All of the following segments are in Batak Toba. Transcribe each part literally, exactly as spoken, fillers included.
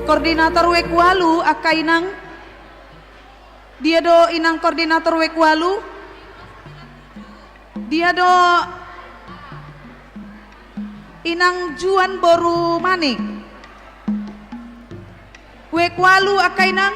Koordinator W K ualu, angka inang. Dia do inang koordinator W K ualu? Dia do inang Juan boru Manik? W K ualu, angka inang.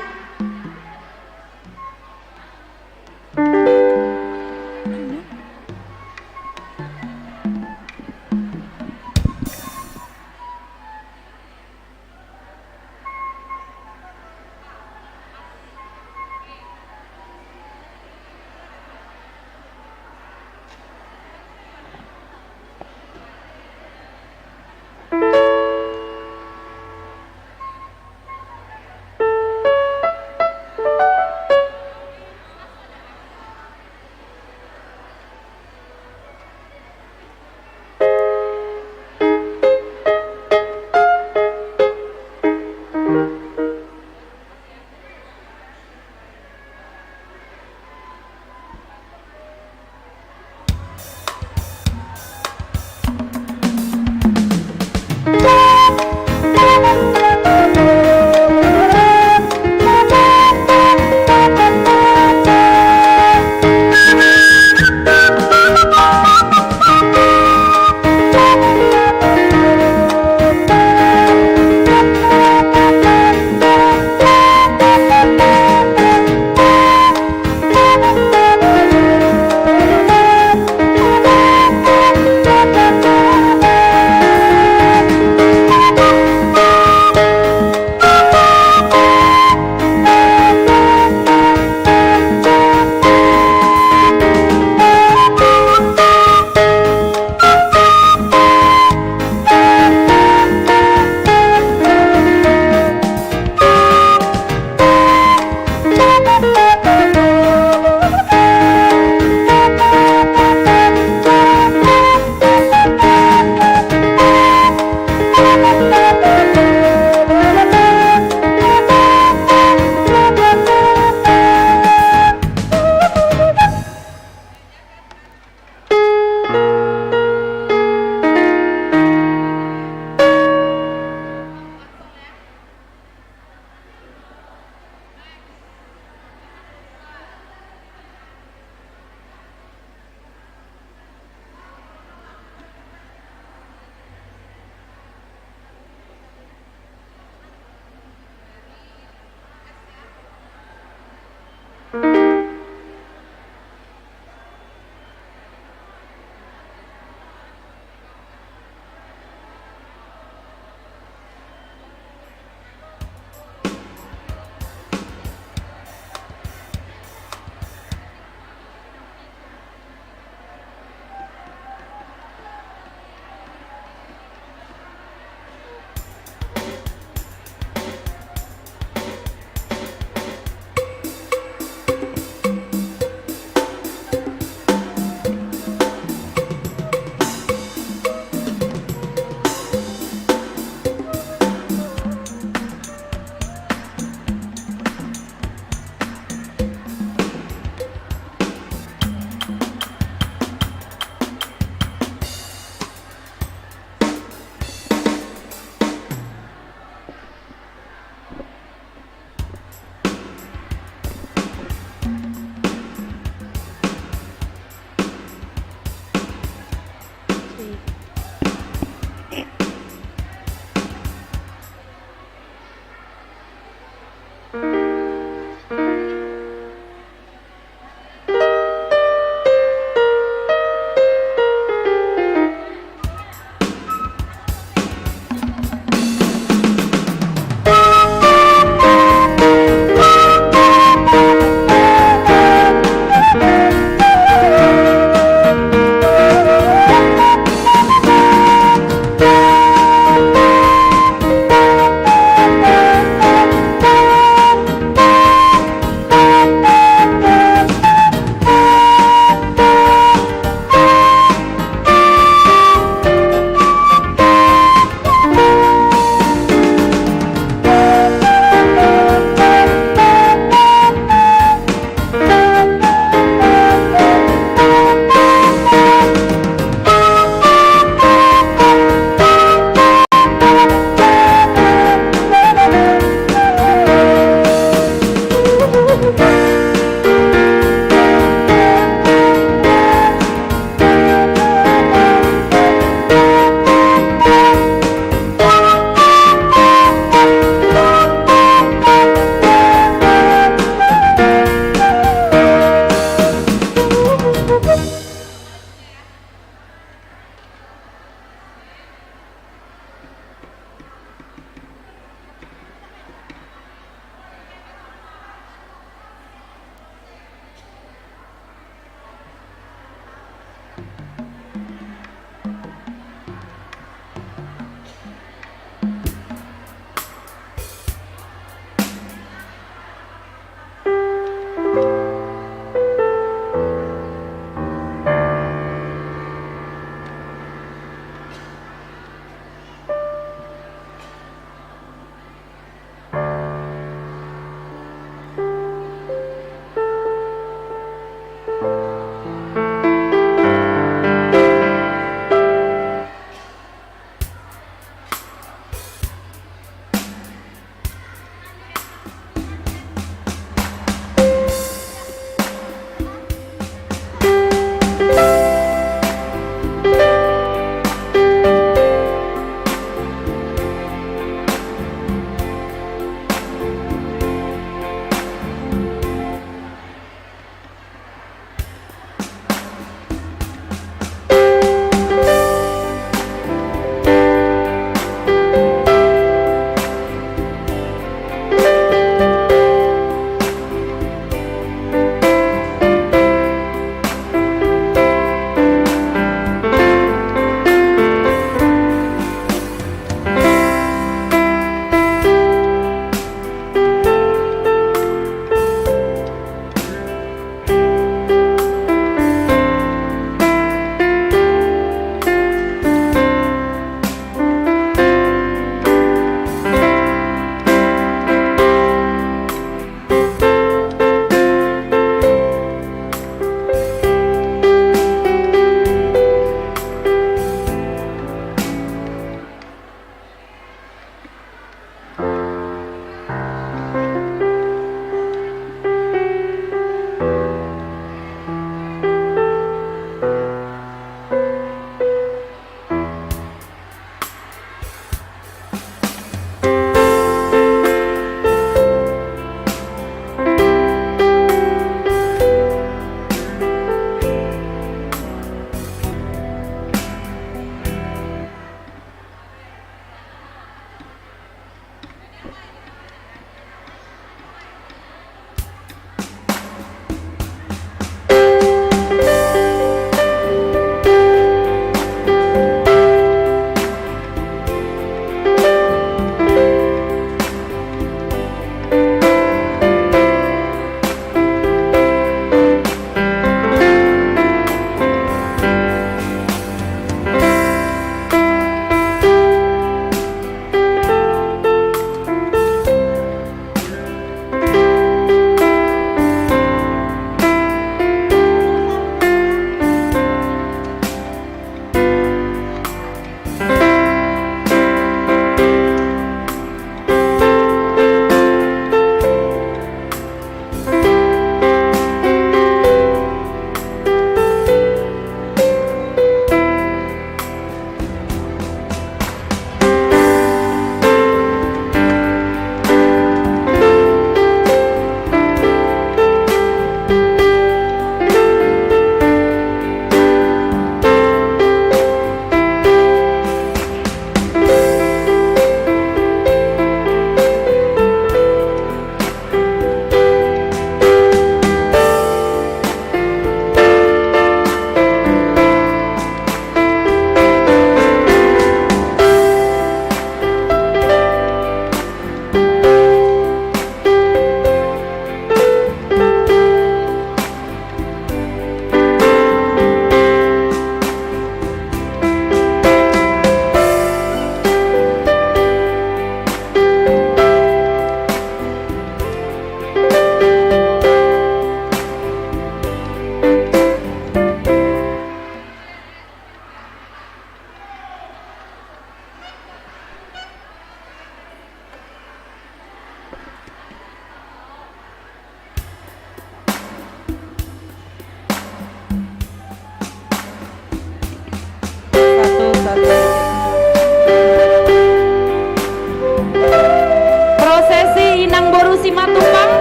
Boru Simatupang,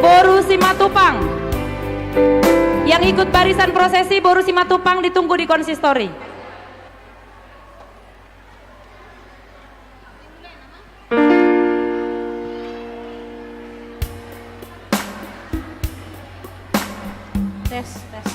Boru Simatupang. Yang ikut barisan prosesi, Boru Simatupang ditunggu di konsistori. Tes, tes.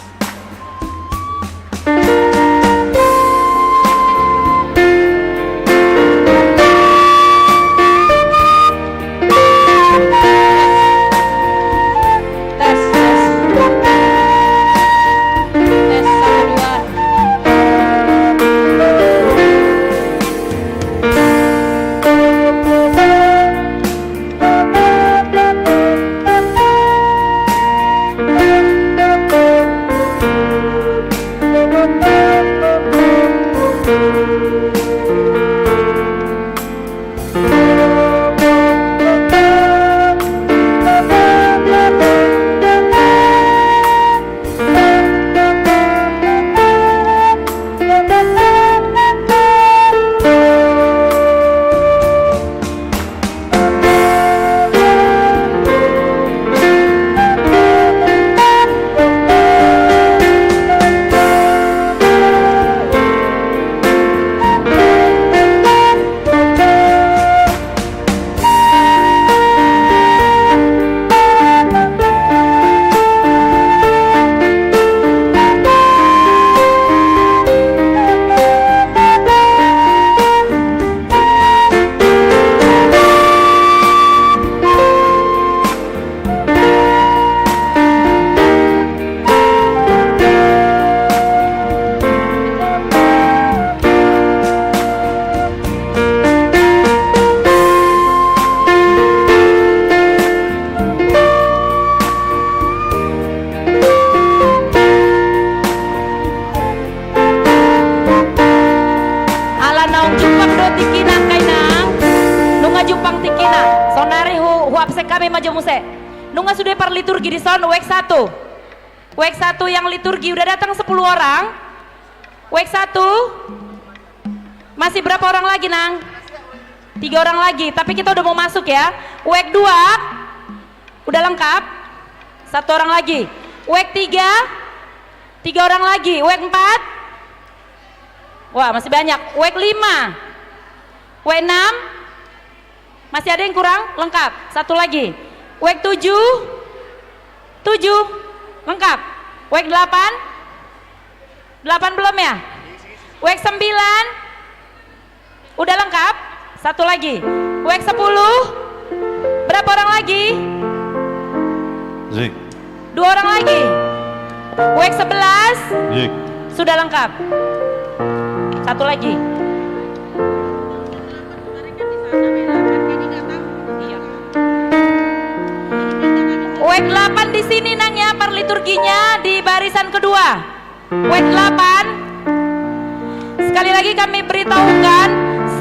Tes, tes. Tes, satu, dua. Ala naung jumpang do tingkina, angka inang. Nunga jumpang tingkina. Saonari hu, huabsen hami ma jo muse. Nunga sude parliturgi dison, wek satu. Wek satu yang liturgi udah datang sepuluh orang. Wek satu. Masih berapa orang lagi, Nang? Tiga orang lagi, tapi kita udah mau masuk ya. Wek dua. Udah lengkap? Satu orang lagi. Wek tiga. Tiga orang lagi. Wek empat. Wah, masih banyak. Wek lima. Wek enam. Masih ada yang kurang? Lengkap. Satu lagi. Wek tujuh. Tujuh. Lengkap. Wek delapan. Delapan belum ya? Wek sembilan. Udah lengkap? Satu lagi. Wek sepuluh. Berapa orang lagi? Zik. Dua orang lagi. Wek sebelas. Zik. Sudah lengkap. Satu lagi. Wek delapan di sini, Nang, ya, parliturginya di barisan kedua. Wek delapan. Sekali lagi kami beritahukan,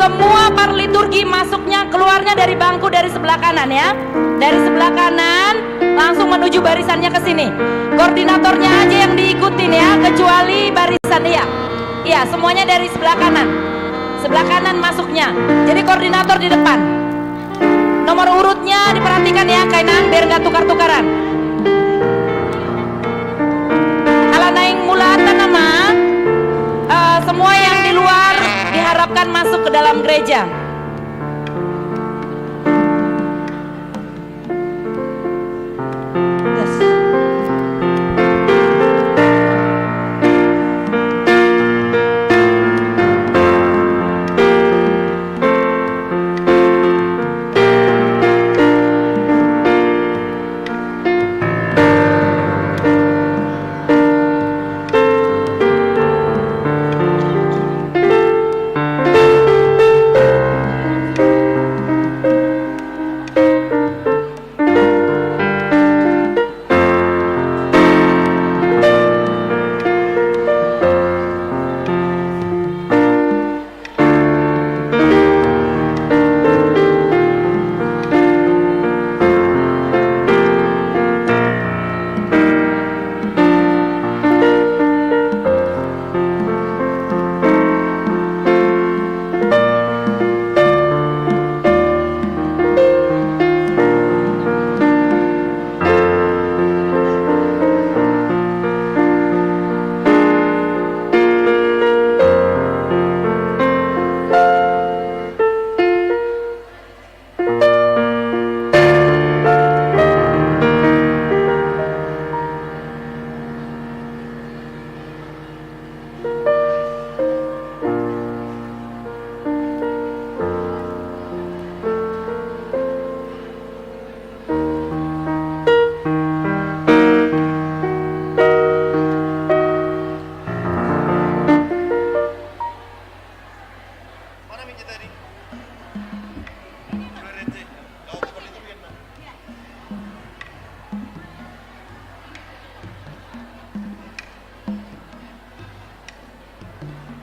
semua parliturgi masuknya, keluarnya dari bangku dari sebelah kanan, ya. Dari sebelah kanan, langsung menuju barisannya ke sini. Koordinatornya aja yang diikutin, ya, kecuali barisan, iya. Iya, semuanya dari sebelah kanan. Sebelah kanan masuknya. Jadi koordinator di depan. Nomor urutnya diperhatikan ya, angka inang, biar nggak tukar-tukaran. Ala naeng mulaanta nama, eh, semua yang di luar diharapkan masuk ke dalam gereja.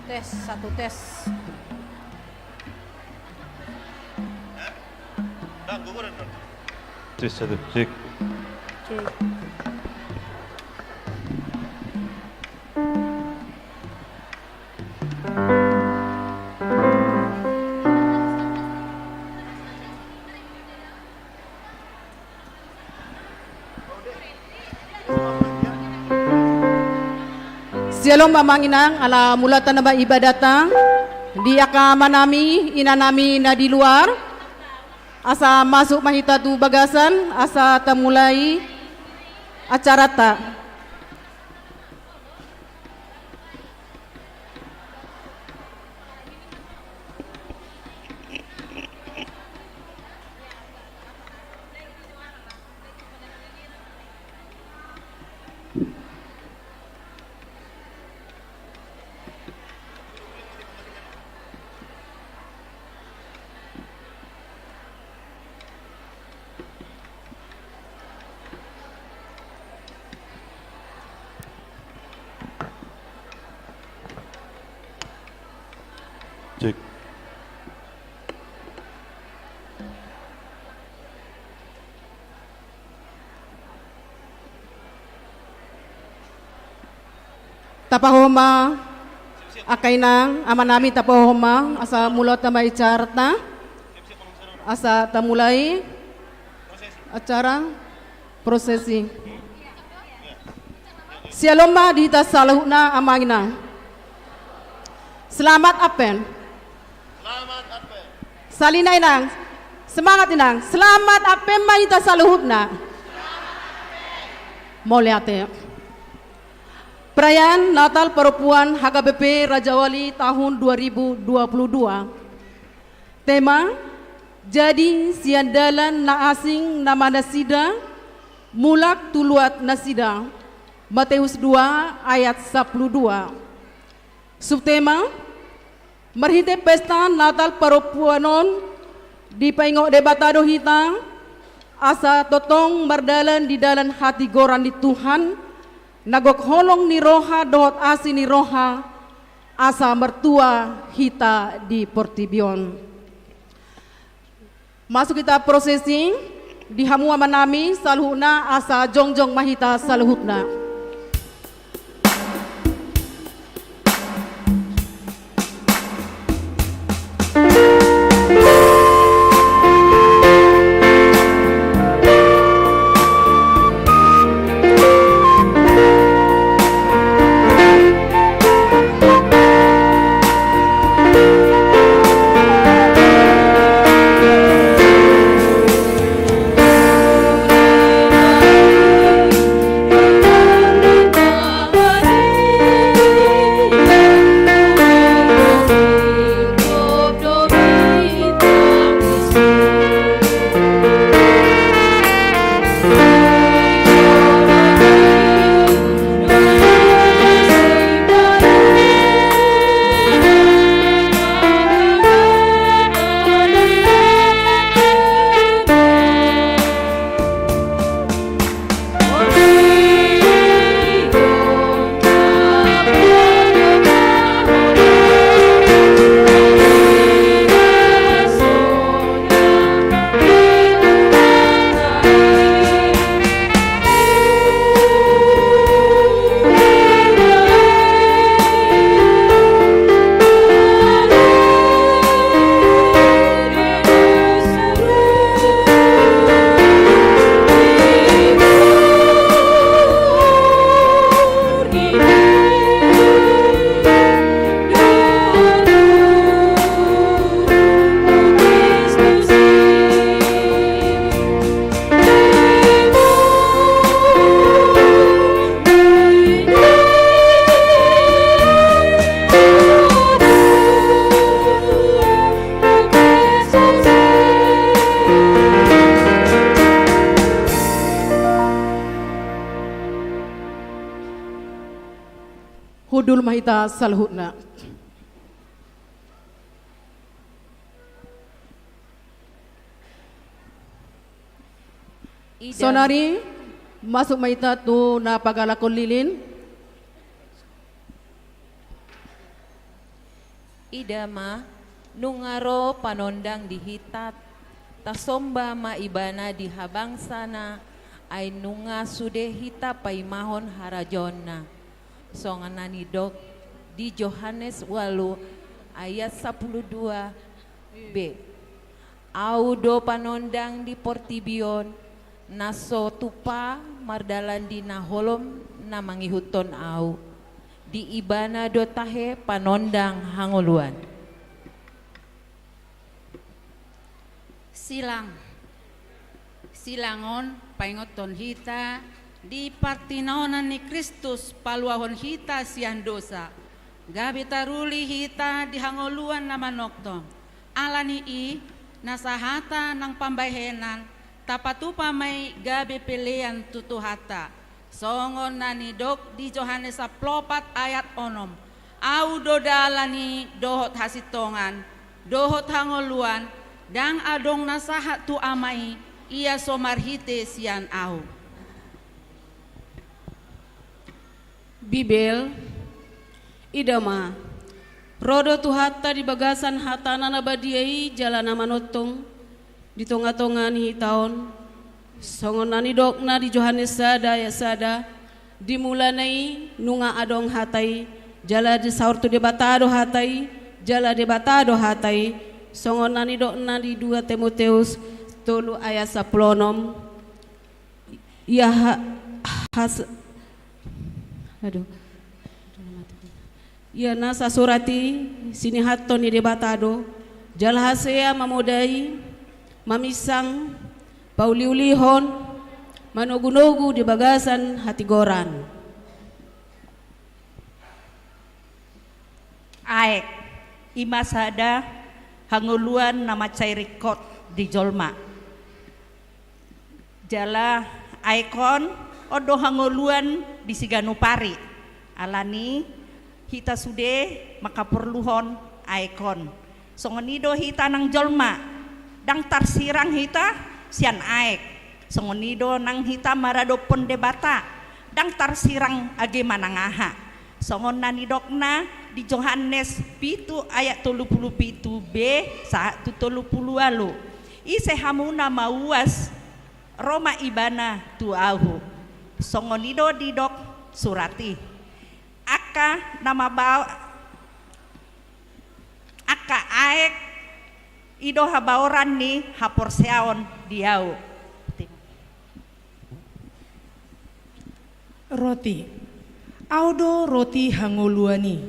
Tes, satu tes. Tes satu, cek. Cek. Syalom amang inang, ala mulaanta nama ibadatta di angka amanami, inanami na di luar, asa masuk ma hita tu bagasan, asa tamulai acaranta. Cek. Tapahohom ma, angka inang, amanami, tapahohom ma, asa mulaanta ma acaranta, asa tamulai acara prosesi. Syalom ma di hita saluhutna amang inang. Selamat Advent. Selamat Advent. Sahali nai inang. Semangat inang. Selamat Advent ma hita saluhutna. Mauliate. Perayaan Natal Parompuan H K B P Rajawali tahun dua ribu dua puluh dua. Tema: Jadi siandalan na asing nama nasida, mulak tu luat nasida. Mateus dua ayat sampulu dua. Subtema: Marhite pesta Natal Parompuan on, dipaingot Debata do hita asa tongtong mardalan di dalan hatigoran ni Tuhan, na gok holong ni roha dohot asi ni roha, asa martua hita di portibi on. Masuk hita prosesi, di hamu amanami saluhutna, asa jongjong ma hita saluhutna. Hundul ma hita saluhutna. Saonari, masuk ma hita tu na pagalakhon lilin. Ida ma, nunga ro panondang di hita, tasomba ma ibana di habangsana, ai nunga sude hita paimahon harajaonna. Songon na nidok di Johannes ualu ayat sapuluh dua b. Au do panondang di portibi on, na so tupa mardalan di na holom na mangihuthon au. Di ibana do tahe panondang hangoluan. Silang. Silang on paingothon hita di partinaonan ni Kristus paluahon hita sian dosa. Gabe taruli hita di hangoluan na manongtong. Ala ni i, na sahata nang pambahenan, tapatupa ma i gabe pelean tu Tuhanta. Songon na nidok di Johannes sampulu opat ayat onom. Au do dalan i dohot hasintongan, dohot hangoluan, ndang adong na sahat tu Ama i, ia so marhite sian au. Bibel, ida ma, ro do Tuhanta di bagasan hatana na badia i jala na manongtong di tongatonga ni hita on. Songon na nidokna di Johannes sada ayat sada, di mulana i nunga adong hata i, jala disaor tu Debata do hata i, jala Debata do hata i. Songon na nidokna di dua Timoteus tolu ayat sampulu onom. Ia ha-, has-, aduh. Ia na sasurat i sinihathon ni Debata do, jala hasea mamodai, maminsang, pauliulihon, manogunogu di bagasan hatigoran. Aek, i ma sada hangoluan na mansai ringkot di jolma. Jala aek on, on do hangoluan di siganup ari. Ala ni hita sude mangkaporluhon aek on. Songon i do hita nang jolma, ndang tarsirang hita sian aek. Songon i do nang hita maradophon Debata, ndang tarsirang age manang aha. Songon na nidokna di Johannes pitu ayat tolu pulu pitu b sahat tu tolu pulu ualu. Ise hamu na mauas, ro ma ibana tu ahu. Songon i do didok surat i. Angka na mabao-, angka aek i do habaoran ni haporseaon di ahu. Roti. Au do roti hangoluan i,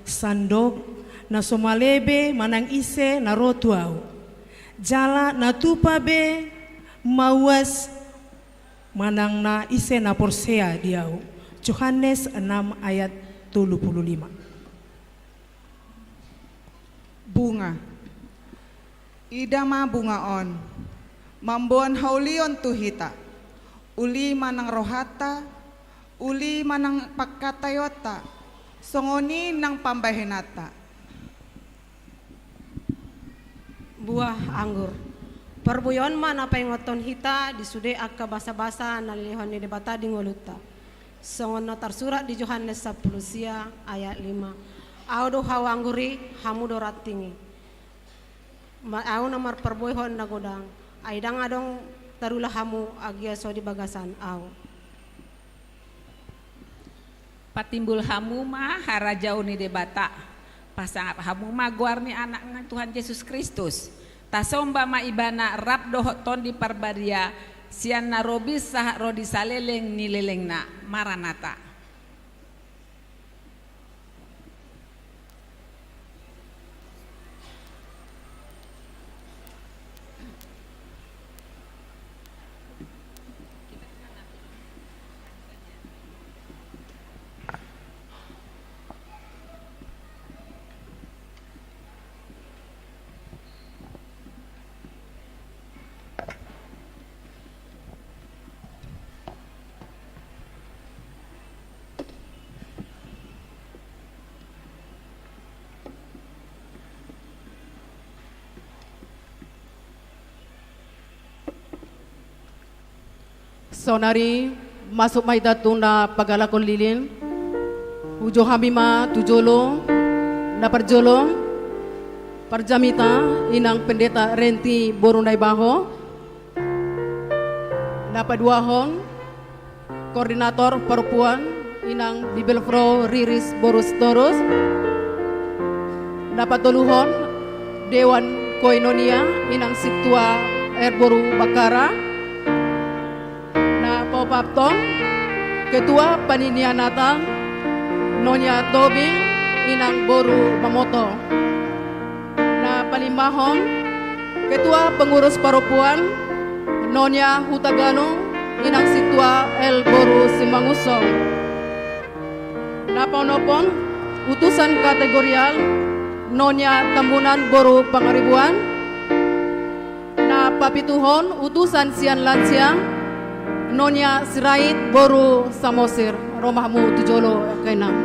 sandok na so male be manang ise na ro tu ahu. Jala na tupa be mauas manang na ise na porsea di ahu. Johannes enam ayat tolu pulu lima. Bunga. Ida ma bunga on, mamboan haulion tu hita, uli manang rohanta, uli manang pangkataionta, songon i nang pambahenanta. Buah anggur. Parbue on ma na paingothon hita di sude angka basabasa na nilehon ni Debata di ngolunta. Songon na tarsurat di Johannes sampulu sia ayat lima. Ahu do hau anggur i, hamu do ranting i. Ma-, ahu na marparbuehon na godang, ai ndang adong tarula hamu agia so di bagasan ahu. Patimbul hamu ma harajaon ni Debata. Pasangap hamu ma goar ni Anakna Tuhan Jesus Kristus. Tasomba ma Ibana rap dohot Tondi Parbadia, sian na robis sahat ro di saleleng ni lelengna. Maranata. Saonari masuk ma hita tu na pagalakon lilin. Uju hami ma tu jolo, na parjolo, Parjamita, inang Pendeta Renti boru Naibaho. Na paduahon, koordinator parompuan, inang Bibelvrouw Riris boru Sitorus. Na patoluhon, dewan koinonia, inang Sintua R boru Bakkara. Na paopathon, ketua panitia Natal, Nonia Tobing, inang boru Mamoto. Na palimahon, ketua pengurus parompuan, Nonia Hutagalung, inang Sintua L boru Simangunsong. Na paonomhon, utusan kategorial, Nonia Tambunan boru Pangaribuan. Na papituhon, utusan sian lansia, Nonia Sirait boru Samosir. Ro ma hamu tu jolo, angka inang.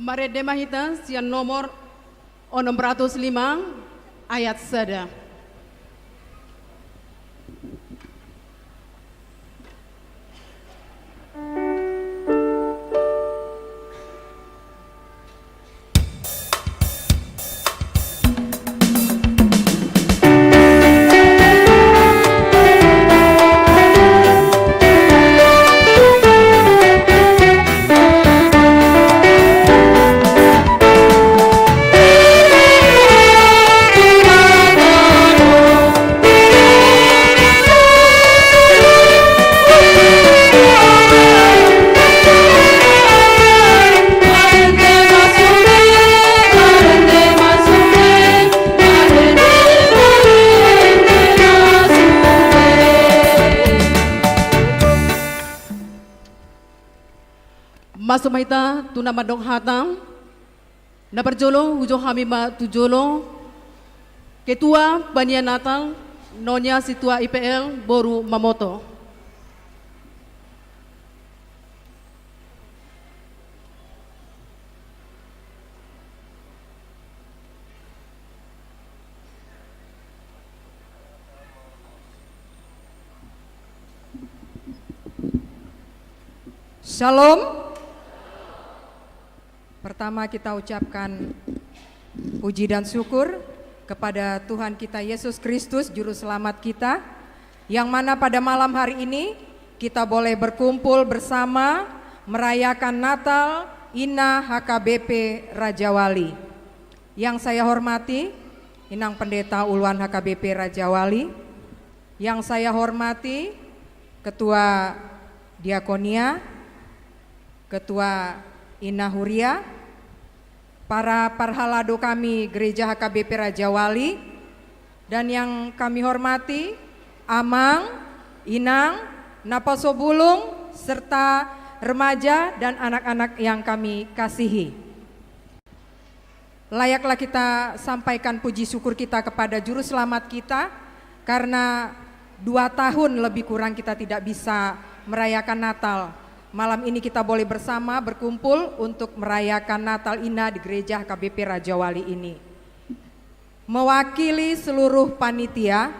Marende ma hita sian nomor onom ratus lima ayat sada. Masuk ma hita tu na mandok hata. Na parjolo, hujou hami ma tu jolo, Ketua Panitia Natal, Nonia Sintua I P L boru Mamoto. Shalom. Pertama, kita ucapkan puji dan syukur kepada Tuhan kita Yesus Kristus, Juru Selamat kita, yang mana pada malam hari ini Kita boleh berkumpul bersama merayakan Natal Ina H K B P Rajawali. Yang saya hormati Inang Pendeta Uluan H K B P Rajawali, yang saya hormati Ketua Diakonia, Ketua Ina Huria, para parhalado kami Gereja H K B P Rajawali, dan yang kami hormati Amang, Inang, Naposobulung, serta remaja dan anak-anak yang kami kasihi. Layaklah kita sampaikan puji syukur kita kepada Juru Selamat kita, karena dua tahun lebih kurang kita tidak bisa merayakan Natal. Malam ini kita boleh bersama berkumpul untuk merayakan Natal Ina di Gereja H K B P Rajawali ini. Mewakili seluruh panitia,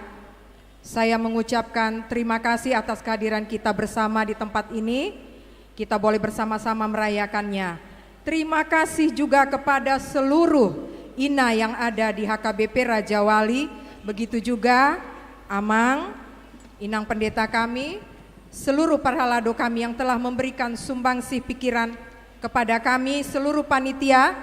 saya mengucapkan terima kasih atas kehadiran kita bersama di tempat ini. Kita boleh bersama-sama merayakannya. Terima kasih juga kepada seluruh Ina yang ada di H K B P Rajawali, begitu juga Amang, Inang Pendeta kami, seluruh parhalado kami yang telah memberikan sumbangsih pikiran kepada kami, seluruh panitia,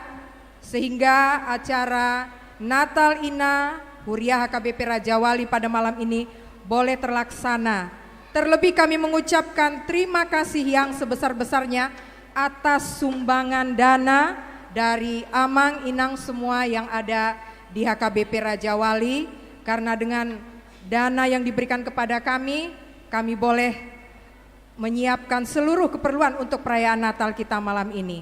sehingga acara Natal Ina Huria H K B P Rajawali pada malam ini boleh terlaksana. Terlebih kami mengucapkan terima kasih yang sebesar-besarnya atas sumbangan dana dari Amang Inang semua yang ada di H K B P Rajawali, karena dengan dana yang diberikan kepada kami, kami boleh menyiapkan seluruh keperluan untuk perayaan Natal kita malam ini.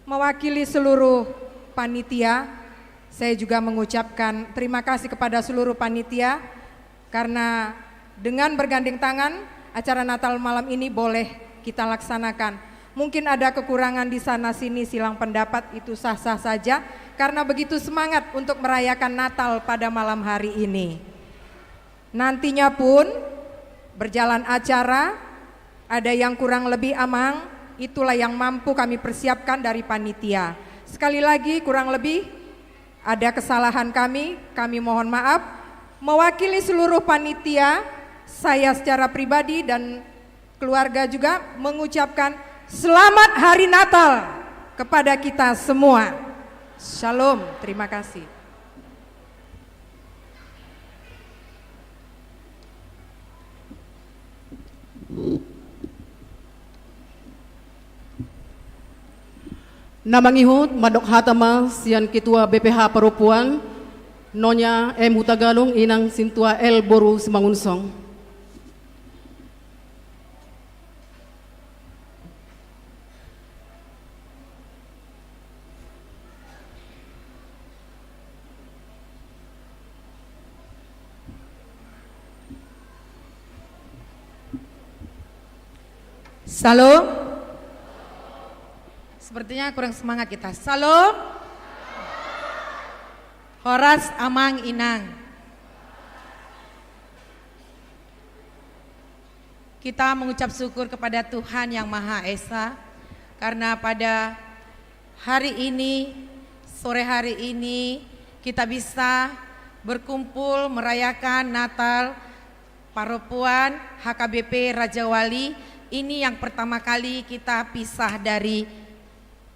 Mewakili seluruh panitia, saya juga mengucapkan terima kasih kepada seluruh panitia, karena dengan bergandeng tangan, acara Natal malam ini boleh kita laksanakan. Mungkin ada kekurangan di sana sini, silang pendapat, itu sah-sah saja, karena begitu semangat untuk merayakan Natal pada malam hari ini. Nantinya pun berjalan acara, ada yang kurang lebih, Amang, itulah yang mampu kami persiapkan dari panitia. Sekali lagi, kurang lebih ada kesalahan kami, kami mohon maaf. Mewakili seluruh panitia, saya secara pribadi dan keluarga juga mengucapkan selamat Hari Natal kepada kita semua. Shalom, terima kasih. Na mangihut mandok hata ma sian Ketua B P H Parompuan, Nonya M Hutagalung, Inang Sintua L boru Simangunsong. Shalom. Sepertinya kurang semangat kita. Shalom. Horas Amang Inang. Kita mengucap syukur kepada Tuhan Yang Maha Esa, karena pada hari ini, sore hari ini, kita bisa berkumpul merayakan Natal Parompuan H K B P Rajawali. Ini yang pertama kali kita pisah dari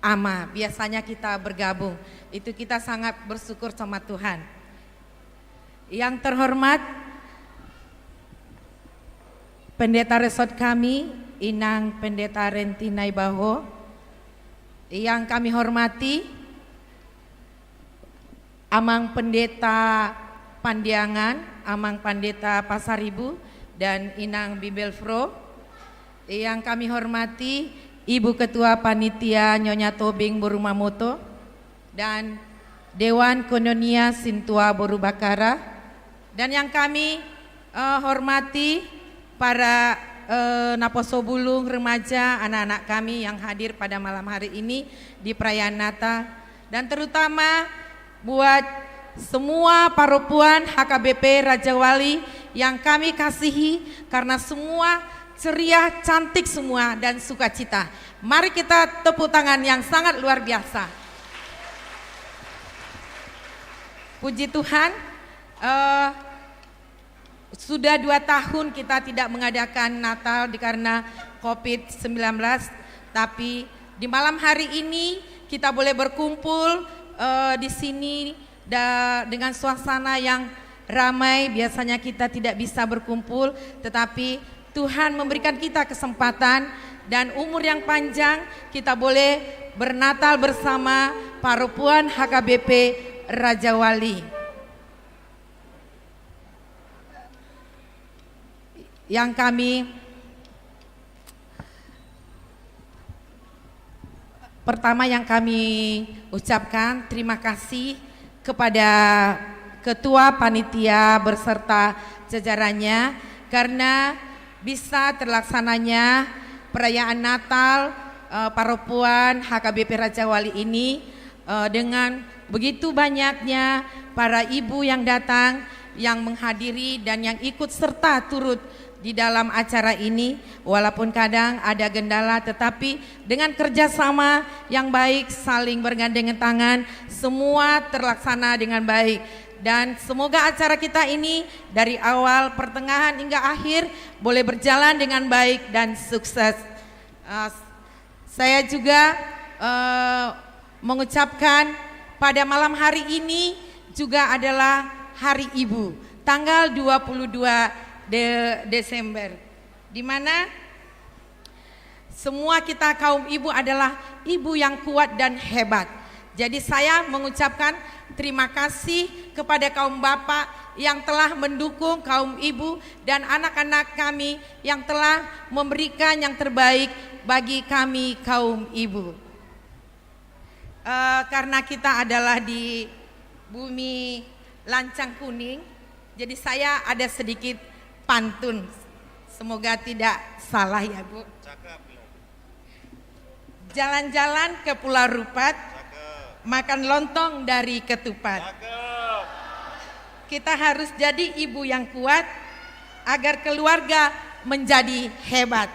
Ama. Biasanya kita bergabung. Itu kita sangat bersyukur sama Tuhan. Yang terhormat Pendeta Resort kami, Inang Pendeta Renti Naibaho, yang kami hormati Amang Pendeta Pandiangan, Amang Pendeta Pasaribu, dan Inang Bibelvrouw, yang kami hormati Ibu Ketua Panitia Nyonya Tobing boru Mamoto, dan Dewan Koinonia Sintua boru Bakara, dan yang kami, eh, hormati para, eh, naposobulung, remaja, anak-anak kami yang hadir pada malam hari ini di perayaan Natal, dan terutama buat semua parompuan H K B P Rajawali yang kami kasihi, karena semua ceria, cantik semua, dan sukacita. Mari kita tepuk tangan yang sangat luar biasa. Puji Tuhan, eh, Sudah dua tahun kita tidak mengadakan Natal dikarena covid sembilan belas, tapi di malam hari ini kita boleh berkumpul, eh, di sini da-, dengan suasana yang ramai. Biasanya kita tidak bisa berkumpul, tetapi Tuhan memberikan kita kesempatan dan umur yang panjang, kita boleh bernatal bersama Paropuan H K B P Rajawali. Yang kami, pertama yang kami ucapkan terima kasih kepada Ketua Panitia berserta jajarannya karena bisa terlaksananya perayaan Natal, eh, Paropuan H K B P Rajawali ini, eh, dengan begitu banyaknya para ibu yang datang, yang menghadiri, dan yang ikut serta turut di dalam acara ini. Walaupun kadang ada kendala, tetapi dengan kerjasama yang baik, saling bergandengan tangan, semua terlaksana dengan baik. Dan semoga acara kita ini dari awal, pertengahan, hingga akhir boleh berjalan dengan baik dan sukses. Eh, Saya juga, eh, mengucapkan pada malam hari ini juga adalah Hari Ibu, tanggal dua puluh dua De-, Desember, di mana semua kita kaum ibu adalah ibu yang kuat dan hebat. Jadi saya mengucapkan terima kasih kepada kaum bapak yang telah mendukung kaum ibu dan anak-anak kami yang telah memberikan yang terbaik bagi kami kaum ibu. Eh, karena kita adalah di bumi Lancang Kuning, jadi saya ada sedikit pantun. Semoga tidak salah ya, Bu. Jalan-jalan ke Pulau Rupat, makan lontong dari ketupat. Kita harus jadi ibu yang kuat agar keluarga menjadi hebat.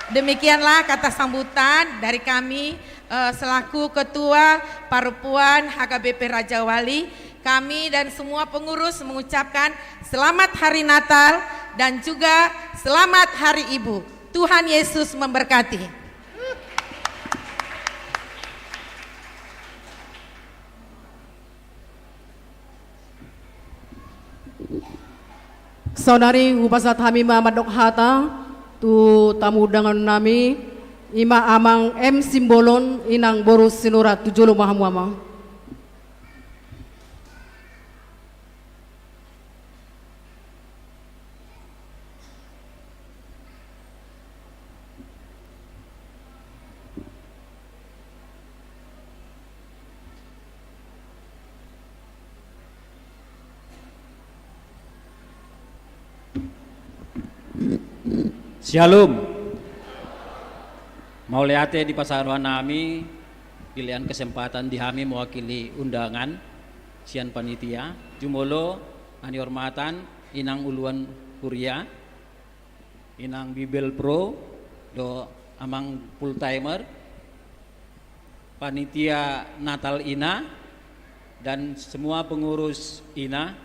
Demikianlah kata sambutan dari kami, eh, selaku Ketua Paropuan H K B P Rajawali. Kami dan semua pengurus mengucapkan selamat Hari Natal dan juga selamat Hari Ibu. Tuhan Yesus memberkati. Saonari hupasahat hami ma mandok hata tu tamu undangan nami, ima Amang M Simbolon, Inang boru Sinurat, tu jolo ma hamu Amang. Syalom. Mauliate dipasahat roha nami, dilean kesempatan di hami mewakili undangan sian panitia. Jumolo, na nihormatan Inang Uluan Kuria, Inang Bibel Pro, dohot Amang Full Timer, panitia Natal Ina, dan semua pengurus Ina.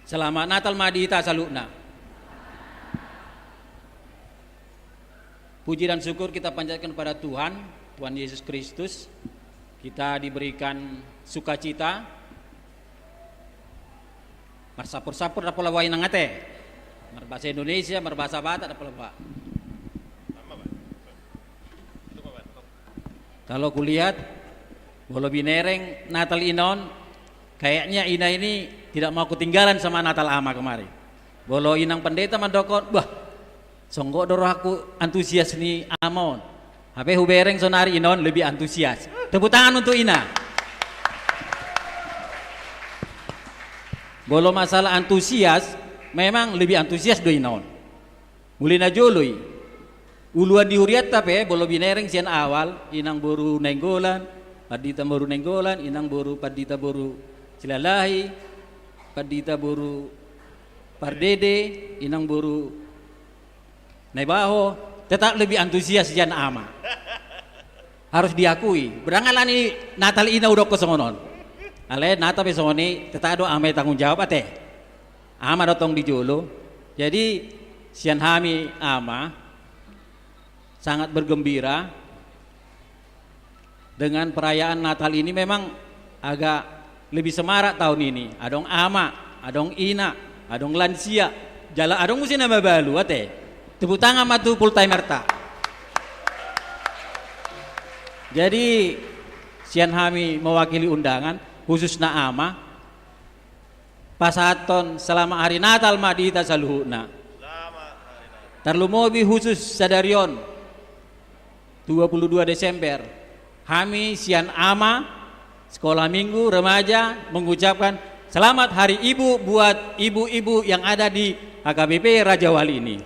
Selamat Natal ma di hita saluhutna. Puji dan syukur kita panjatkan pada Tuhan, Tuhan Yesus Kristus. Kita diberikan sukacita. Marsampur-sampur ndang pola boha, Inang, ate. Marbahasa Indonesia, marbahasa Batak ndang pola boha. Kalau kulihat, molo binereng Natal Ina on, kayaknya Ina ini tidak mau ketinggalan sama Natal Ama kemarin. Molo Inang Pendeta mandokkon, bah, songgop do rohangku antusias ni Ama on. Hape hubereng sonari Ina on lebih antusias. Tepuk tangan untuk Ina. Molo masalah antusias, memang lebih antusias do Ina on. Mulai na jolo i. Uluan di hurianta pe, molo binereng sian awal, Inang boru Nainggolan, Pandita boru Nainggolan, Inang boru Pandita boru Silalahi, Pandita boru Pardede, Inang boru Naibaho, tetap lebih antusias sian Ama. Harus diakui. Berang alani Natal Ina hudokkon songon on. Alai Natal pe songon i, tetap do ama i tanggung jawab ate. Ama do tong di jolo. Jadi sian hami ama sangat bergembira dengan perayaan Natal ini. Memang agak lebih semarak tahun ini. Adong ama, adong ina, adong lansia, jala adong muse na mabalu ate. Tepuk tangan ma tu full timer ta. Jadi sian hami mewakili undangan, khususna ama, pasahathon selamat hari Natal ma di hita saluhutna. Tarlumobi khusus sadari on, dua puluh dua Desember, hami sian ama, sekolah minggu, remaja mengucapkan selamat hari ibu buat ibu-ibu yang ada di H K B P Rajawali ini.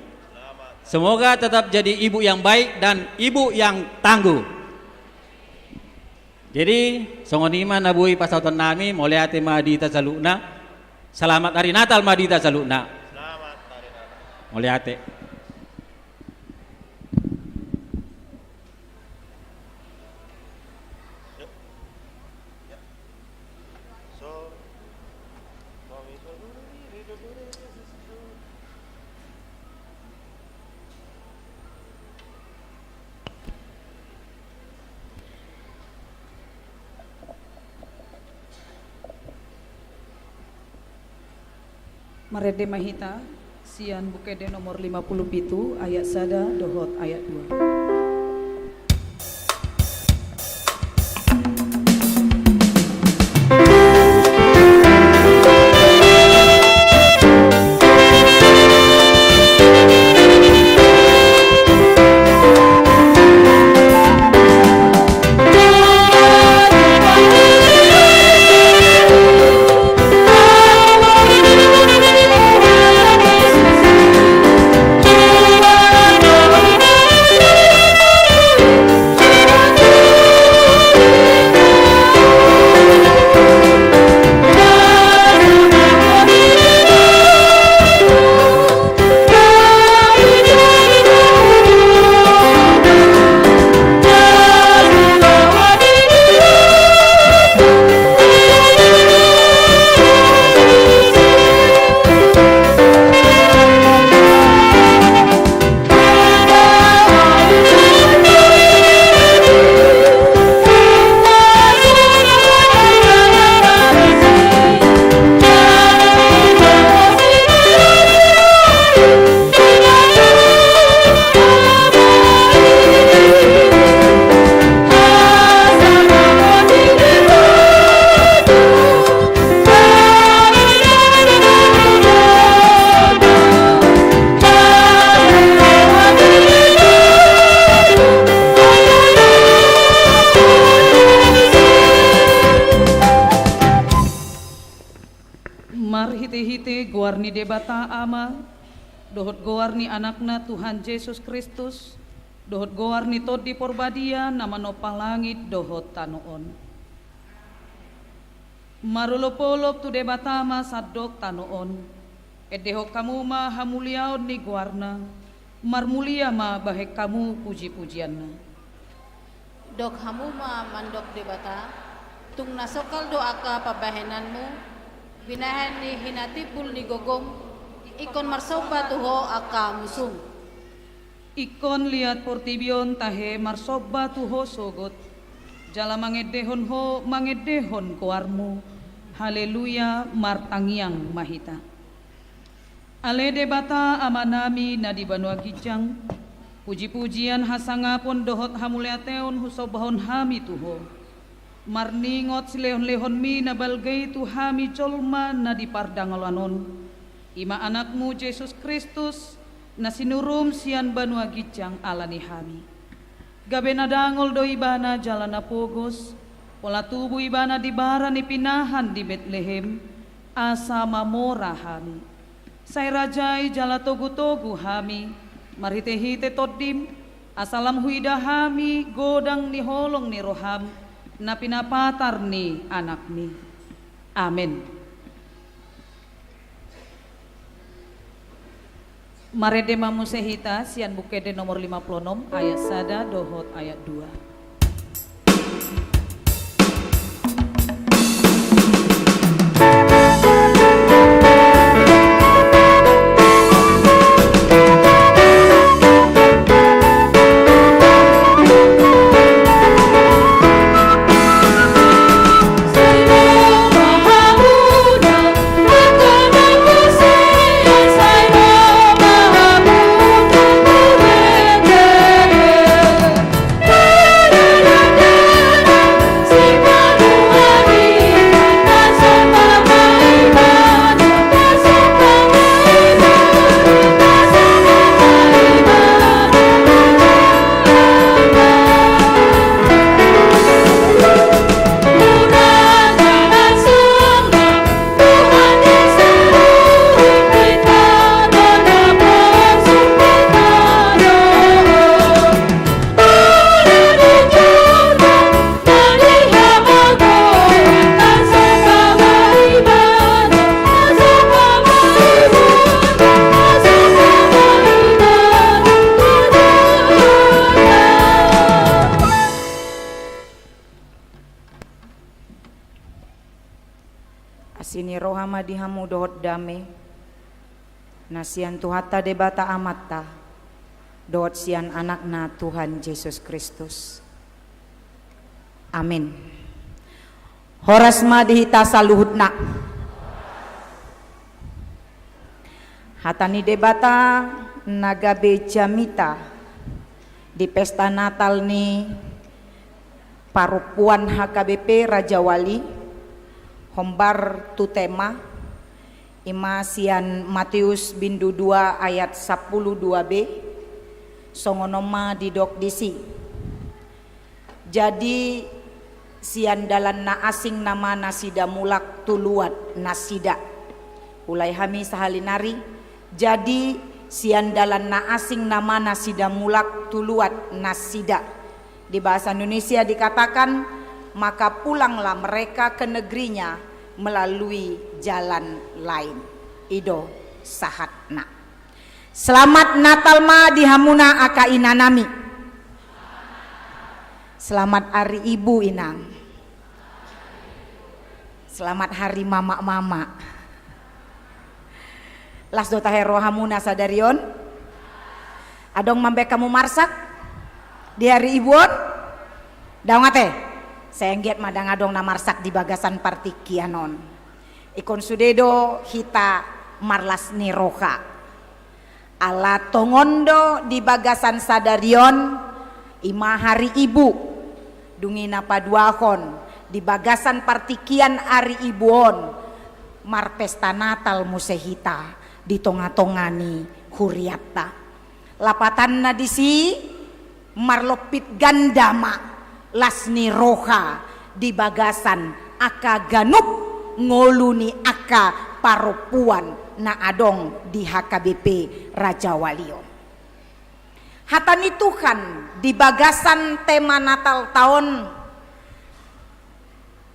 Semoga tetap jadi ibu yang baik dan ibu yang tangguh. Jadi songon i ma na boi pasahaton nami, mauliate ma di hita saluhutna. Selamat hari Natal ma di hita saluhutna. Mauliate. Marende ma hita sian Buku Ende nomor lima puluh pitu ayat sada dohot ayat dua. Marhitehite goar ni Debata Ama, dohot goar ni Anakna Tuhan Jesus Kristus, dohot goar ni Tondi Porbadia na manompa langit dohot tano on. Marolopolop tu Debata ma sandok tano on. Endehon hamu ma hamuliaon ni goarna. Marmulia ma bahen hamu pujipujianna. Dok hamu ma mandok Debata, tung na songkal do angka pambahenanmu, binahen ni hinatimbul ni gogom, ingkon marsomba tu Ho angka musum. Ingkon liat portibi on tahe marsomba tu Ho sogot, jala mangendehon Ho, mangendehon goarmu. Haleluya, martangiang ma hita. Ale Debata Amanami na di banua ginjang, pujipujian, hasangapon dohot hamuliateon husombahon hami tu Ho. Marningot silehonlehonmi na balga i tu hami jolma na di pardangolan on, i ma Anakmu Jesus Kristus, na sinurum sian banua ginjang ala ni hami. Gabe na dangol do Ibana jala na pogos, pola tubu Ibana di bara ni pinahan di Betlehem, asa mamora hami. Sai rajai jala togutogu hami, marhitehite Tondim, asa lam huida hami godang ni holong ni roham, na pinapatar ni Anakmi. Amen. Marende ma muse hita sian Buku Ende nomor lima puluh enam ayat sada dohot ayat dua. Ni roha ma di hamu dohot dame na sian Tuhanta Debata Amanta dohot sian Anakna Tuhan Jesus Kristus. Amin. Horas ma di hita saluhutna. Hata ni Debata na gabe jamita di pesta Natal ni parompuan H K B P Rajawali, hombar tu tema, ima sian Matius bindu dua ayat sampulu dua B, songon on ma didok disi. Jadi sian dalan na asing nama nasida mulak tu luat nasida. Ulai hami sahali nari, jadi sian dalan na asing nama nasida mulak tu luat nasida. Di bahasa Indonesia dikatakan, maka pulanglah mereka ke negerinya melalui jalan lain. I do sahatna. Selamat Natal ma di hamuna angka inanami. Selamat Hari Ibu, Inang. Selamat Hari Mama-mama. Las do tahe rohamuna sadari on? Adong mambaen hamu marsak di Hari Ibu on? Daong ate. Sai anggiat ma ndang adong na marsak di bagasan partingkian on. Ingkon sude do hita marlas ni roha. Ala tongon do di bagasan sadari on, ima Hari Ibu. Dung i na paduahon, di bagasan partingkian Hari Ibu on, marpesta Natal muse hita di tonga-tonga ni hurianta. Lapatanna disi, marlompit ganda ma las ni roha di bagasan angka ganup ngolu ni angka parompuan na adong di H K B P Rajawali on. Hata ni Tuhan di bagasan tema Natal taon,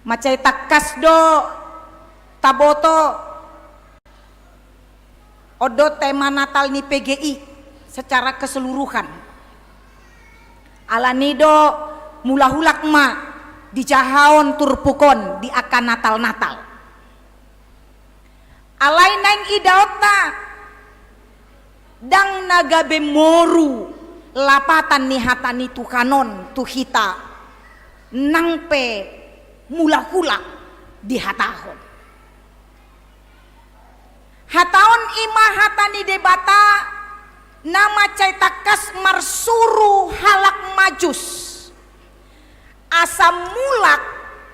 mansai tangkas do taboto, on do tema Natal ni P G I secara keseluruhan. Alani do mulak-mulak ma dijahaon turpuk on di angka Natal-Natal. Alai naeng idaonta ndang na gabe moru lapatan ni hata ni Tuhan on tu hita, nang pe mulak-mulak dihatahon. Hata on ima hata ni Debata na mansai tangkas marsuru halak Majus asa mulak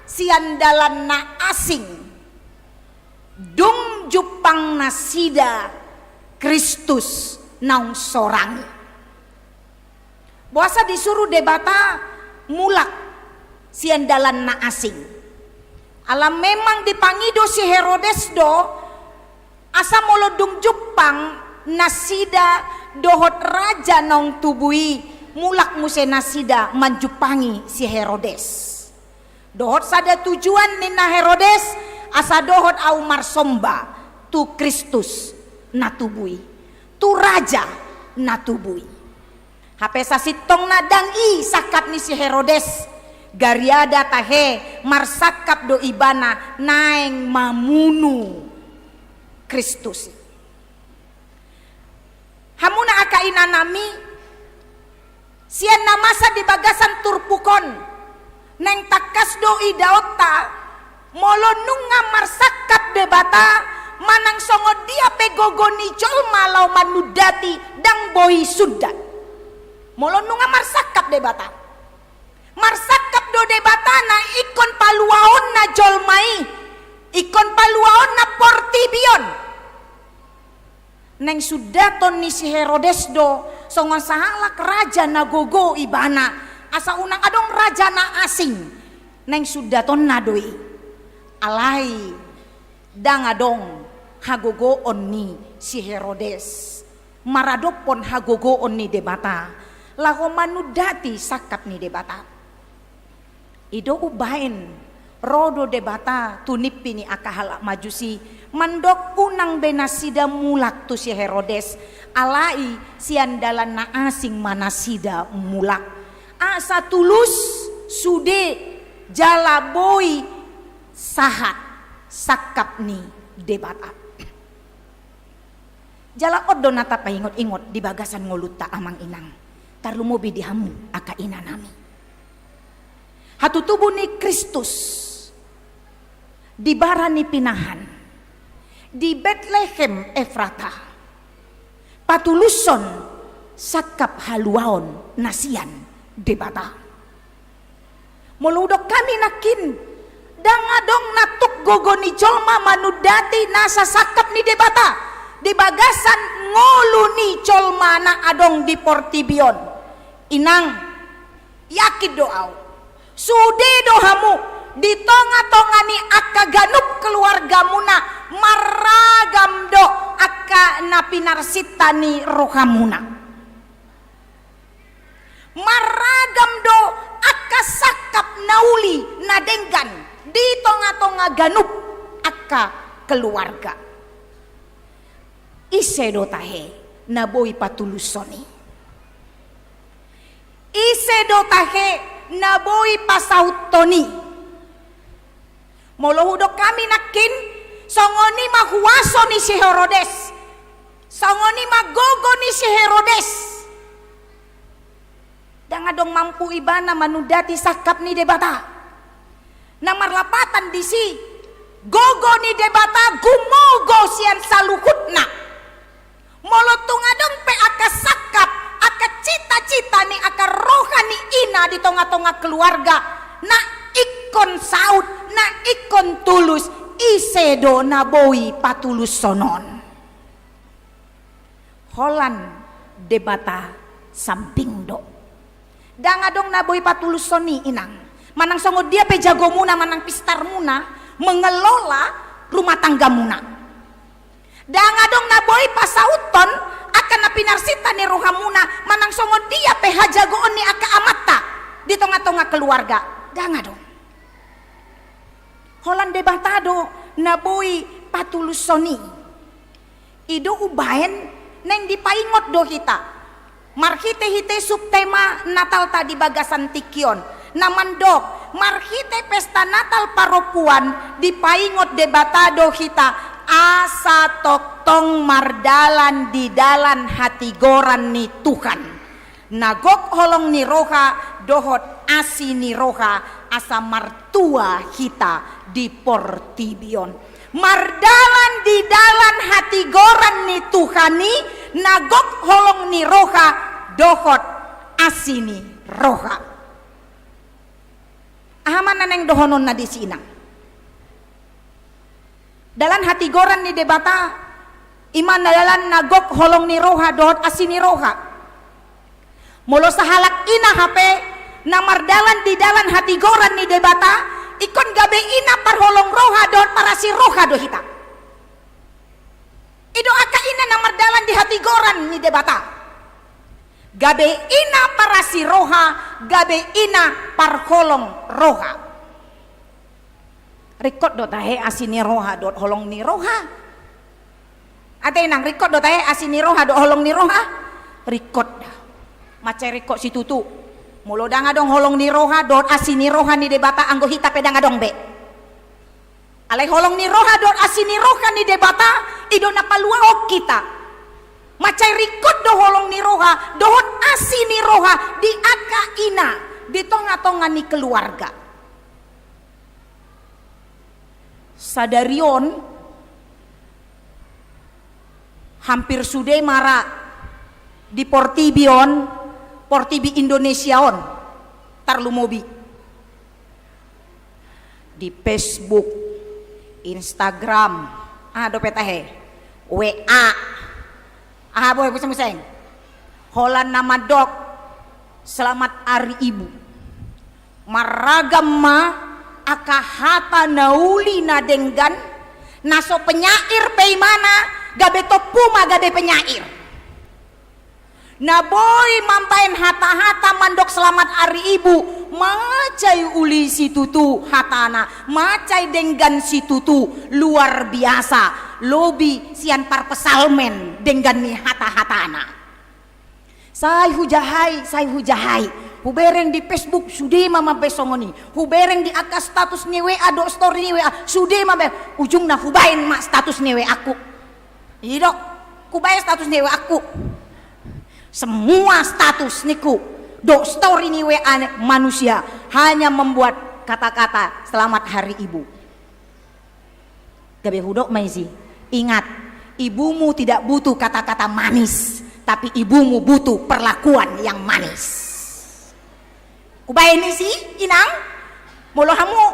sian dalan na asing, dung jumpang nasida Kristus naung sorang i. Boasa disuru Debata mulak sian dalan na asing? Ala memang dipangido si Herodes do, asa molo dung jumpang nasida dohot raja naung tubu i, mulak muse nasida manjumpangi si Herodes. Dohot sada tujuan ninna Herodes, asa dohot ahu marsomba tu Kristus na tubu i, tu raja na tubu i. Hape sasintongna ndang i sangkap ni si Herodes, gariada tahe marsangkap do ibana naeng mamunu Kristus i. Hamuna angka inanami, sian na masa di bagasan turpuk on, naeng tangkas do idaonta, molo nunga marsangkap Debata, manang songon dia pe gogo ni jolma laho manundati, ndang boi sundat. Molo nunga marsangkap Debata, marsangkap do Debata na ingkon paluaonna jolma i, ingkon paluaonna portibi on. Naeng sundaton ni si Herodes do, songon sahalak raja na gogo ibana, asa unang adong raja na asing. Naeng sundatonna do i. Alai ndang adong hagogoon ni si Herodes maradophon hagogoon ni Debata laho manundati sangkap ni Debata. I do umbaen ro do Debata tu nimpi ni angka halak Majus i, mandok unang be nasida mulak tu si Herodes, alai sian dalan na asing ma nasida mulak. Asa tulus sude jala boi sahat. sangkap ni Debata. Jala on do na tapaingot-ingot di bagasan ngolunta, amang inang, tarlumobi di hamu angka inanami. Hatutubu ni Kristus di bara ni pinahan di Betlehem Efrata, patulushon sangkap haluaon na sian Debata. Molo hudok hami nangkin, ndang adong na tuk gogo ni jolma manundati nasa sangkap ni Debata di bagasan ngolu ni jolma na adong di portibi on. Inang, yakin do ahu, sude do hamu di tonga-tonga ni angka ganup keluargamuna, marragam do angka na pinarsinta ni rohamuna. Marragam do angka sangkap na uli na denggan di tonga-tonga ganup angka keluarga. Ise do tahe na boi patulushon i? Ise do tahe na boi pasauthon i? Molo hudok hami nangkin, songon i ma huaso ni si Herodes, songon i ma gogo ni si Herodes. Ndang adong mampu ibana manundati sangkap ni Debata. Na marlapatan disi, gogo ni Debata gumogo sian saluhutna. Molo tung adong pe angka sangkap, angka cita-cita ni angka roha ni ina di tonga-tonga keluarga, na ingkon saut, na ingkon tulus, ise do na boi patulushon on? Holan Debata sambing do. Ndang adong na boi patulushon i, inang. Manang songon dia pe jagomuna manang pistarmuna mengelola rumah tanggamuna. Ndang adong na boi pasauthon angka na pinarsinta ni rohamuna, manang songon dia pe hajagoon ni angka amanta di tonga-tonga keluarga. Ndang adong. Holan Debata do na boi patulushon i. I do umbaen naeng dipaingot do hita marhite-hite subtema Natalta di bagasan tingki on, na mandok, marhite pesta Natal parompuan dipaingot Debata do hita asa tongtong mardalan di dalan hatigoran ni Tuhan, na gok holong ni roha dohot asi ni roha, asa martua hita di portibi on. Mardalan di dalan hatigoran ni Tuhan i, na gok holong ni roha dohot asi ni roha. Aha ma na naeng dohononna disi, inang? Dalan hatigoran ni Debata, i ma na dalan na gok holong ni roha dohot asi ni roha. Molo sahalak ina hape na mardalan di dalan hatigoran ni Debata, ingkon gabe ina parholong roha dohot parasi roha do hita. I do angka ina na mardalan di hatigoran ni Debata. Gabe ina parasi roha, gabe ina parholong roha. Ringkot do tahe asi ni roha dohot holong ni roha? Ate inang, ringkot do tahe asi ni roha dohot holong ni roha? Ringkot da. Mansai ringkot situtu. Molo ndang adong holong ni roha dohot asi ni roha ni Debata, anggo hita pe ndang adong be. Alai holong ni roha dohot asi ni roha ni Debata, i do na paluahon hita. Mansai ringkot do holong ni roha dohot asi ni roha di angka ina di tonga-tonga ni keluarga. Sadari on, hampir sude ma ra di portibi on, portibi Indonesia on, tarlumobi di Facebook, Instagram, aha dope tahe, W A, aha boi, muse-, museng, holan na mandok, Selamat Hari Ibu. Marragam ma angka hata na uli na denggan, na so penyair pe imana, gabe tompu ma gabe penyair. Na boi mambaen hata-hata mandok Selamat Hari Ibu, mansai uli situtu hatana, mansai denggan situtu, luar biasa, lobi sian parpsalmen denggan ni hata-hatana. Sai hujahai, sai hujahai. Hubereng di Facebook, sude ma mambaen songon i. Hubereng di angka status ni W A dohot story ni W A, sude ma mambaen. Ujungna hubaen ma status ni W A-ku. I do, hubaen status ni W A-ku. Semua status ningku dohot story ni W A ni manusia hanya membuat kata-kata "Selamat Hari Ibu". Gabe hudok ma isi. Ingat, ibumu tidak butuh kata-kata manis, tapi ibumu butuh perlakuan yang manis. Hubaen isi, inang, molo hamu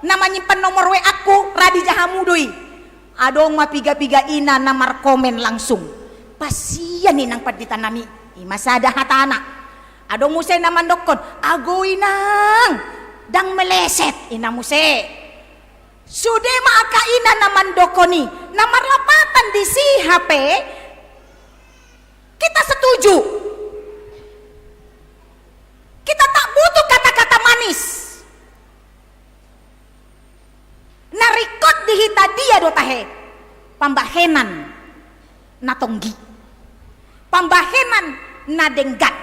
na manyimpan nomor W A-ku, ra dija hamu do i. Adong ma piga-piga ina na markomen langsung. Pasian inang pandita nami, i ma sada hatana. Adong muse na mandokkon, "Ago inang, ndang meleset," i na muse. Sude ma angka ina na mandokkon i, na marlapatan disi hape, kita setuju. Kita tak butuh kata-kata manis. Na ringkot di hita dia do tahe? Pambahenan na tonggi. Pambahenan na denggan.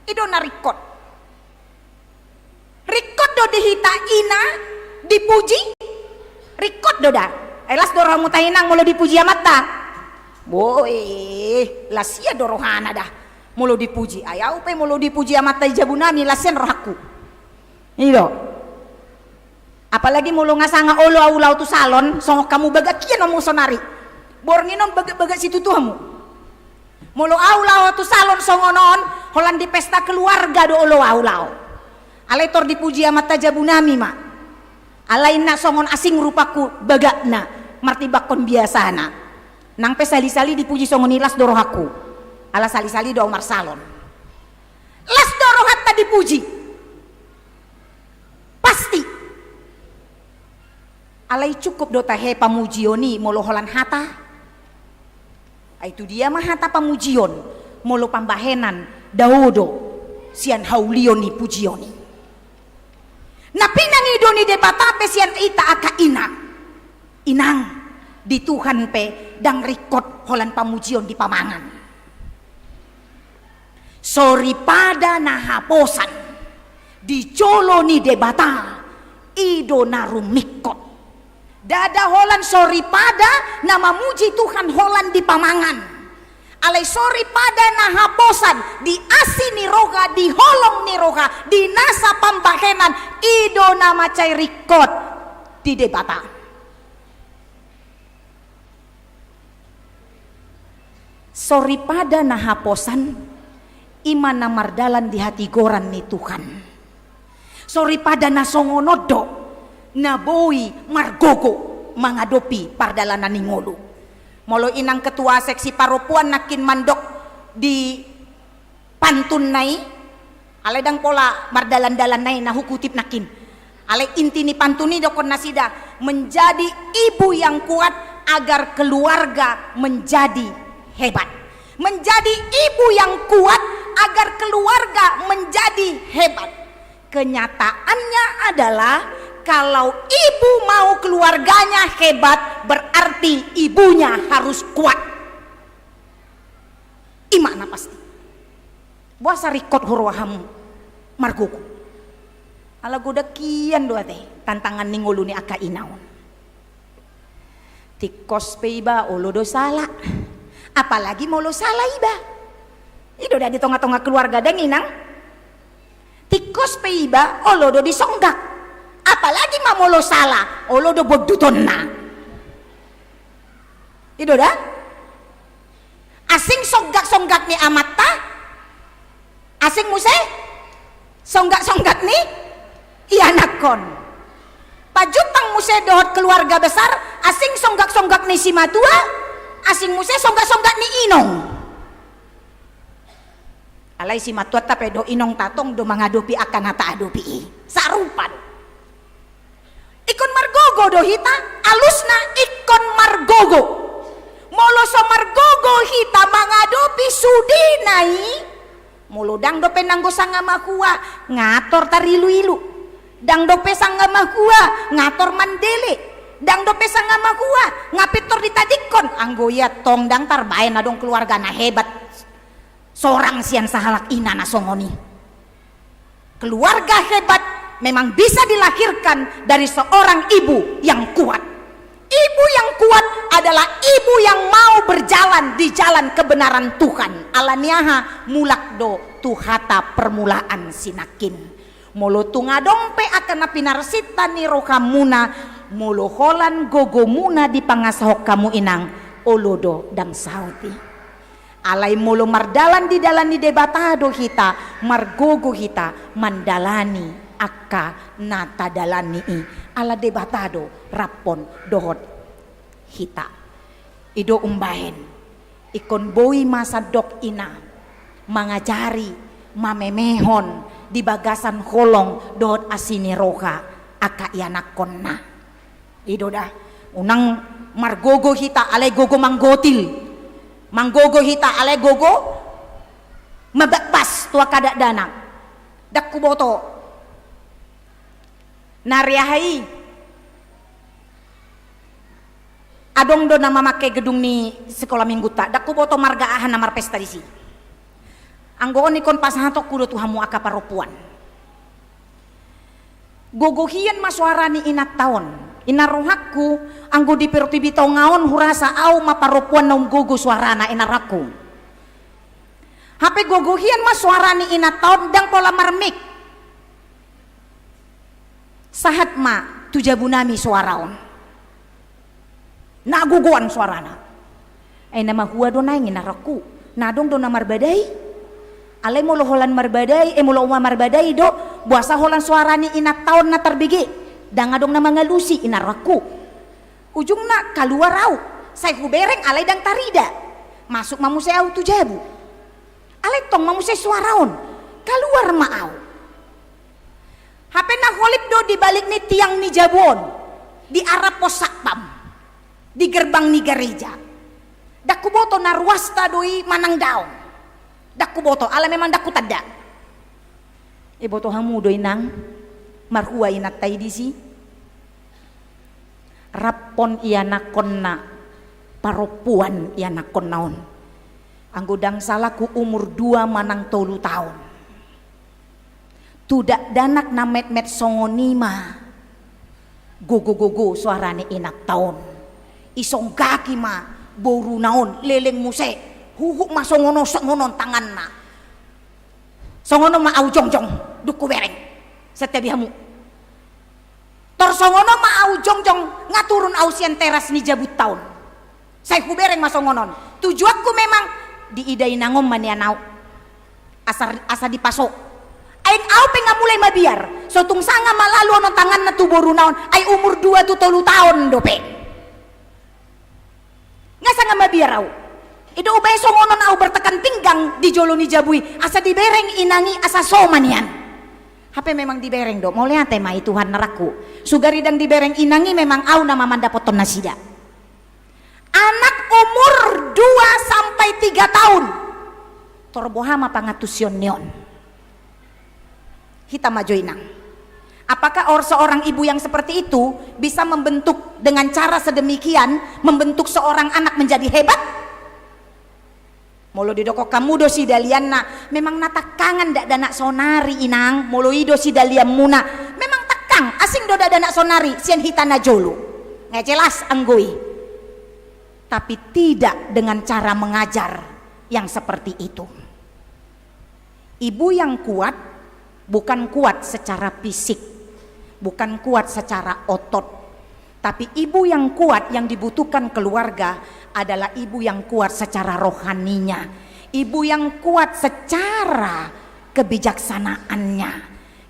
I do na ringkot. Ringkot do di hita ina dipuji? Ringkot do da? Ai las do rohamu tahe inang molo dipuji amanta? Boi, las ia do rohana da. Molo dipuji, ai au pe molo dipuji amanta di jabu nami, las ia rohangku. I do. Apalagi molo nga sanga olo au laho tu salon, songon hamu bagak hian hamu sonari. Borngin on bagak-bagak situtu hamu. Molo au laho tu salon songon on, holan di pesta keluarga do olo au laho. Alai tor dipuji amanta jabu nami ma. Alai na songon asing rupangku bagakna, martimbangkon biasana. Nang pe sali-sali dipuji songon i las do rohangku. Ala sali-sali do au marsalon. Las do rohanta dipuji. Pasti. Alai cukup do tahe pamujion i molo holan hata? Ai tu dia ma hata pamujion, molo pambahenan dao do sian haulion ni pujion i? Na pinangido ni Debata pe sian hita angka ina. Inang, di Tuhan pe ndang ringkot holan pamujion di pamangan. Soripada na haposan di jolo ni Debata, i do na rumingkot. Ndada holan soripada na mamuji Tuhan holan di pamangan. Alai soripada na haposan di asi ni roha, di holong ni roha, di nasa pambahenan, i do na mansai ringkot di Debata. Soripada na haposan, i ma na mardalan di hatigoran ni Tuhan. Soripada na songon on do na boi margogo mangadopi pardalanan ni ngolu. Molo inang ketua seksi parompuan nangkin mandok di pantunna i, alai ndang pola mardalan-dalan na i na hukutip nangkin. Alai inti ni pantun i dokkon nasida, menjadi ibu yang kuat agar keluarga menjadi hebat. Menjadi ibu yang kuat agar keluarga menjadi hebat. Kenyataannya adalah kalau ibu mau keluarganya hebat, berarti ibunya harus kuat. I ma na pasti. Boasa ringkot huroha hamu margogo? Ala godang hian do ate tantangan ni ngolu ni angka ina on. Tingkos pe iba olo do sala. Apalagi molo sala iba. I do da di tonga-tonga keluarga dang inang. Tingkos pe iba olo do disonggak. Apalagi ma molo sala, olo do bondutonna. I do da? Asing songgak-songgak ni amanta, asing muse songgak-songgak ni ianakhon. Pajumpang muse dohot keluarga besar, asing songgak-songgak ni simatua, asing muse songgak-songgak ni inong. Alai simatuanta pe dohot inongta tong do mangadopi angka na taadopi i. Sarupa do. Ingkon margogo do hita, alusna ingkon margogo. Molo so margogo hita mangadopi sudena i, molo ndang dope nanggo sanga mahua, ngator tarilu-ilu. Ndang dope sanga mahua, ngator mandele. Ndang dope sanga mahua, nga pintor ditadingkon. Anggo i antong ndang tarbaen adong keluarga na hebat. Sorang sian sahalak ina na songon i. Keluarga hebat memang bisa dilahirkan dari seorang ibu yang kuat. Ibu yang kuat adalah ibu yang mau berjalan di jalan kebenaran Tuhan. Ala ni aha? Mulak do tu hata permulaan sinangkin. Molo tung adong pe angka na pinarsinta ni rohamuna, molo holan gogomuna dipangasahon hamu inang, olo do ndang saut i. Alai molo mardalan di dalan ni Debata do hita, margogo hita mandalani angka na tadalani i, ala Debata do raphon dohot hita. I do umbahen ingkon boi ma sandok ina mangajari, mamemehon di bagasan holong dohot asi ni roha angka ianakkonna. I do da, unang margogo hita alai gogo manggotil, manggogo hita alai gogo mabakbas tu angka dakdanak. Ndang huboto. Na ari aha i adong do na mamangke gedung ni sikola minggunta, ndang huboto marga aha na marpesta disi. Anggo on ingkon pasahatonku do tu hamu angka parompuan. Gogo hian ma soara ni inanta on. Inna rohangku, anggo di portibi tonga on hurasa au ma parompuan na umgogo soarana, inna rohangku. Hape gogo hian ma soara ni inanta on, ndang pola marmik. Sahat ma tu jabunami soara on. Na gogoan soarana. Ai na mahua do naeng, inna rohangku. Na adong do na marbadai. Alai molo holan marbadai, eh, molo uma marbadai do, boasa holan soara ni inanta on na tarbege. Ndang adong na mangalusi, inna rohangku. Ujungna kaluar au, sai hubereng alai ndang tarida. Masuk ma muse au tu jabu. Alai tong ma muse soara on, kaluar ma au. Hape na holip do di balik ni tiang ni jabu on, di arah pos satpam, di gerbang ni gareja. Ndang huboto na ruasta do i manang daong. Ndang huboto, ala memang ndang hutanda. Iboto hamu do inang, marhua inanta i disi. Raphon ianakkonna, parompuan ianakkonna on. Anggo ndang salahku umur dua manang tolu taon. Tu dakdanak na metmet songon i ma gogo-gogo soara ni inanta on. Isonggaki ma boruna on, leleng muse, huhut ma songon on, songon on tanganna. Songon on ma au jongjong, dung hubereng. Santabi hamu. Tor songon on ma au jongjong, nga turun au sian teras ni jabunta on. Sai hubereng ma songon on. Tujuanku memang diida inang on ma nian au. Asa, asa dipaso. Ai au pe nga mulai mabiar. So tung sanga ma lalu on tanganna tu boruna on. Ai umur dua tu tolu taon dope. Nga sanga mabiar au. I do ubaen songon on au bertekan pinggang di jolo ni jabu i, asa dibereng inang i asa so ma nian. Hape memang dibereng do, mauliate ma i Tuhan, inna rohangku. Sugari ndang dibereng inang i memang au nama mandapothon nasida. Anak umur dua sampai tiga tahun. Tor boha ma pangantusion ni on. Hita ma jo inang. Apakah or-, seorang ibu yang seperti itu bisa membentuk dengan cara sedemikian, membentuk seorang anak menjadi hebat? Molo didokkon hamu do sidalianna, memang na tangkangan dakdanak saonari inang, molo i do sidalianmuna, memang tangkang, asing do dakdanak saonari, sian hita na jolo. Nga jelas anggo i. Tapi tidak dengan cara mengajar yang seperti itu. Ibu yang kuat bukan kuat secara fisik, bukan kuat secara otot, tapi ibu yang kuat yang dibutuhkan keluarga adalah ibu yang kuat secara rohaninya, ibu yang kuat secara kebijaksanaannya.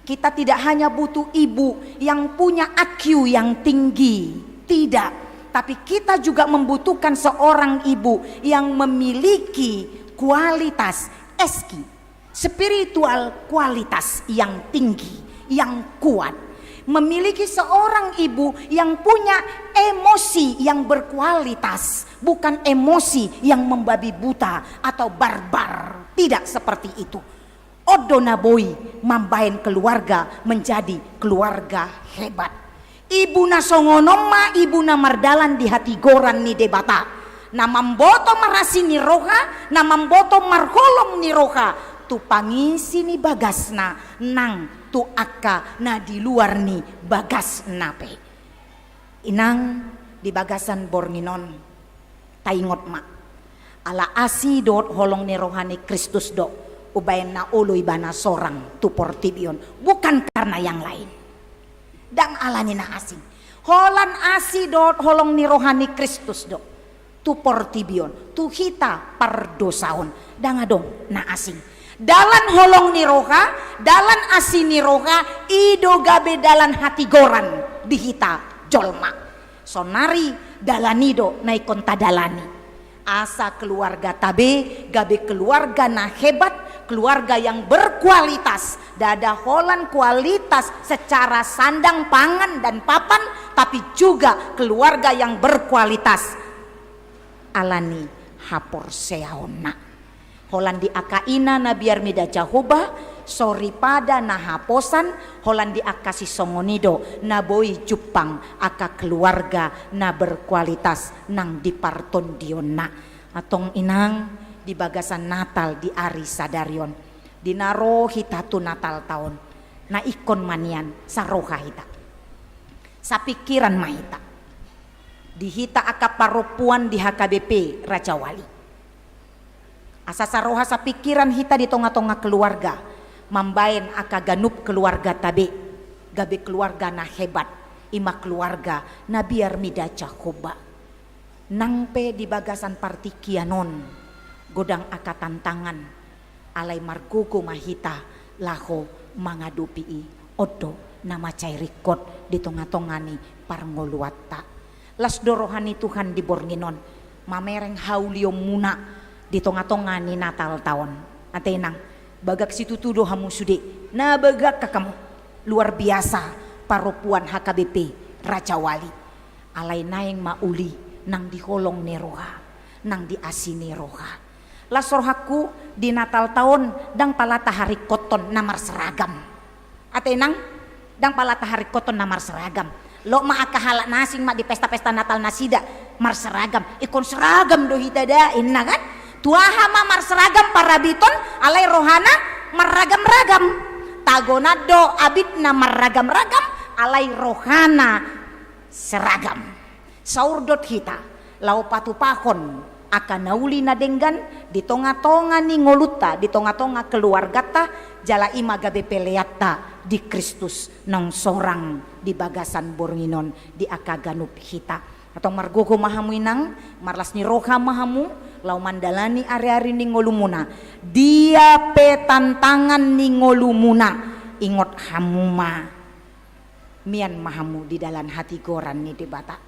Kita tidak hanya butuh ibu yang punya I Q yang tinggi, tidak, tapi kita juga membutuhkan seorang ibu yang memiliki kualitas S Q, spiritual kualitas yang tinggi, yang kuat. Memiliki seorang ibu yang punya emosi yang berkualitas, bukan emosi yang membabi buta atau barbar. Tidak seperti itu. On do na boi mambaen keluarga menjadi keluarga hebat. Ibu na songon on ma ibu na mardalan di hatigoran ni Debata. Na mamboto marasi ni roha, na mamboto marholong ni roha tu pangisi ni bagasna nang tu angka na di luar ni bagasna pe. Inang, di bagasan borngin on, taingot ma, ala asi dohot holong ni roha ni Kristus do umbaen na olo ibana sorang tu portibi on, bukan karena yang lain. Ndang ala ni na asing. Holan asi dohot holong ni roha ni Kristus do tu portibi on, tu hita pardosa on. Ndang adong na asing. Dalan holong ni roha, dalan asi ni roha, i do gabe dalan hatigoran di hita jolma. Sonari dalan i do na ingkon tadalani. Asa keluargata be gabe keluarga na hebat, keluarga yang berkualitas. Ndada holan kualitas secara sandang, pangan, dan papan, tapi juga keluarga yang berkualitas ala ni haporseaonna. Holan di angka ina na biar mida Jahowa, soripada na haposan, holan di angka sisongon i do na boi jumpang angka keluarga na berkualitas nang di partondionna. Antong inang, di bagasan Natal di ari sadari on, di na ro hita tu Natalta on, na ingkon ma nian saroha hita, sapingkiran ma hita. Di hita angka parompuan di H K B P Rajawali, asa saroha sapingkiran hita di tonga-tonga keluarga, mambaen angka ganup keluargata be gabe keluarga na hebat, i ma keluarga na biar mida Jahowa. Nang pe di bagasan partingkian on godang angka tantangan, alai margogo ma hita laho mangadopi i. On do na mansai ringkot di tonga-tonga ni parngoluanta. Las do roha ni Tuhan di borngin on mamereng haulionmuna di tonga-tonga ni Natalta on. Ate inang, bagak situtu do hamu sude, na bagak hamu. Luar biasa parompuan H K B P Rajawali. Alai naeng ma uli nang di holong ni roha, nang di asi ni roha. Las rohangku, di Natalta on ndang pala taharingkothon na marseragam. Ate inang, ndang pala taharingkothon na marseragam. Loas ma angka halak na asing ma di pesta-pesta Natal nasida marseragam. Ingkon seragam do hita da, inna kan? Tu aha ma marseragam parabiton, alai rohana marragam-ragam. Tagonan do abitna marragam-ragam, alai rohana seragam. Saurdot hita laho patupahon angka na uli na denggan di tonga-tonga ni ngolunta, di tonga-tonga keluarganta, jala i ma gabe peleanta di Kristus naung sorang di bagasan borngin on di angka ganup hita. Antong margogo ma hamu inang, marlas ni roha ma hamu laho mandalani ari-ari ni ngolumuna. Dia pe tantangan ni ngolumuna, ingot hamu ma, mian ma hamu di dalan hatigoran ni Debata.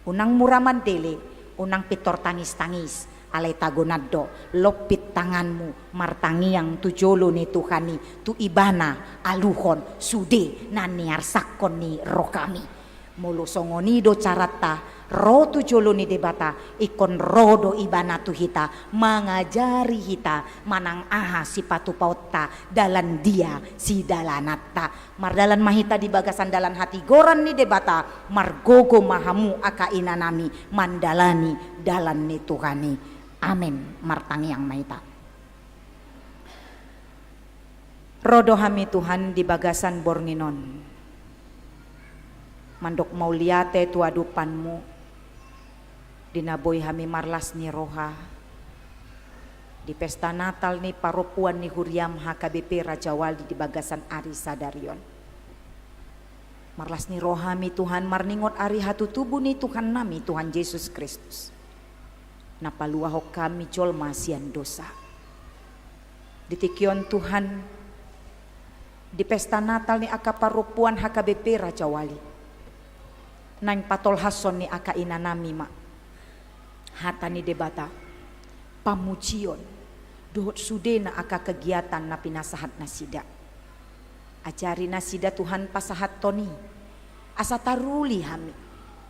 Unang mura mandele, unang pintor tangis-tangis, alai tagonan do, lompit tanganmu martangiang tu jolo ni Tuhan i, tu Ibana aluhon sude na niarsangkon ni rohami. Molo songon i do caranta ro tu jolo ni Debata, ingkon ro do Ibana tu hita, mangajari hita manang aha sipatupaonta, dalan dia sidalananta. Mardalan ma hita di bagasan dalan hatigoran ni Debata, margogo ma hamu angka inanami mandalani dalan ni Tuhan i. Amen. Martangiang ma hita. Ro do hami Tuhan di bagasan borngin on mandok mauliate tu adopanmu, di na boi hami marlas ni roha di pesta Natal ni parompuan ni huriam H K B P Rajawali di bagasan ari sadari on. Marlas ni roha hami Tuhan marningot ari hatutubu ni Tuhannami Tuhan Jesus Kristus, na paluahon hami jolma sian dosa. Di tingki on Tuhan, di pesta Natal ni angka parompuan H K B P Rajawali, naeng patolhashon ni angka inanami ma hata ni Debata, pamujion dohot sudena angka kegiatan na pinasahat nasida. Ajari nasida Tuhan pasahathon i, asa taruli hami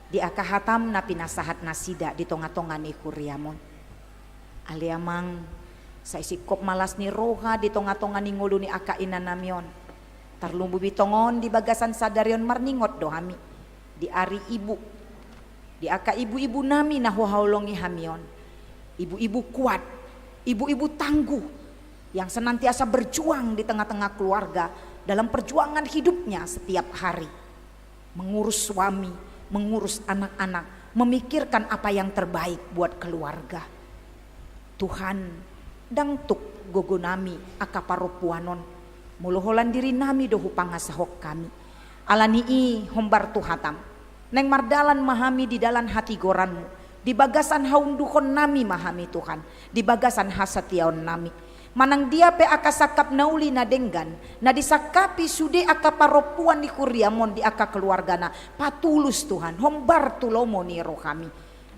di angka hatam na pinasahat nasida di tonga-tonga ni huriam on. Ale Amang, sai singkop ma las ni roha di tonga-tonga ni ngolu ni angka inanami on. Tarlumobi tongon di bagasan sadari on marningot do hami di ari ibu, di angka ibu-ibunami na huhaholongi hami on. Ibu-ibu kuat, ibu-ibu tangguh, yang senantiasa berjuang di tengah-tengah keluarga dalam perjuangan hidupnya setiap hari. Mengurus suami, mengurus anak-anak, memikirkan apa yang terbaik buat keluarga. Tuhan, ndang tuk gogo nami angka parompuan on, molo holan diri nami do hupangasahon hami. Alani i hombar tu hatam. Naeng mardalan ma hami di dalan hatigoranmu, di bagasan haunduhon nami ma hami Tuhan, di bagasan hasatiaon nami. Manang dia pe angka sangkap na uli na denggan, na disangkapi sude angka parompuan ni huriam on di angka keluargana, patulus Tuhan, hombar tu lomo ni rohami.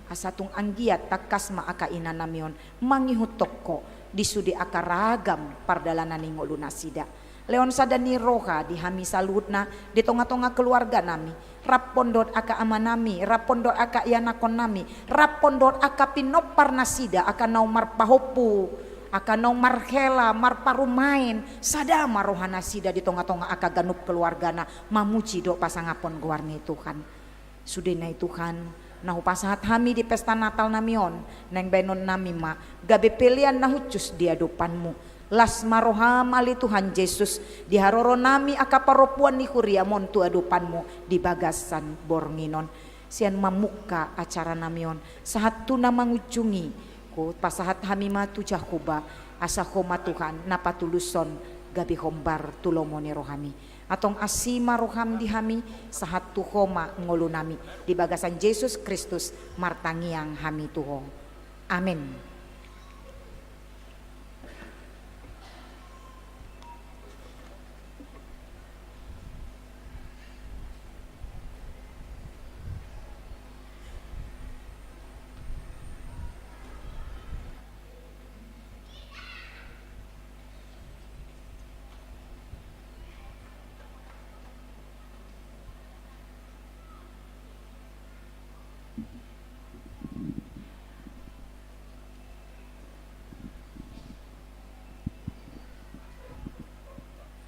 Asa tung anggiat tangkas ma angka inanami on mangihuthon ho di sude angka ragam pardalanan ni ngolu nasida. Lehon sada ni roha di hami saluhutna di tonga-tonga keluarga nami, rap dohot angka ama nami, rap dohot angka ianakhon nami, rap dohot angka pinompar nasida, angka naung marpahompu, angka naung marhela, marparumaen, sada ma roha nasida di tonga-tonga angka ganup keluargana, mamuji dohot pasangaphon goar ni Tuhan. Sudena i Tuhan, na hupasahat hami di pesta Natal nami on, naeng baenon nami ma gabe pelean na hushus di adopanmu. Las ma roham ale Tuhan Jesus, di haroro nami angka parompuan ni huriam on tu adopanmu di bagasan borngin on. Sian mamungka acara nami on sahat tu na mangujungi, hupasahat hami ma tu Jahowa, asa ho ma Tuhan na patulushon gabe hombar tu lomo ni rohami. Antong asi ma roham di hami, sahat tu ho ma ngolu nami. Di bagasan Jesus Kristus martangiang hami tu ho. Amen.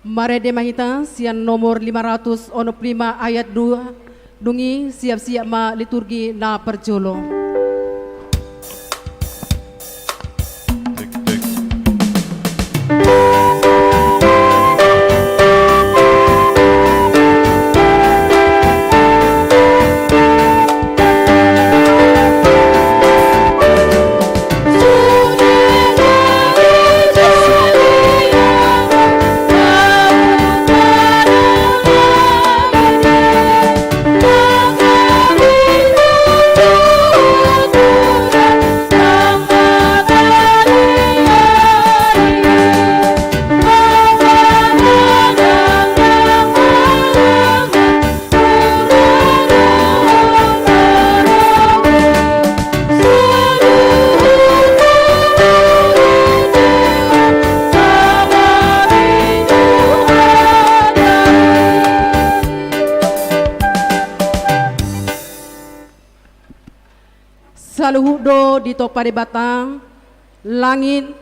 Marende ma hita sian nomor lima ratus onom pulu lima ayat dua, dung i siap-siap ma liturgi na parjolo. Saluhut do ditompa Debata, langit,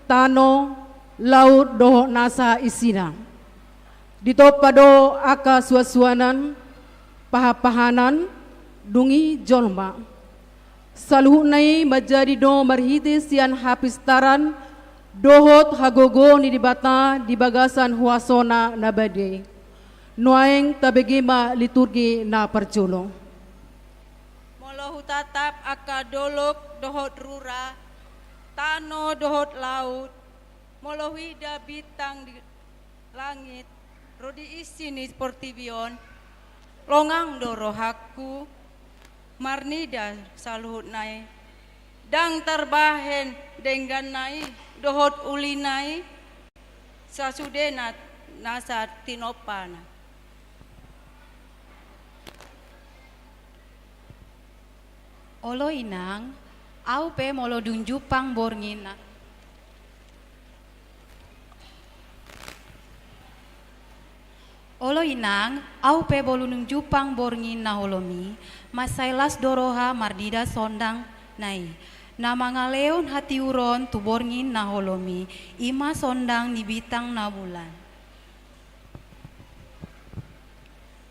tano, laut dohot nasa isina. Ditompa do angka suansuanan, pahanpahanan, dung i jolma. Saluhutna i manjadi do marhite sian hapistaran dohot hagogoon ni Debata di bagasan huasoNa na badia i. Nuaeng tabege ma liturgi na parjolo. Molo hutatap angka dolok dohot rura, tano dohot laut, molo huida bintang di langit, ro di isi ni portibi on, longang do rohangku, marnida saluhutna i, ndang tarbahen dengganna i, dohot ulina i, sasudena nasa tinompana. Olo inang, au pe molo dung jumpang borngin na. Olo inang, au pe molo dung jumpang borngin na holom i, mansai las do roha marnida sondang na i. Na mangalehon hatiuron tu borngin na holom i, i ma sondang ni bintang na bulan.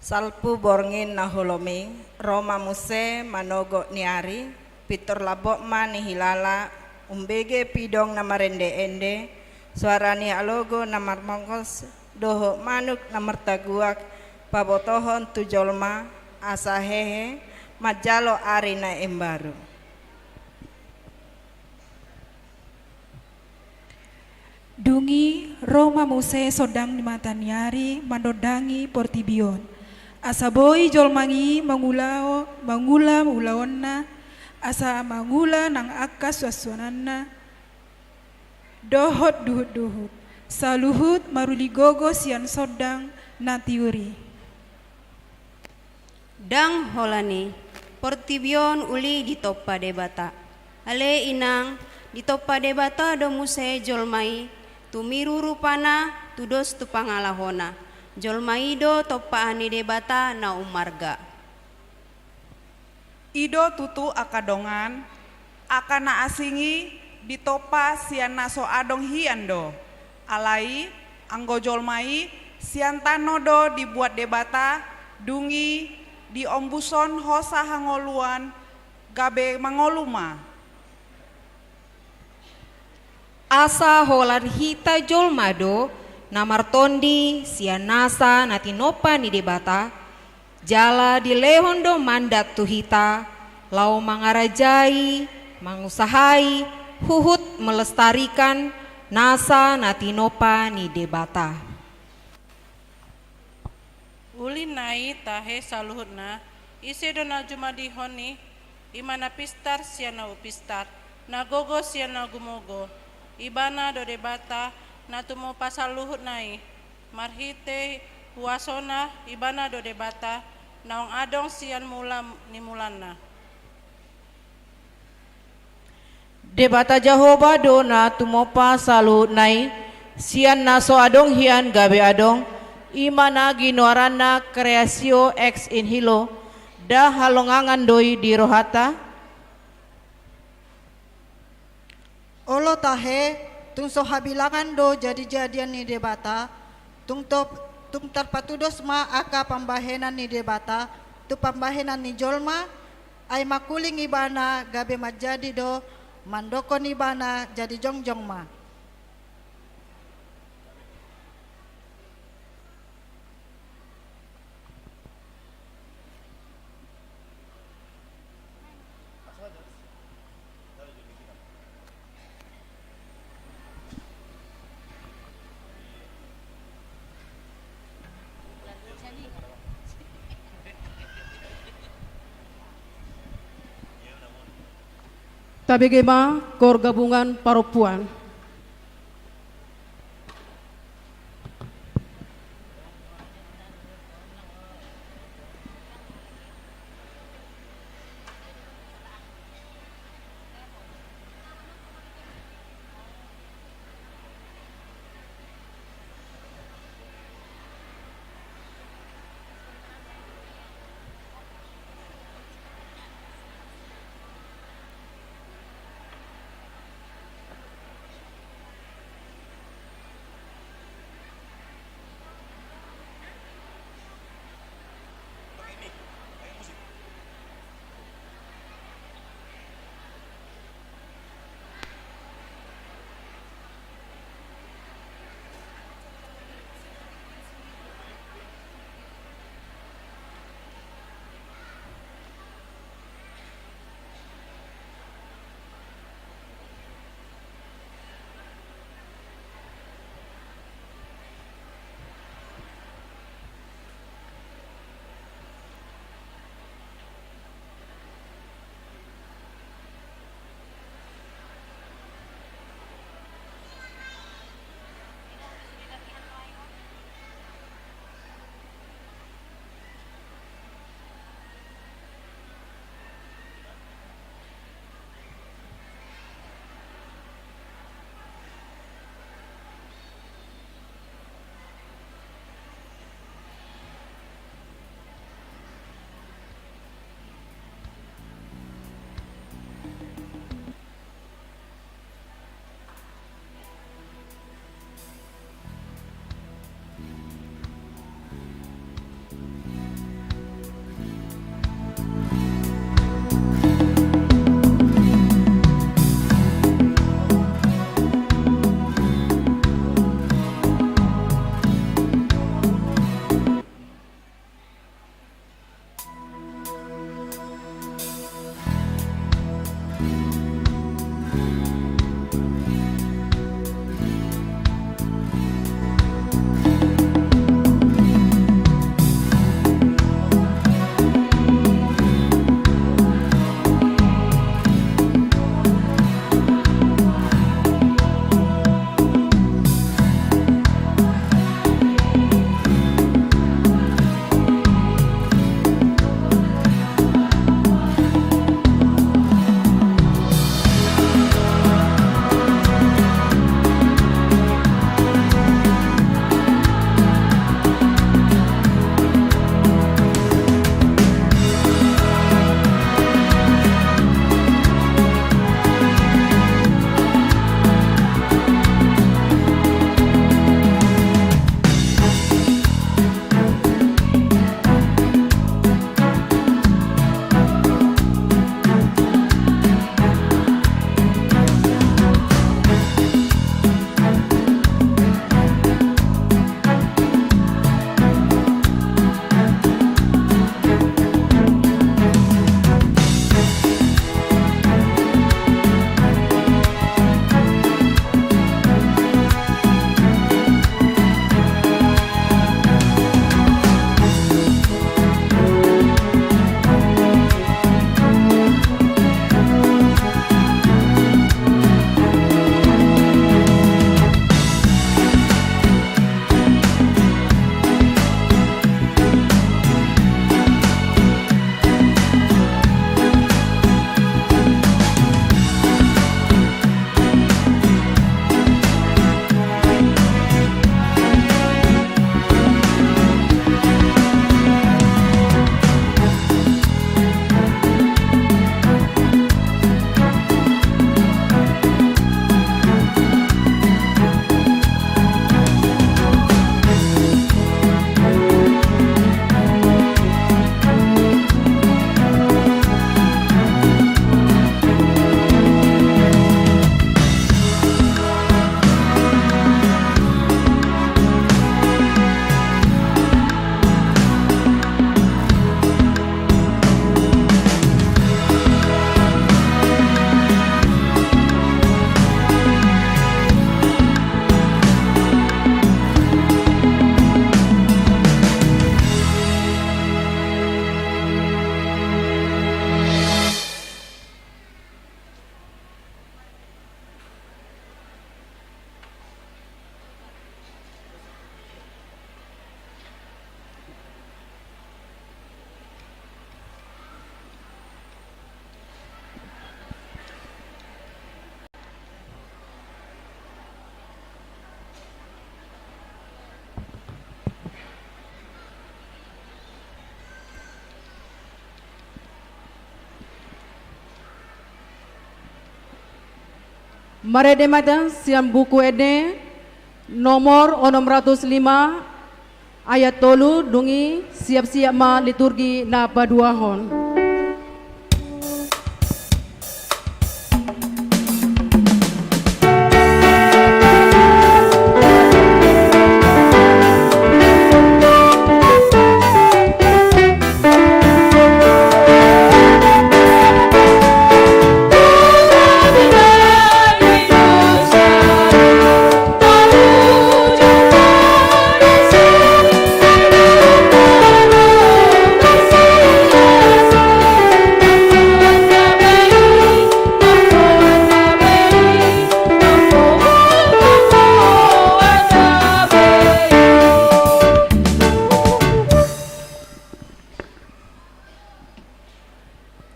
Salpu borngin na holom i, ro ma muse manogot ni ari, pintor lambok ma nihilala, Umbege pidong na marende-ende, suara ni alogo na marmongkos, dohot manuk na martaguak, pabotohon tu jolma, asa hehe manjalo ari na imbaru. Dung i ro ma muse sondang ni mataniari mandondangi portibi on, asa boi jolma i mangula, mangula ulaonna, asa mangula nang angka suansuananna, dohot duhutduhut, saluhut maruli gogo sian sondang na tiur i. Ndang holan i, portibi on uli ditompa Debata. Ale inang, ditompa Debata do muse jolma i, tumiru rupana, tudos tu pangalahona. Jolma i do tompaan ni Debata na umarga. I do tutu angka dongan, angka na asing i ditompa sian na so adong hian do. Alai, anggo jolma i, sian tano do dibuat Debata, dung i diombushon hosa hangoluan, gabe mangolu ma. Asa holan hita jolma do na martondi sian nasa na tinompa ni Debata, jala dilehon do mandat tu hita, laho mangarajai, mangusahai, huhut melestarikan nasa na tinompa ni Debata. Uli nai tahe saluhutna, ise do na jumadihon i, i ma na pistar sian na upistar, na gogo sian na gumogo. Ibana do Debata, na tumompa saluhutna i, marhite huasona, Ibana do Debata, naung adong sian mula ni mulanna. Debata Jahowa do na tumompa saluhutna i, sian na so adong hian gabe adong, i ma na ginoaranna creatio ex nihilo, nda halongangan do i di rohanta? Olo tahe, tung so habilangan do jadijadian ni Debata, tung top-, tung tarpatudos ma angka pambahenan ni Debata tu pambahenan ni jolma, ai mangkuling Ibana gabe manjadi do, mandokkon Ibana jadi jongjong ma. Tabege ma kor gabungan parompuan. Marende ma hita sian Buku Ende nomor onom ratus lima, ayat tolu, dung i siap-siap ma liturgi na paduahon.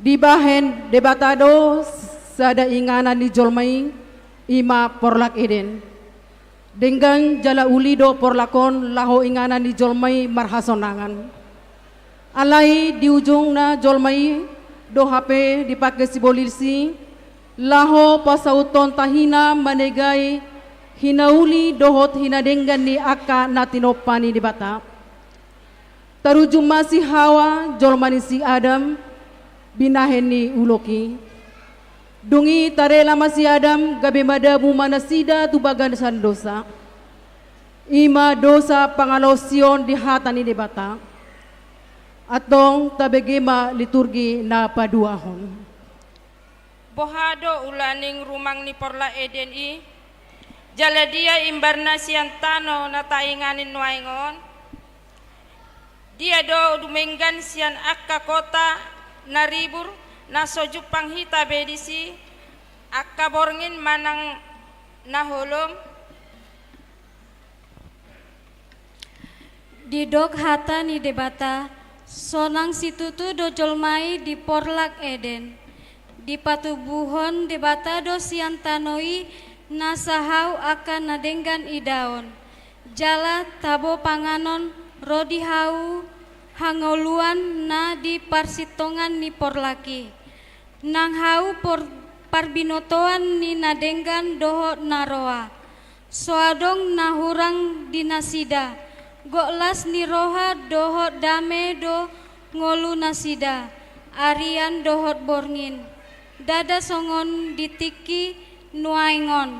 Dibahen Debata do sada inganan ni jolma i, i ma porlak eden. Denggan jala uli do porlak on laho inganan ni jolma i marhasonangan. Alai di ujungna jolma i do hape dipangke sibolis i laho pasauthon tahina manegai hinauli dohot hinadenggan ni angka na tinompa ni Debata. Tarujung ma si Hawa, jolma ni si Adam, binahen ni ulok i. Dung i tarela ma si Adam, gabe madabu ma nasida tu bagasan dosa. I ma dosa pangalaosion di hata ni Debata. Antong tabege ma liturgi na paduahon. Boha do ulaning rumang ni porlak eden i? Jala dia imbarna sian tano na taingani nuaeng on? Dia do dumenggan sian angka kota na ribur na so jumpang hita be disi, angka borngin manang na holom? Didok hata ni Debata, sonang situtu do jolma i di porlak eden. Dipatubuhon Debata do sian tano i nasa hau angka na denggan idaon. Jala tabo panganon ro di hau hangoluan na di parsintongan ni porlak i. Nang hau por-, parbinotoan ni na denggan dohot na roa. So adong na hurang di nasida, gok las ni roha dohot dame do ngolu nasida, arian dohot borngin. Ndada songon di tingki nuaeng on.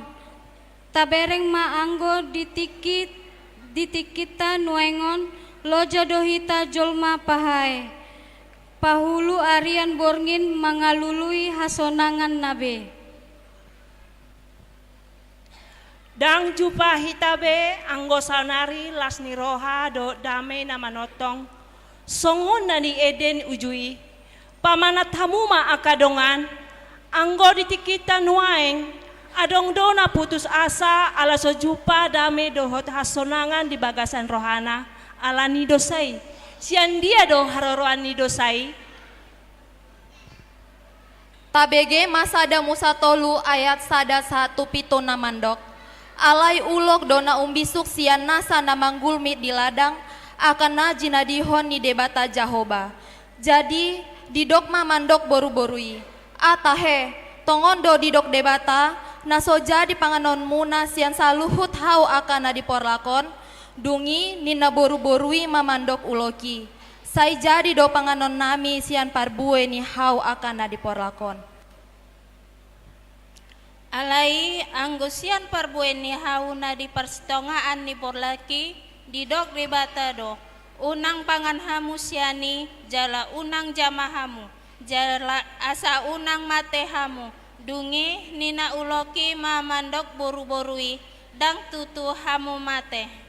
Tabereng ma anggo di tingki, di tingkinta nuaeng on, loja do hita jolma pahae. Pahulu arian borngin mangalului hasonanganna be. Ndang jumpa hita be anggo saonari las ni roha dohot dame na manongtong, songon na di eden uju i. Pamanat hamu ma angka dongan, anggo di tingkinta nuaeng, adong do na putus asa ala so jumpa dame dohot hasonangan di bagasan rohana, ala ni dosa i. Sian dia do haroroan ni dosa i? Tabege ma sada Musa tolu ayat sada sahat tu pitu na mandok. Alai ulok do na umbisuk sian nasa na manggulmit di ladang, angka na jinadihon ni Debata Jahowa. Jadi, didok ma mandok boruboru i. Atahe, tongon do didok Debata, na so jadi panganonmuna sian saluhut hau angka na di porlak on, dung i ninna boruboru i ma mandok ulok i. Sai jadi do panganonnami sian parbue ni hau angka na di porlak on. Alai anggo sian parbue ni hau na di parsitongaan ni porlak i, didok Debata do, unang pangan hamu sian i, jala unang jama hamu, jala asa unang mate hamu. Dung i ninna ulok i ma mandok boruboru i, ndang tutu hamu mate.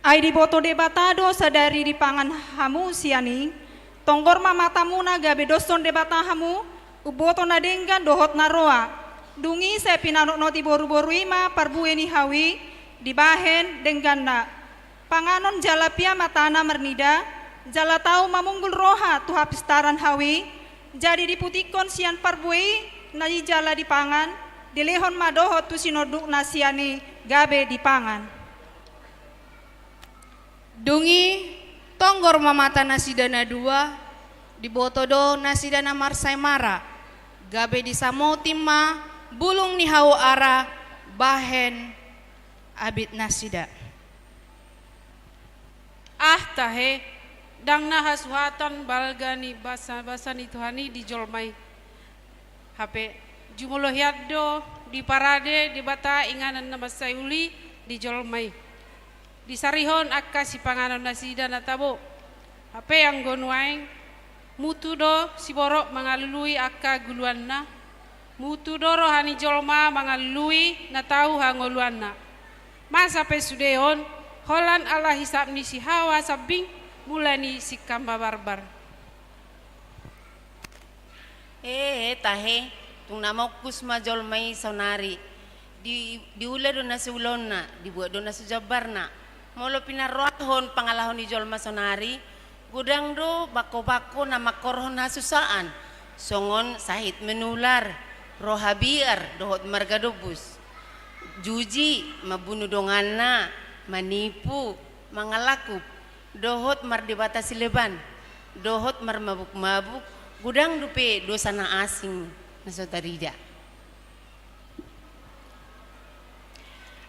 Ai diboto Debata do sadari dipangan hamu sian i, tonggor ma matamuna gabe doshon Debata hamu, umboto na denggan dohot na roa. Dung i sai pinanotnoti boruboru i ma parbue ni hau i, dibahen dengganna. Panganon jala pia matana marnida, jala tau mamunggul roha tu hapistaran hau i, jadi diputikkon sian parbue i na i jala dipangan, dilehon ma dohot tu sinondukna sian i gabe dipangan. Dung i tonggor ma mata nasida na dua, diboto do nasida na marsaemara. Gabe disamoti ma bulung ni hau ara bahen abitnasida. Ah, tahe, ndang na hasuhatan balga ni basa, basa ni Tuhan i di jolma i. Hape, jumolo hian do diparade Debata inganan na mansai uli di jolma i. Disarihon angka sipanganon nasida na tabo. Hape anggo nuaeng, mutu do siborok mangalului angka guluanna, mutu do roha ni jolma mangalului na tau hangoluanna. Masa pe sude on, holan ala hisap ni si Hawa sambing, mula ni si Kamba Barbar. E, e, tahe, tung na mongkus ma jolma i saonari. Di, diula do na siulaonna, dibuat do na sijambarna. Molo pinarrohahon pangalaho ni jolma saonari, godang do bangko-bangko na mangkorhon hasusaan, songon sahit menular, roha biar, dohot marga dobus. Juji, mambunu donganna, manipu, mangalakup, dohot mardebata sileban, dohot marmabuk-mabuk, godang dope dosa na asing na so tarida.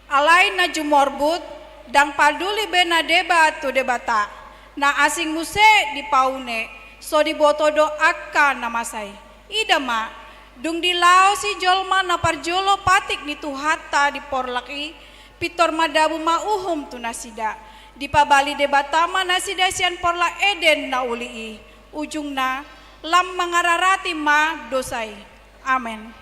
Alai na jumorbut, ndang paduli be na deba tu Debata, na asing muse dipaune, so diboto do angka na masa i. Ida ma, dung dilaosi jolma na parjolo patik ni Tuhanta di porlak i, pintor madabu ma uhum tu nasida. Dipabali Debata ma nasida sian porlak Eden na uli i. Ujungna, lam mangararati ma dosa i. Amen.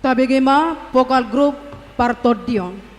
Tabege ma vokal grup Partondion.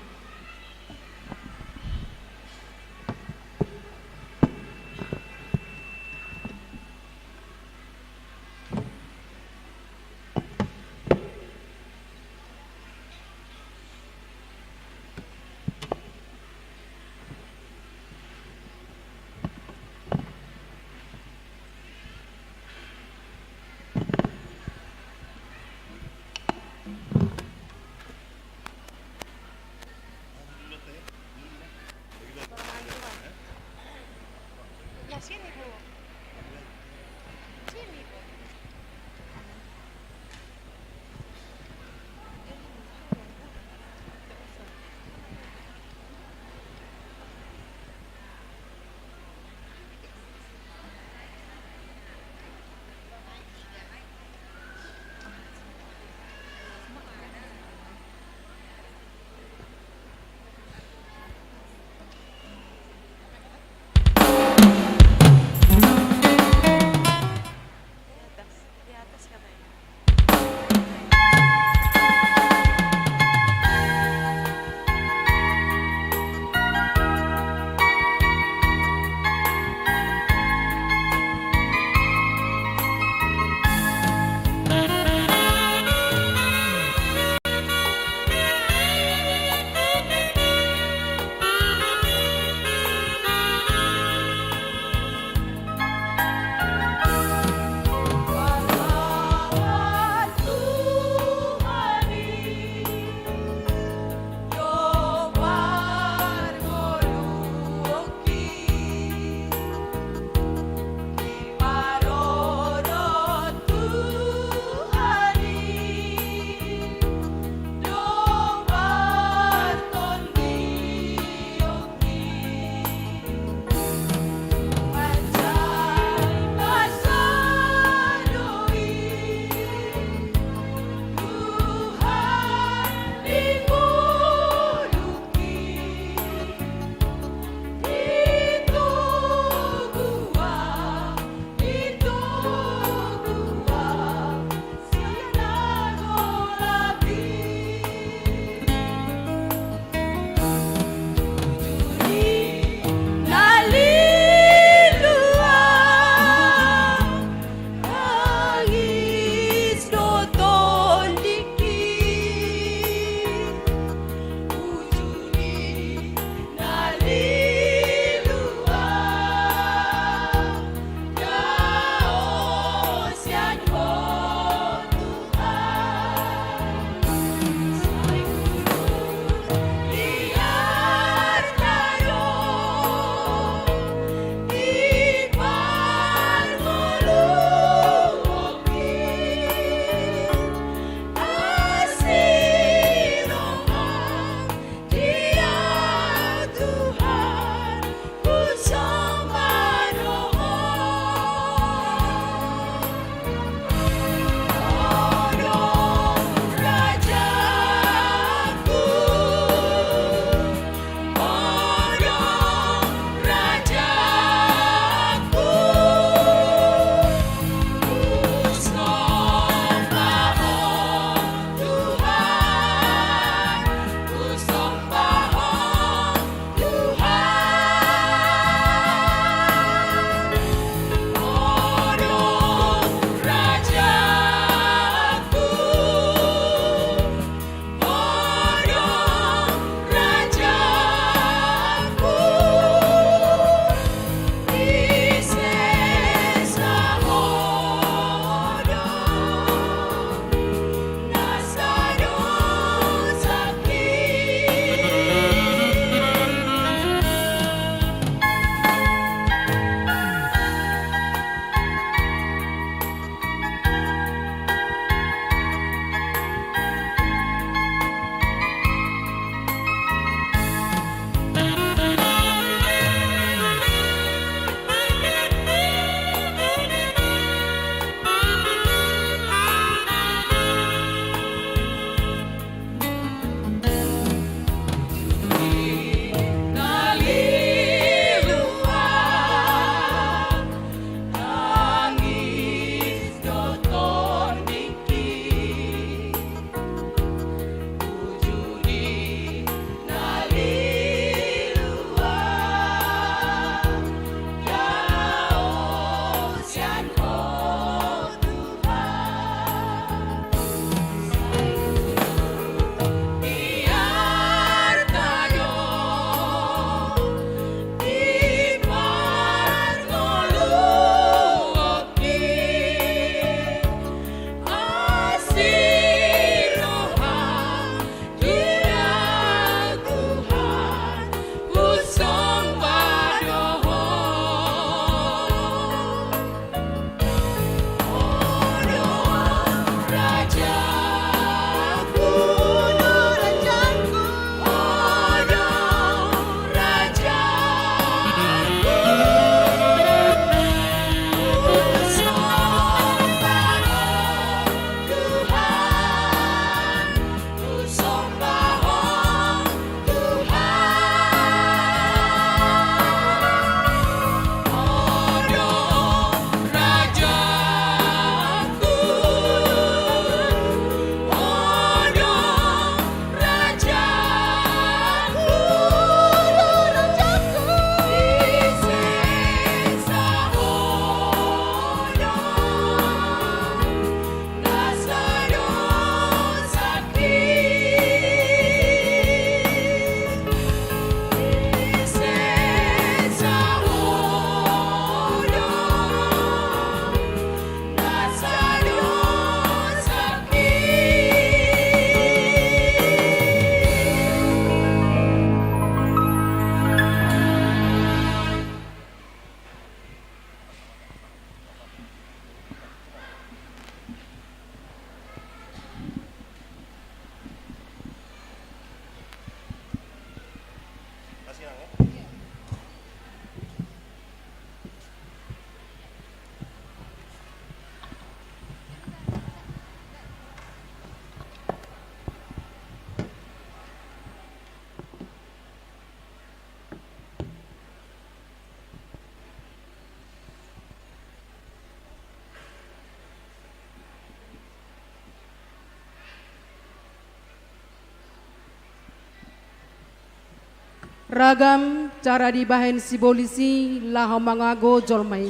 Ragam cara dibahen sibolis i laho mangago jolma i.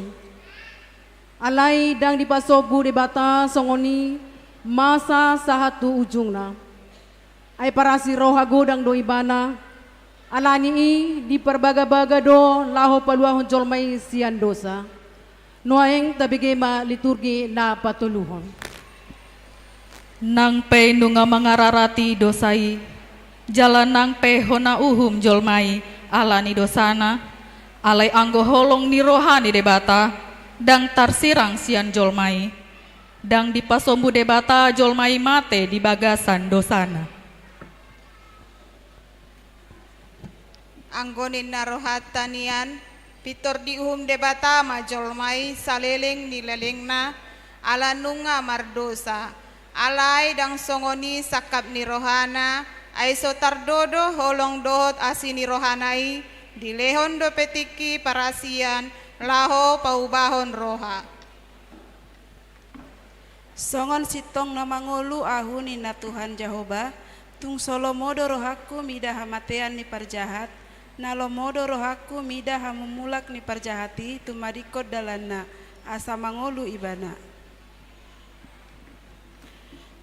Alai ndang dipasombu Debata songon i masa sahat tu ujungna. Ai parasi roha godang do ibana, alani i diparbagabaga do laho paluahon jolma i sian dosa. Nuaeng tabege ma liturgi na patoluhon. Nang pe nunga mangararati dosa i, jala nang pe hona uhum jolma i ala ni dosana, alai anggo holong ni roha ni Debata ndang tarsirang sian jolma i. Ndang dipasombu Debata jolma i mate di bagasan dosana. Anggo ninna rohanta nian, pintor diuhum Debata ma jolma i saleleng ni lelengna, ala nunga mardosa. Alai ndang songon i sangkap ni rohana, ai so tardodo holong dohot asi ni rohana i, dilehon dope tingki parasian laho paubahon roha. Songon sintong na mangolu ahu, ninna Tuhan Jahowa, tung so lomo do rohangku mida hamatean ni parjahat, na lomo do rohangku mida hamumulak ni parjahat i tumadingkon dalanna, asa mangolu ibana.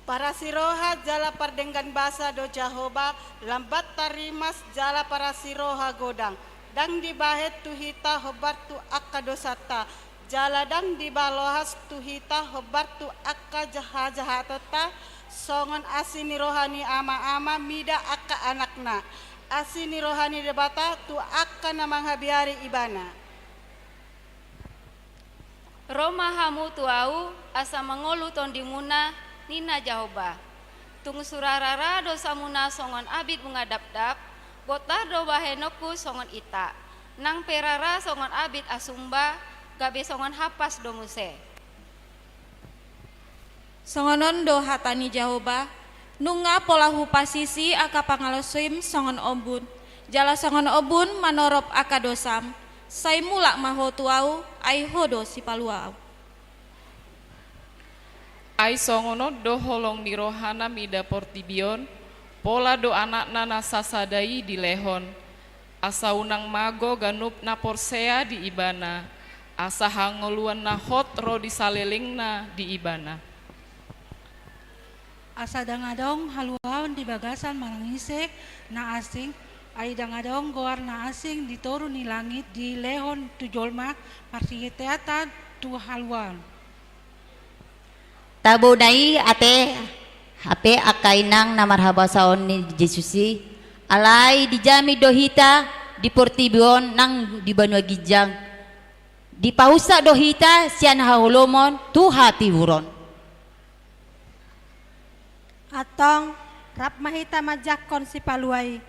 Parasi roha jala pardenggan basa do Jahowa, lambat tarimas jala parasi roha godang. Ndang dibahen tu hita hombar tu angka dosanta, jala ndang dibaloas tu hita hombar tu angka jaha-, jahatonta, songon asi ni roha ni ama-ama mida angka anakna, asi ni roha ni Debata tu angka na manghabiari ibana. Ro ma hamu tu ahu, asa mangolu tondimuna, ninna Jahowa. Tung sura rara dosamuna songon abit bunga dapdap, bontar do bahenonku songon inta. Nang pe rara songon abit asumba, gabe songon hampas do muse. Songon on do hata ni Jahowa, nunga pola hupasisi angka pangalaosim songon ombun, jala songon ombun manorop angka dosam, sai mulak ma ho tu ahu, ai ho do sipalua ahu. Ai songon on do holong ni rohana mida portibi on, pola do anakna na sasada i dilehon, asa unang mago ganup na porsea di ibana, asa hangoluan na hot ro di salelengna di ibana. Asa ndang adong haluaon di bagasan manang ise na asing, ai ndang adong goar na asing di toru ni langit dilehon tu jolma marhitean tu haluaon. Tabo na i ate, hape angka inang na marhabasaon ni Jesus i, alai dijamin do hita di portibi on nang di banua ginjang. Dipaunsa do hita sian haholomon tu hatiuron. Antong, rap ma hita manjangkon sipalua i.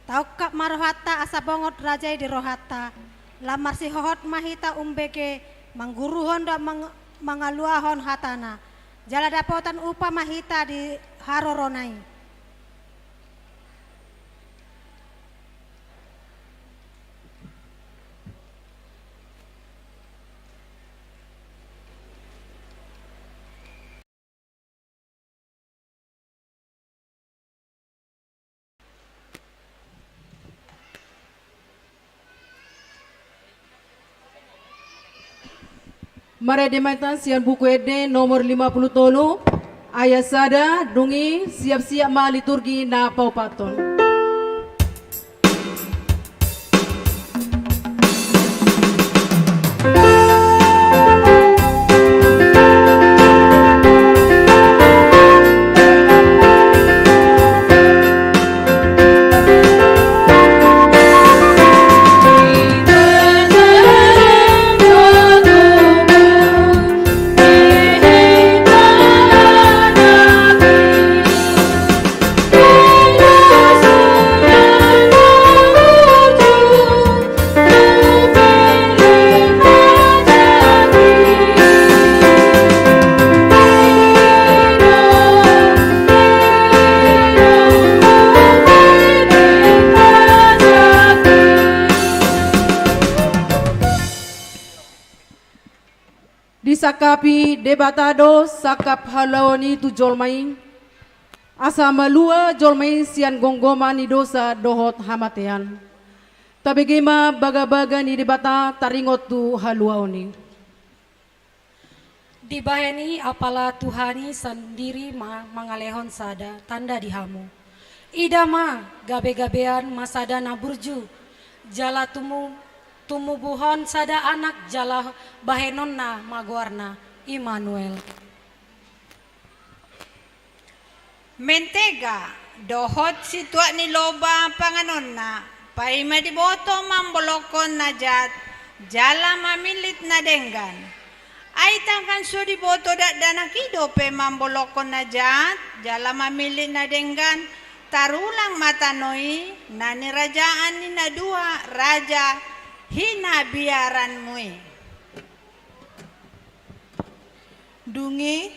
Taungkap ma rohanta asa bongot raja i di rohanta. Lam marsihohot ma hita umbege mangguruhon dohot mang-, mangaluahon hatana. Jala dapotan upa ma hita di harorona i. Marende ma hita sian Buku Ende nomor lima pulu tolu, ayat sada, dung i siap-siap ma liturgi na paopathon. Disangkapi Debata do sangkap haluaon i tu jolma i, asa malua jolma i sian gomgoman ni dosa dohot hamatean. Tabege ma bagabaga ni Debata taringot tu haluaon i. Dibahen i apala Tuhan i sandiri ma mangalehon sada tanda di hamu. Ida ma, gabegabean ma sada na burju, jala tumu-, tumubuhon sada anak jala bahenonna ma goarna Immanuel. Mentega dohot situak ni loba panganonna, paima diboto mambolongkon na jat jala mamillit na denggan. Ai tagan so diboto dakdanak i dope mambolongkon na jat jala mamillit na denggan, tarulang ma tano i na nirajaan ni na dua raja hinabiaranmu i. Dung i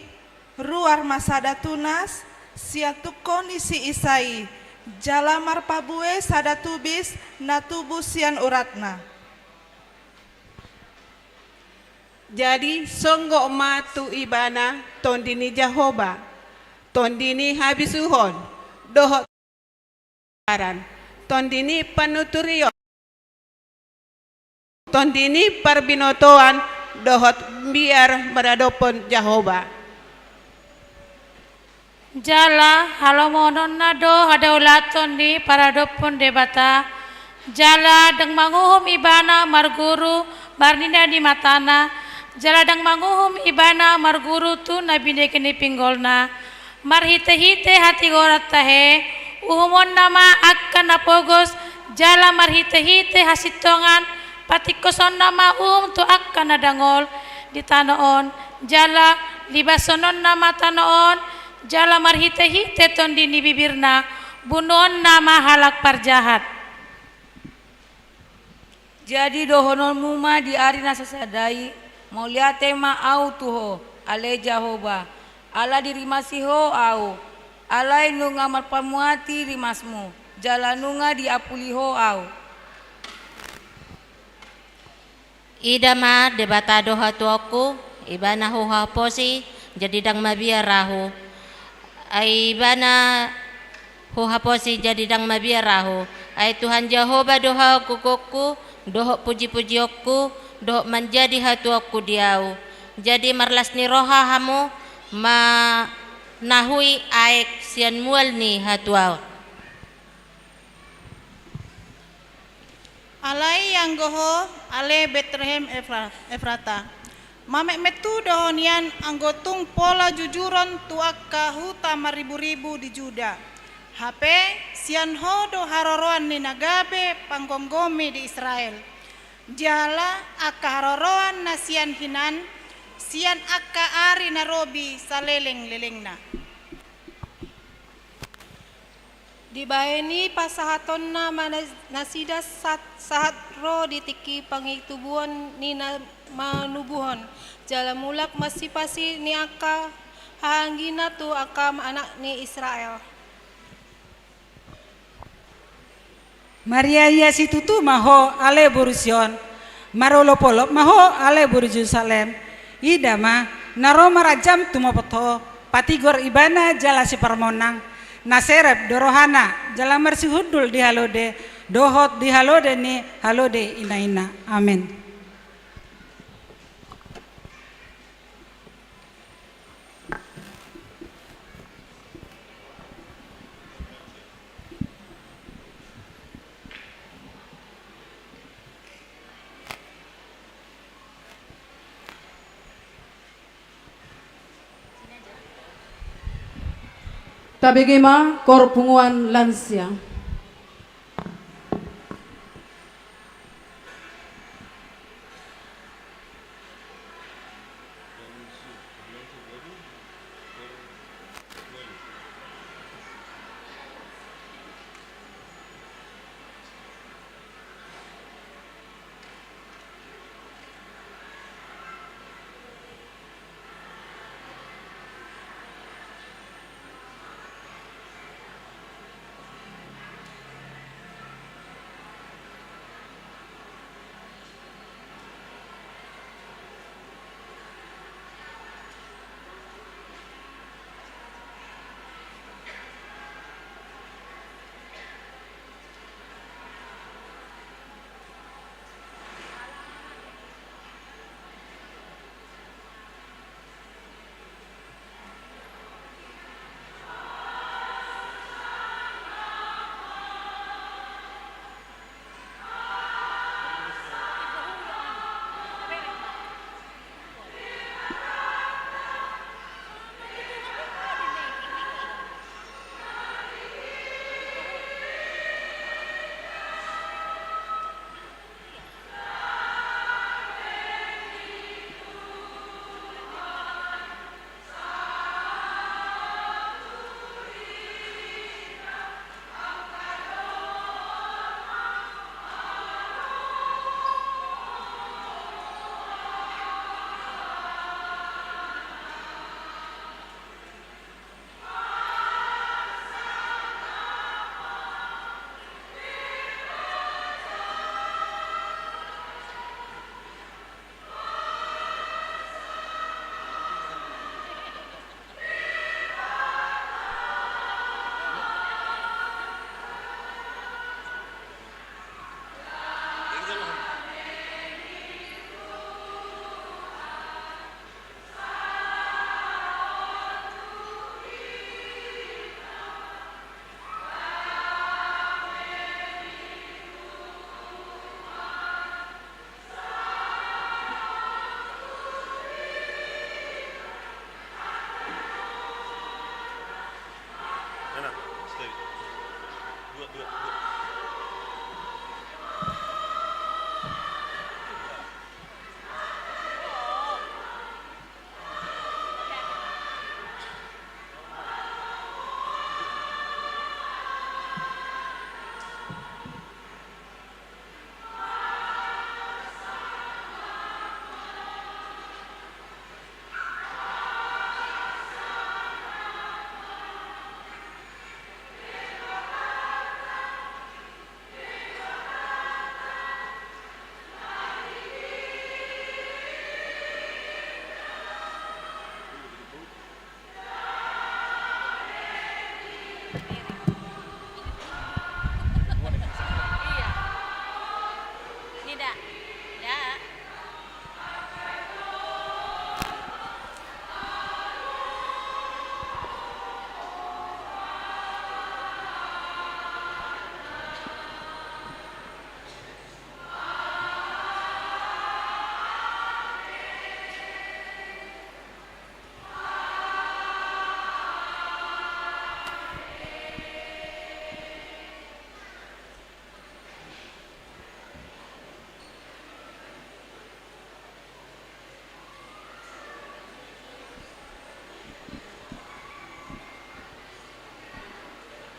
ruar ma sada tunas sian tungko ni si Isai, jala marpabue sada tubis na tubu sian uratna. Jadi songgop ma tu ibana Tondi ni Jahowa, Tondi ni habisuhon, dohot Tondi ni panuturion, Tondi ni parbinotoan, dohot biar maradophon Jahowa. Jala halomohononna do hadaulaton ni paradophon Debata, jala ndang manguhum ibana marguru marnida ni matana, jala ndang manguhum ibana marguru tu na binege ni pinggolna. Marhitehite hatigoran tahe, uhumonna ma angka na pogos, jala marhitehite hasintongan, patingkosonna ma uhum tu angka na dangol di tano on, jala libashononna ma tano on, jala marhitehite tondi ni bibirna, bunuonna ma halak parjahat. Jadi dohononmu ma di ari na sasada i: Mauliate ma ahu tu Ho, ale Jahowa, ala dirimasi Ho ahu, alai nunga marpamuati rimasmu, jala nunga diapuli Ho ahu. Ida ma, Debata do hatuaonku, Ibana huhaposi, jadi ndang mabiar ahu. Ai Ibana huhaposi, jadi ndang mabiar ahu. Ai Tuhan Jahowa do hagogoonku, dohot pujipujionku, dohot manjadi hatuaonku di ahu. Jadi marlas ni roha hamu manahui aek sian mual ni hatuaon. Alai anggo ho, ale Betlehem Efra-, Efrata, mametmetu do ho nian anggo tung pola jujuron tu angka huta marriburibu di Juda. Hape sian ho do haroroan ni na gabe panggomgomi di Israel, jala angka haroroan na sian hinan, sian angka ari na robi salelenglelengna. Dibahen i pasahatonna ma na-, nasida sahat, sahat ro di tingki pangitubuon ni na manubuhon, jala mulak masipasi ni angka hahaanggina tu angka anak ni Israel. Mariaria situtu ma ho, ale boru Sion, marolopolop ma ho, ale boru Jerusalem. Ida ma, na ro marajam tumopot ho, patigor Ibana jala siparmonang, na serep do rohana jala marsihundul di halode, dohot di halode ni halode inaina. Amen. Tabege ma kor punguan lansia.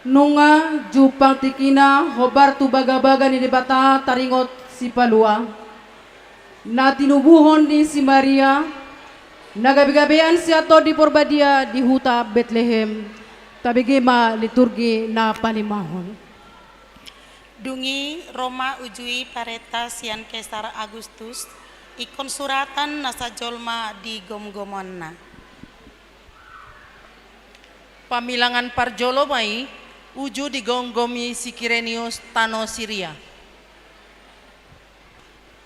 Nunga jumpang tingkina hombar tu bagabaga ni Debata taringot sipalua na tinubuhon ni si Maria, na gabegabean sian Tondi Porbadia di huta Betlehem. Tabege ma liturgi na palimahon. Dung i ro ma uju i parenta sian Kesar Agustus ingkon suratan nasa jolma di gomgomanna. Pamilangan parjolo ma i uju digomgomi si Kirenius tano Siria.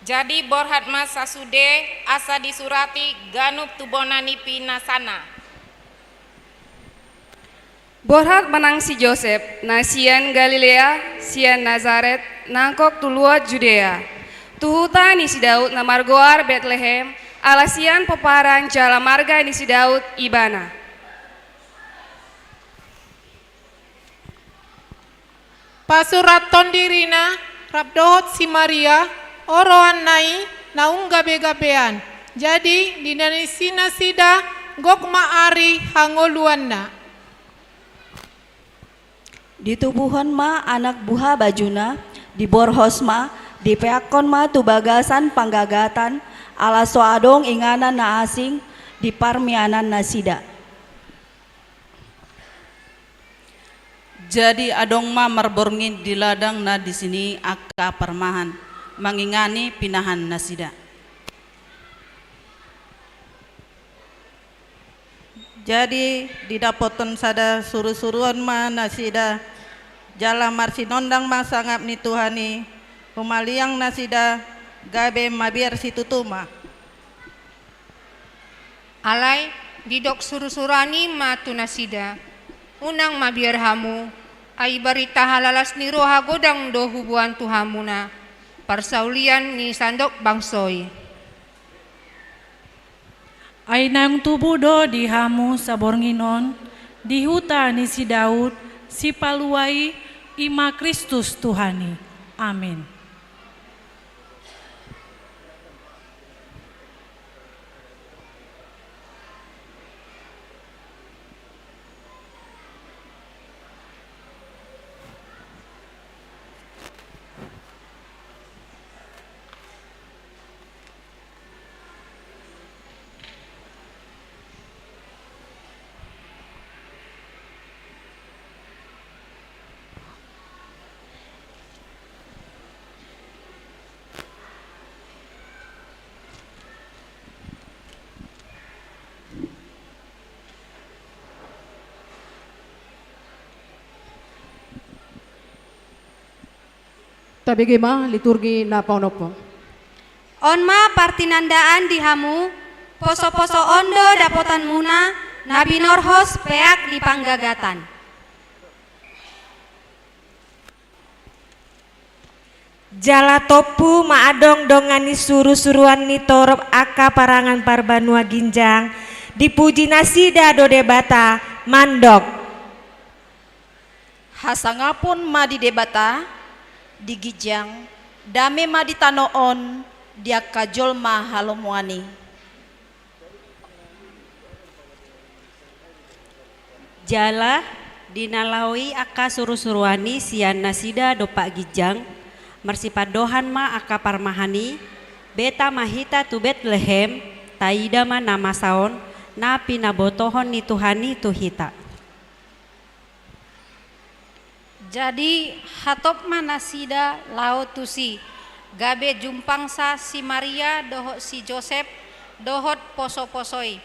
Jadi borhat ma sasude asa disurati ganup tu bona ni pinasana. Borhat ma nang si Josep na sian Galilea, sian Nasaret, nangkok tu luat Judea, tu huta ni si Daud na margoar Betlehem, ala sian pomparan jala marga ni si Daud ibana. Pasurathon dirina rap dohot si Maria, oroanna i naung gabegabean. Jadi di na ni si nasida gok ma ari hangoluanna. Ditubuhon ma anak buha bajuna, diborhos ma, dipeakkon ma tu bagasan panggagatan, ala so adong inganan na asing di parmianan nasida. Jadi adong ma marborngin di ladang na disi ni angka parmahan, mangingani pinahan nasida. Jadi didapothon sada surusuruon ma nasida, jala marsinondang ma sangap ni Tuhan i, humaliang nasida, gabe mabiar situtu ma. Alai didok surusuruan i ma tu nasida: Unang mabiar hamu, ai barita halalas ni roha godang do huboan tu hamuna parsaulian ni sandok bangso i. Ai naung tubu do di hamu saborngin on di huta ni si Daud, sipalua i, i ma Kristus Tuhan i. Amin. Tabege ma liturgi na paonomhon. On ma partinandaan di hamu, posoposo on do dapotanmuna na binorhos peak di panggagatan. Jala tompu ma adong dongan ni surusuruan ni torop angka parangan parbanua ginjang, dipuji nasida do Debata, mandok: Hasangapon ma di Debata di ginjang, dame ma di tano on di angka jolma halomoan i. Jala di na laho i angka surusuruan i sian nasida dompak ginjang, marsipandohan ma angka parmahan i: Beta ma hita tu Betlehem, taida ma na masa on, na pinabotohon ni Tuhan i tu hita. Jadi hatop ma nasida laho tusi, gabe jumpangsa si Maria dohot si Josep dohot posoposo i,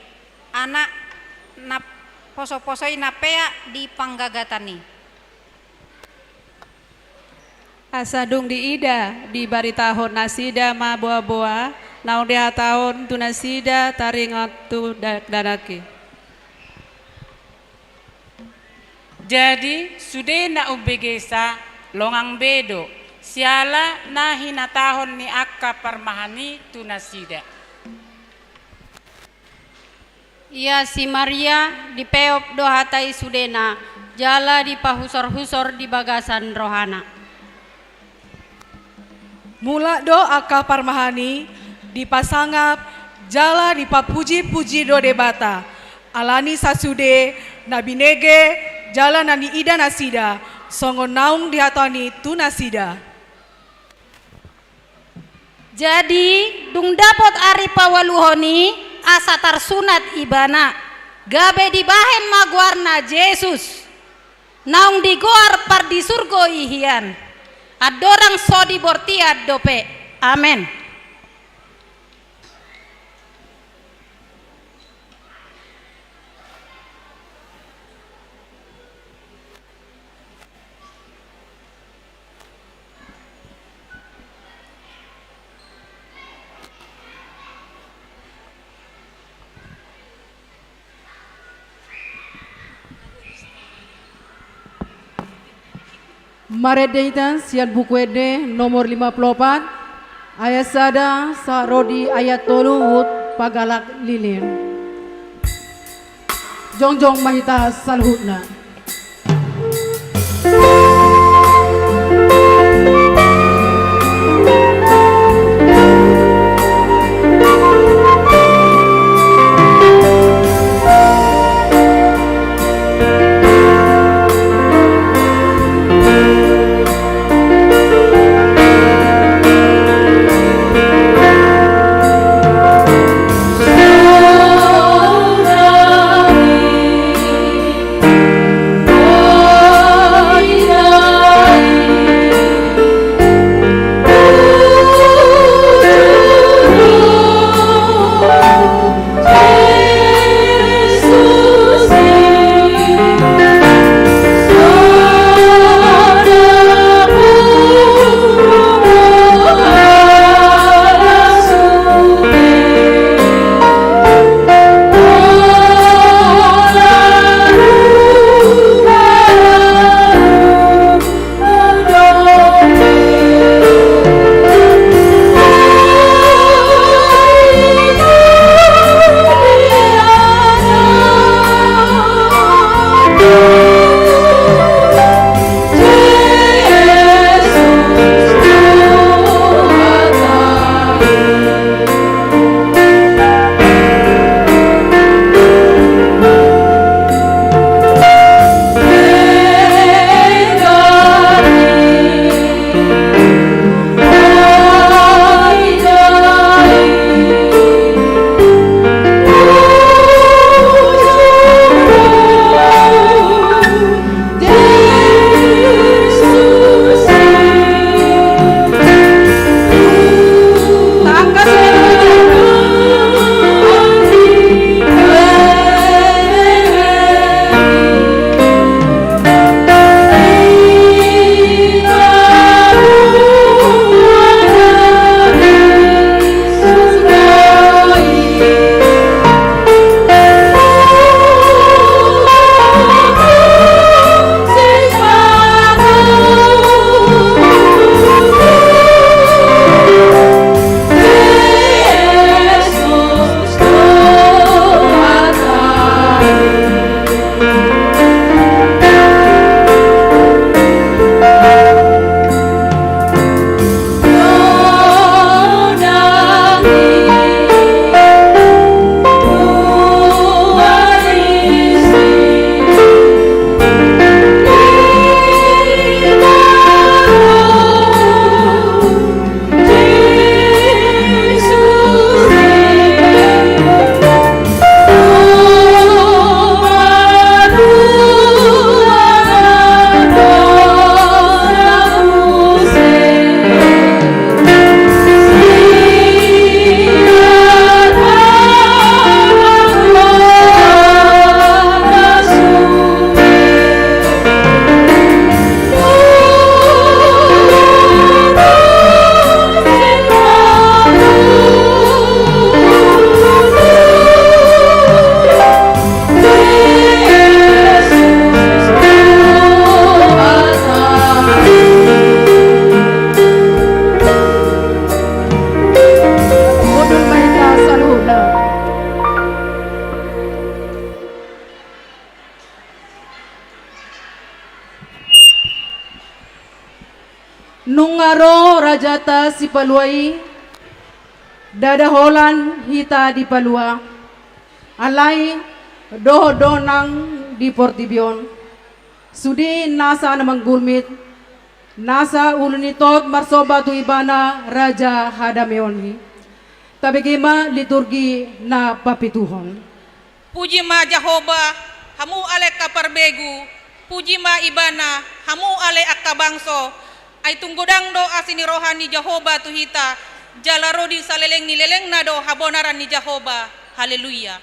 anak na, posoposo i na peak di panggagatan i. Asa dung diida, dibaritahon nasida ma boa-boa naung dihatahon tu nasida taringot tu dakdanak i. Jadi sude na umbegesa longang be do, siala na hinatahon ni angka parmahan i tu nasida. Ia si Maria dipeop do hata i sudena, jala dipahusor-husor di bagasan rohana. Mulak do angka parmahan i dipasangap jala dipapuji-puji do Debata, alani sasude na binege jala na niida nasida, songon naung dihatahon i tu nasida. Jadi, dung dapot ari paualuhon i, asa tarsunat ibana, gabe dibahen ma goarna Jesus, naung digoar Pardisurgo i hian. Andorang so dibortian dope. Amen. Marende hita sian Buku Ende nomor lima pulu opat, ayat sada sahat ro di ayat tolu, hut panggalak lilin. Jongjong ma hita saluhutna. Nunga ro rajanta sipalua i, ndada holan hita dipalua. Alai dohot do nang di portibi on sude nasa na manggulmit, nasa ulu ni tot marsomba tu Ibana Raja Hadameon i. Tabege ma liturgi na papituhon. Puji ma Jahowa, hamu ale angka parbegu, puji ma Ibana, hamu ale angka bangso, ai tung godang do asi ni roha ni Jahowa tu hita, jala ro di saleleng ni lelengna do habonaran ni Jahowa. Haleluya.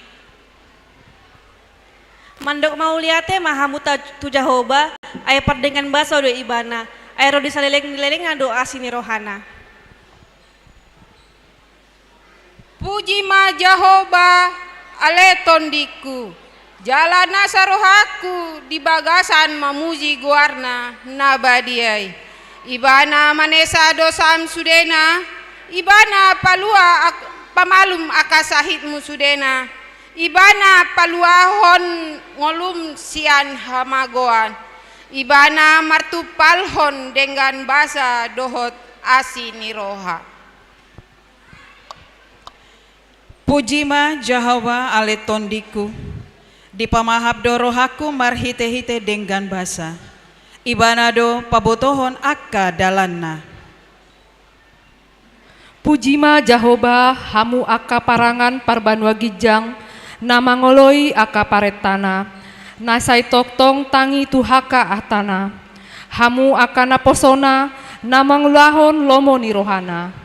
Mandok mauliate ma hamu ta-, tu Jahowa, ai pardenggan basa do Ibana, ai ro di saleleng ni lelengna do asi ni rohana. Puji ma Jahowa, ale tondingku, jala nasa rohangku di bagasan mamuji goarna na badia i. Ibana manesa dosam sudena, Ibana palua ak-, pamalum angka sahitmu sudena, Ibana paluahon ngolum sian hamagoan, Ibana martumpalhon denggan basa dohot asi ni roha. Puji ma Jahowa ale tondingku, dipamahap do rohangku marhite-hite denggan basa. Ibana do pabotohon angka dalanna. Puji ma Jahowa, hamu angka parangan parbanua ginjang, na mangoloi angka parentana, na sai tongtong tangi tu angka ahtana. Hamu angka naposona, na mangulahon lomo ni rohana.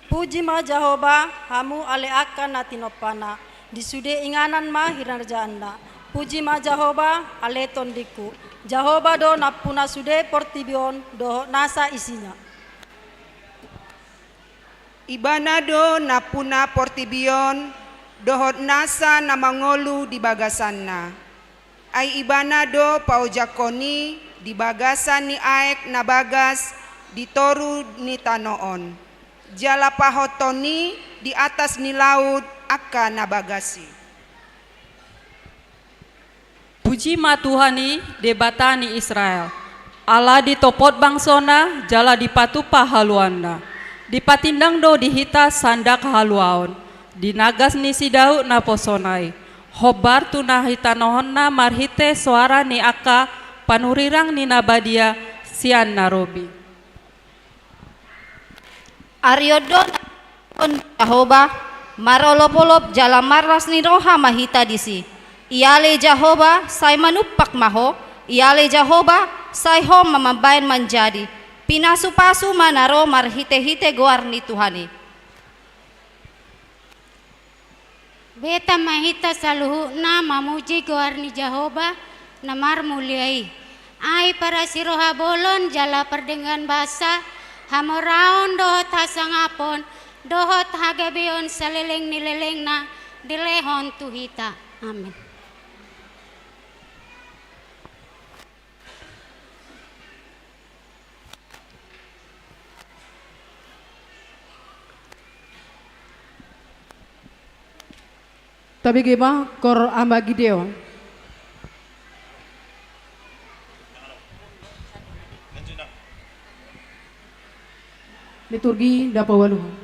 Puji ma Jahowa, hamu ale angka na tinompana, di sude inganan ma hinarjaanna. Puji ma Jahowa, ale tondingku. Jahowa do nampuna sude portibi on dohot nasa isina. Ibana do nampuna portibi on dohot nasa na mangolu di bagasanna. Ai Ibana do paojakkon i di bagasan ni aek na bagas di toru ni tano on, jala pahothon i di atas ni laut angka na bagas i. Puji ma Tuhan i, Debata ni Israel, ala ditopot bangsona jala dipatupa haluaonna. Dipatindang do di hita sandak haluaon, di nagas ni si Daud naposona i. Hombar tu na hitanohonna marhite soara ni angka panurirang ni na badia sian na robi. Ari on do na on Jahowa, marolop-olop jala marlas ni roha ma hita disi. Iale Jahowa, sai manumpak ma ho, iale Jahowa, sai ho ma mambaen manjadi. Pinasu-pasu ma na ro marhite-hite goar ni Tuhan i. Beta ma hita saluhutna mamuji goar ni Jahowa na marmulia i. Ai parasi roha bolon jala pardenggan basa, hamoraon dohot hasangapon, dohot hagabeon saleleng ni lelengna dilehon tu hita. Amen. Tabege ma Koor Ama Gideon. Liturgi na paualuhon.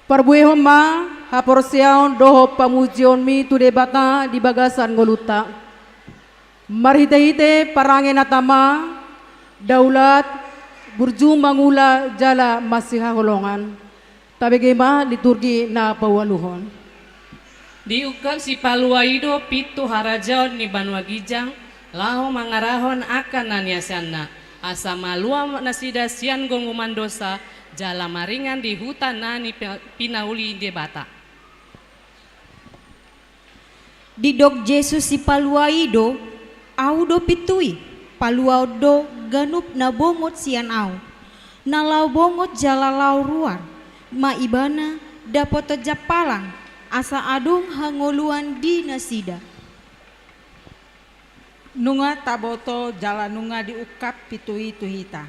Parbuehon ma haporseaon dohot pamujionmi tu Debata di bagasan ngolunta. Marhite-hite parange na tama, daulat, burju mangula jala masihaholongan. Tabege ma liturgi na paualuhon. Diungkap sipalua i do pintu harajaon ni banua ginjang, laho mangarahon angka na niasana, asa malua nasida sian gonggoman dosa, jala maringan di huta na ni pe-, pinauli Debata. Didok Jesus sipalua i do, Ahu do pintu i, paluaon do ganup na bongot sian Ahu. Na laho bongot jala laho ruar, ma ibana dapotan jampalan, asa adong hangoluan di nasida. Nunga taboto jala nunga diungkap pintu i tu hita.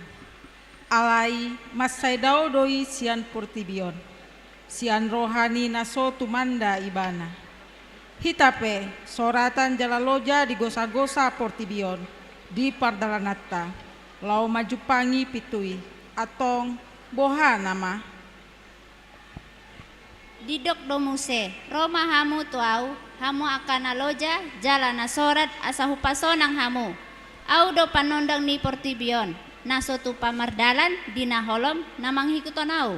Alai mansai dao do i sian portibi on, sian roha ni na so tumanda ibana. Hita pe, soratan jala loja digosagosa portibi on, di pardalananta, laho manjumpangi pintu i, antong, boha nama? Didok do muse, ro ma hamu tu Ahu, hamu angka na loja, jala na sorat, asa hupasonang hamu. Ahu do panondang ni portibi on, na so tupa mardalan, di na holom, na mangihut Ahu.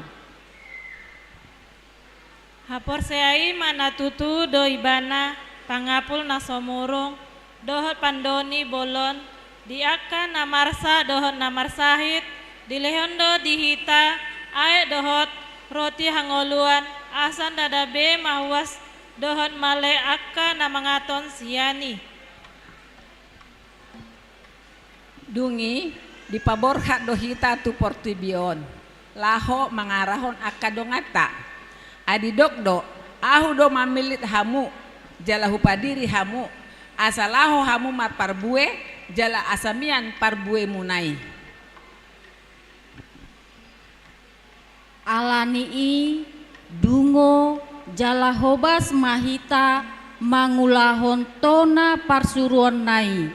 Haporseai ma na tutu do ibana, pangapul na so murung, dohot pando ni bolon, di angka na marsak dohot na marsahit, dilehon do di hita, aek dohot roti hangoluan, asa ndada be mahuas dohot male angka na mangaton sian i. Dung i, dipaborhat do hita tu portibi on, laho mangarahon angka donganta. Ai didok do, Ahu do mamillit hamu, jala hupadiri hamu, asa laho hamu marparbue, jala asa mian parbuemuna i. Ala ni i, dungo jala hobas ma hita mangulahon tona parsuruonna i.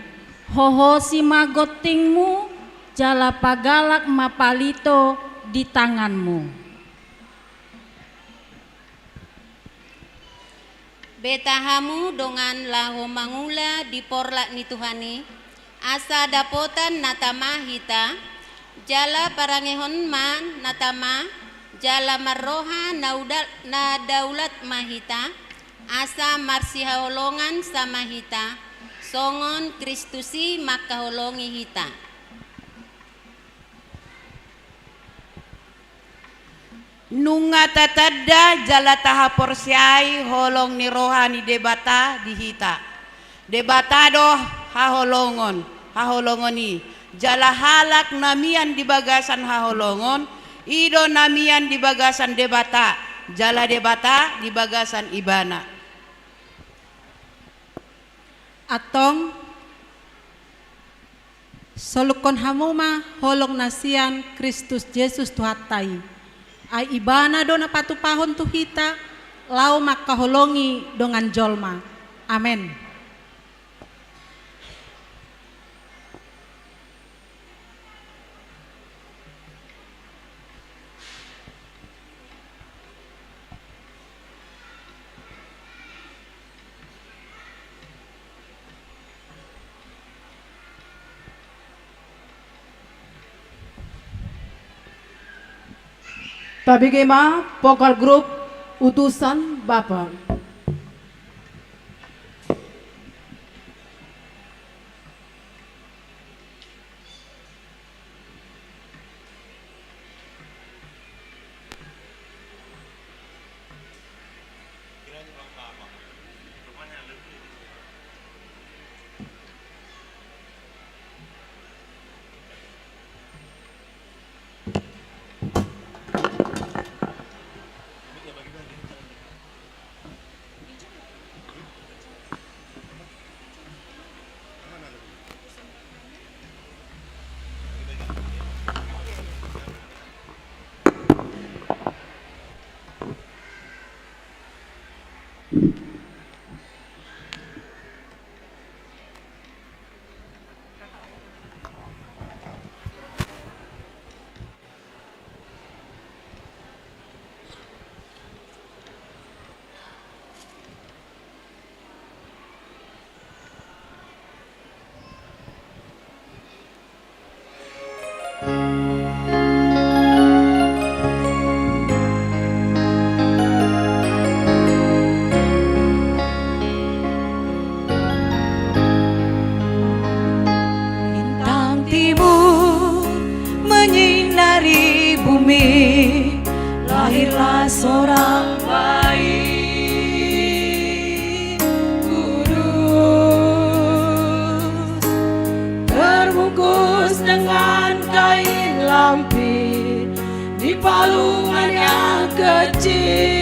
Hohosi ma gontingmu, jala pagalak ma palito di tanganmu. Beta hamu dongan laho mangula di porlak ni Tuhan i, asa dapotan na tama hita, jala parangehon ma na tama, jala marroha na uda-, na daulat ma hita, asa marsihaholongan sama hita, songon Kristus i mangkaholongi hita. Nunga tatanda jala tahaporseai holong ni roha ni Debata di hita. Debata do haholongon, haholongon i, jala halak na mian di bagasan haholongon, i do na mian di bagasan Debata, jala Debata di bagasan ibana. Antong, solukkon hamu ma holong na sian Kristus Jesus Tuhanta i. Ai ibana do na patupahon tu hita, laho mangkaholongi dongan jolma. Amen. Tabege ma vokal grup Utusan Bapa. kecil.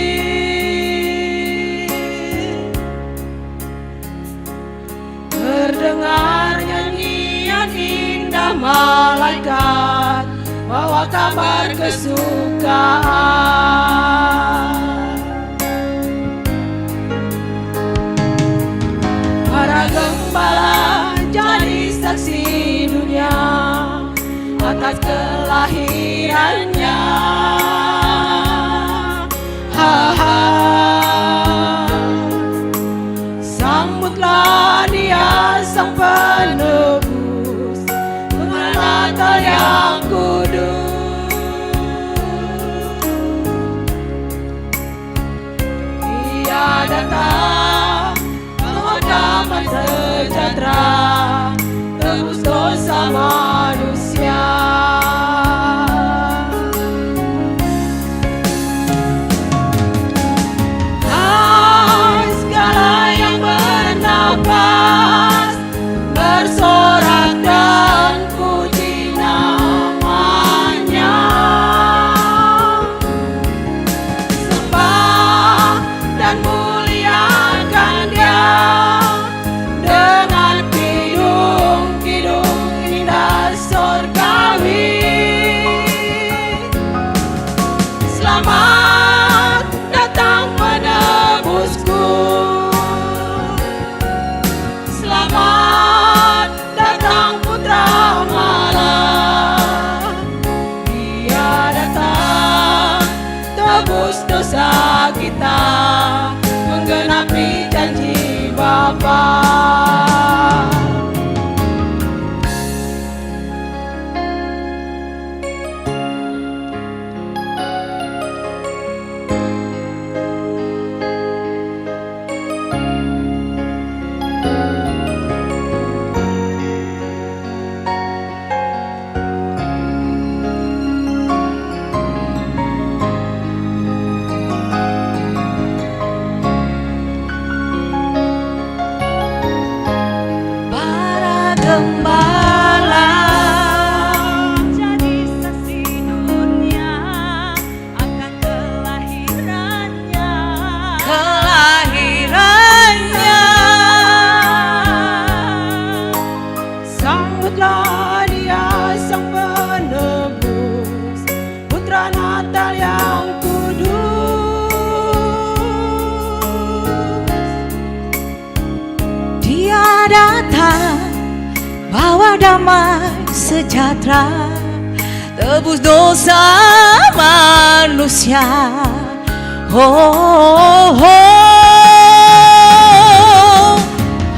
Terdengar nyanyian indah malaikat bawa kabar kesukaan. Para gembala jadi saksi dunia atas kelahirannya. Ha, ha. Sambutlah Dia, Sang Penebus, Putra Natal yang kudus. Dia datang bawa damai sejahtera, tebus dosa manusia. Hai segala yang bernapas, bersorak dan puji nama-Nya. Sembah dan muliakan Dia dengan kidung-kidung indah sorgawi. Selamat datang Penebusku. Selamat datang Putra Malam. Dia datang tebus dosa kita, menggenapi janji Bapa. Para gembala jadi saksi dunia akan kelahirannya. Kelahirannya. Sambutlah Dia, Sang Penebus, Putra Natal yang kudus. Dia datang bawa damai sejahtera, tebus dosa manusia. Ho, ho, ho.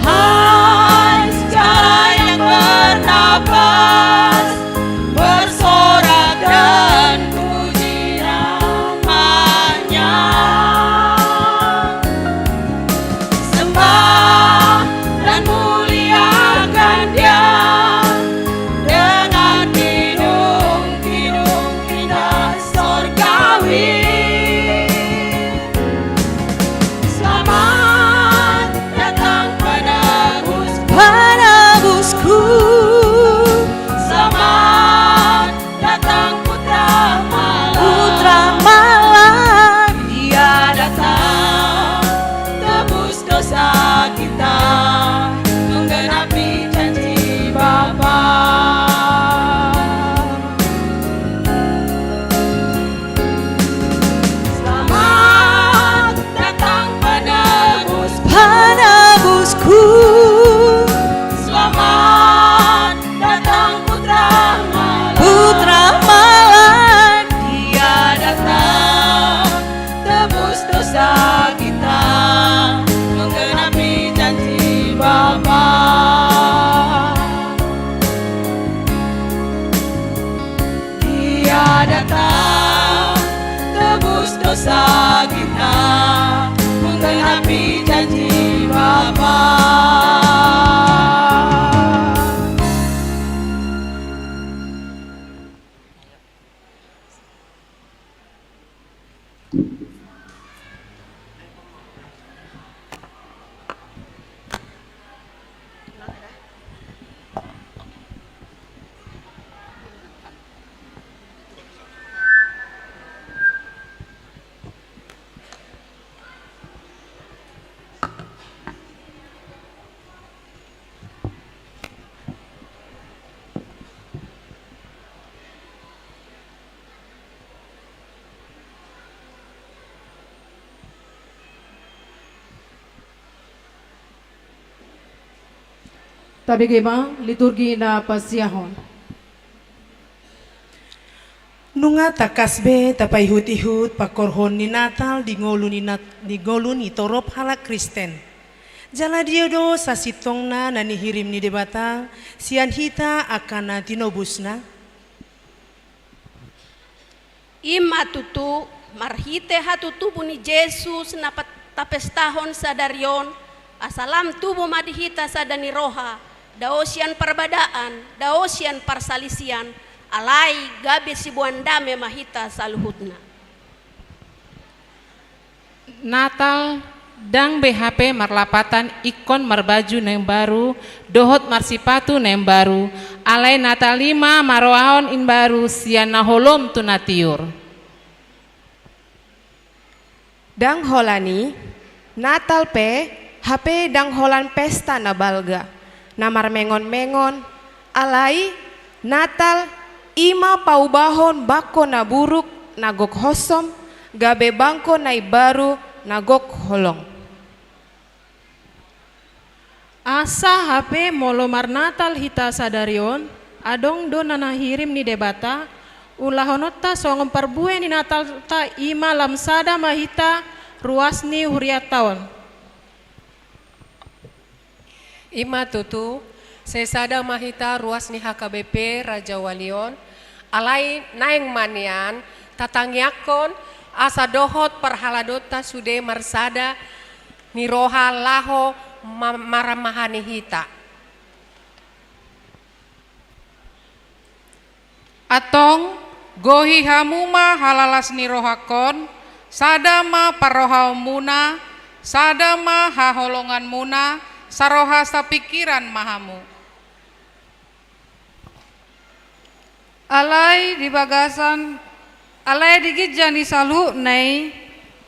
Hai segala yang bernapas, bersorak dan puji nama-Nya. Sembah dan muliakan Dia dengan kidung-kidung indah sorgawi. Selamat datang Penebusku. Penebusku. Selamat datang Putra Malam. Putra Malam. Dia datang tebus dosa kita, menggenapi janji Bapa. Selamat datang Penebus. Penebusku. Selamat datang Putra Malam. Putra Malam. Dia datang tebus dosa kita, menggenapi janji Bapa. Dia datang tebus dosa kita, menggenapi janji Bapa. Tabege ma liturgi na pasiahon. Nunga tangkas be tapaihut-ihut pangkorhon ni Natal di ngolu ni nat-, di ngolu ni torop halak Kristen. Jala dia do sasintongna na nihirim ni Debata sian hita angka na tinobusna? I ma tutu, marhite hatutubu ni Jesus na pat-, tapestahon sadari on, asa lam tubu ma di hita sada ni roha, dao sian parbadaan, dao sian parsalisian, alai gabe siboan dame ma hita saluhutna. Natal ndang be hape marlapatan ingkon marbaju na imbaru dohot marsipatu na imbaru, alai Natal i ma marrohahon imbaru sian na holom tu na tiur. Ndang holan i, Natal pe hape ndang holan pesta na balga, na marmengon-mengon, alai Natal i ma paubahon bangko na buruk na gok hosom gabe bangko na imbaru na gok holong. Asa hape molo marnatal hita sadari on, adong do na nahirim ni Debata, ulahononta songon parbue ni Natalta, i ma lam sada ma hita ruas ni hurianta on. I ma tutu, sai sada ma hita ruas ni H K B P Rajawali on, alai naeng ma nian tatangiangkon asa dohot parhaladonta sude marsada ni roha laho ma-, maramahani hita. Antong, gohi hamu ma halalas ni rohangkon, sada ma parrohaonmuna, sada ma haholonganmuna, saroha sapingkiran ma hamu. Alai di bagasan, alai di ginjang ni saluhutna i,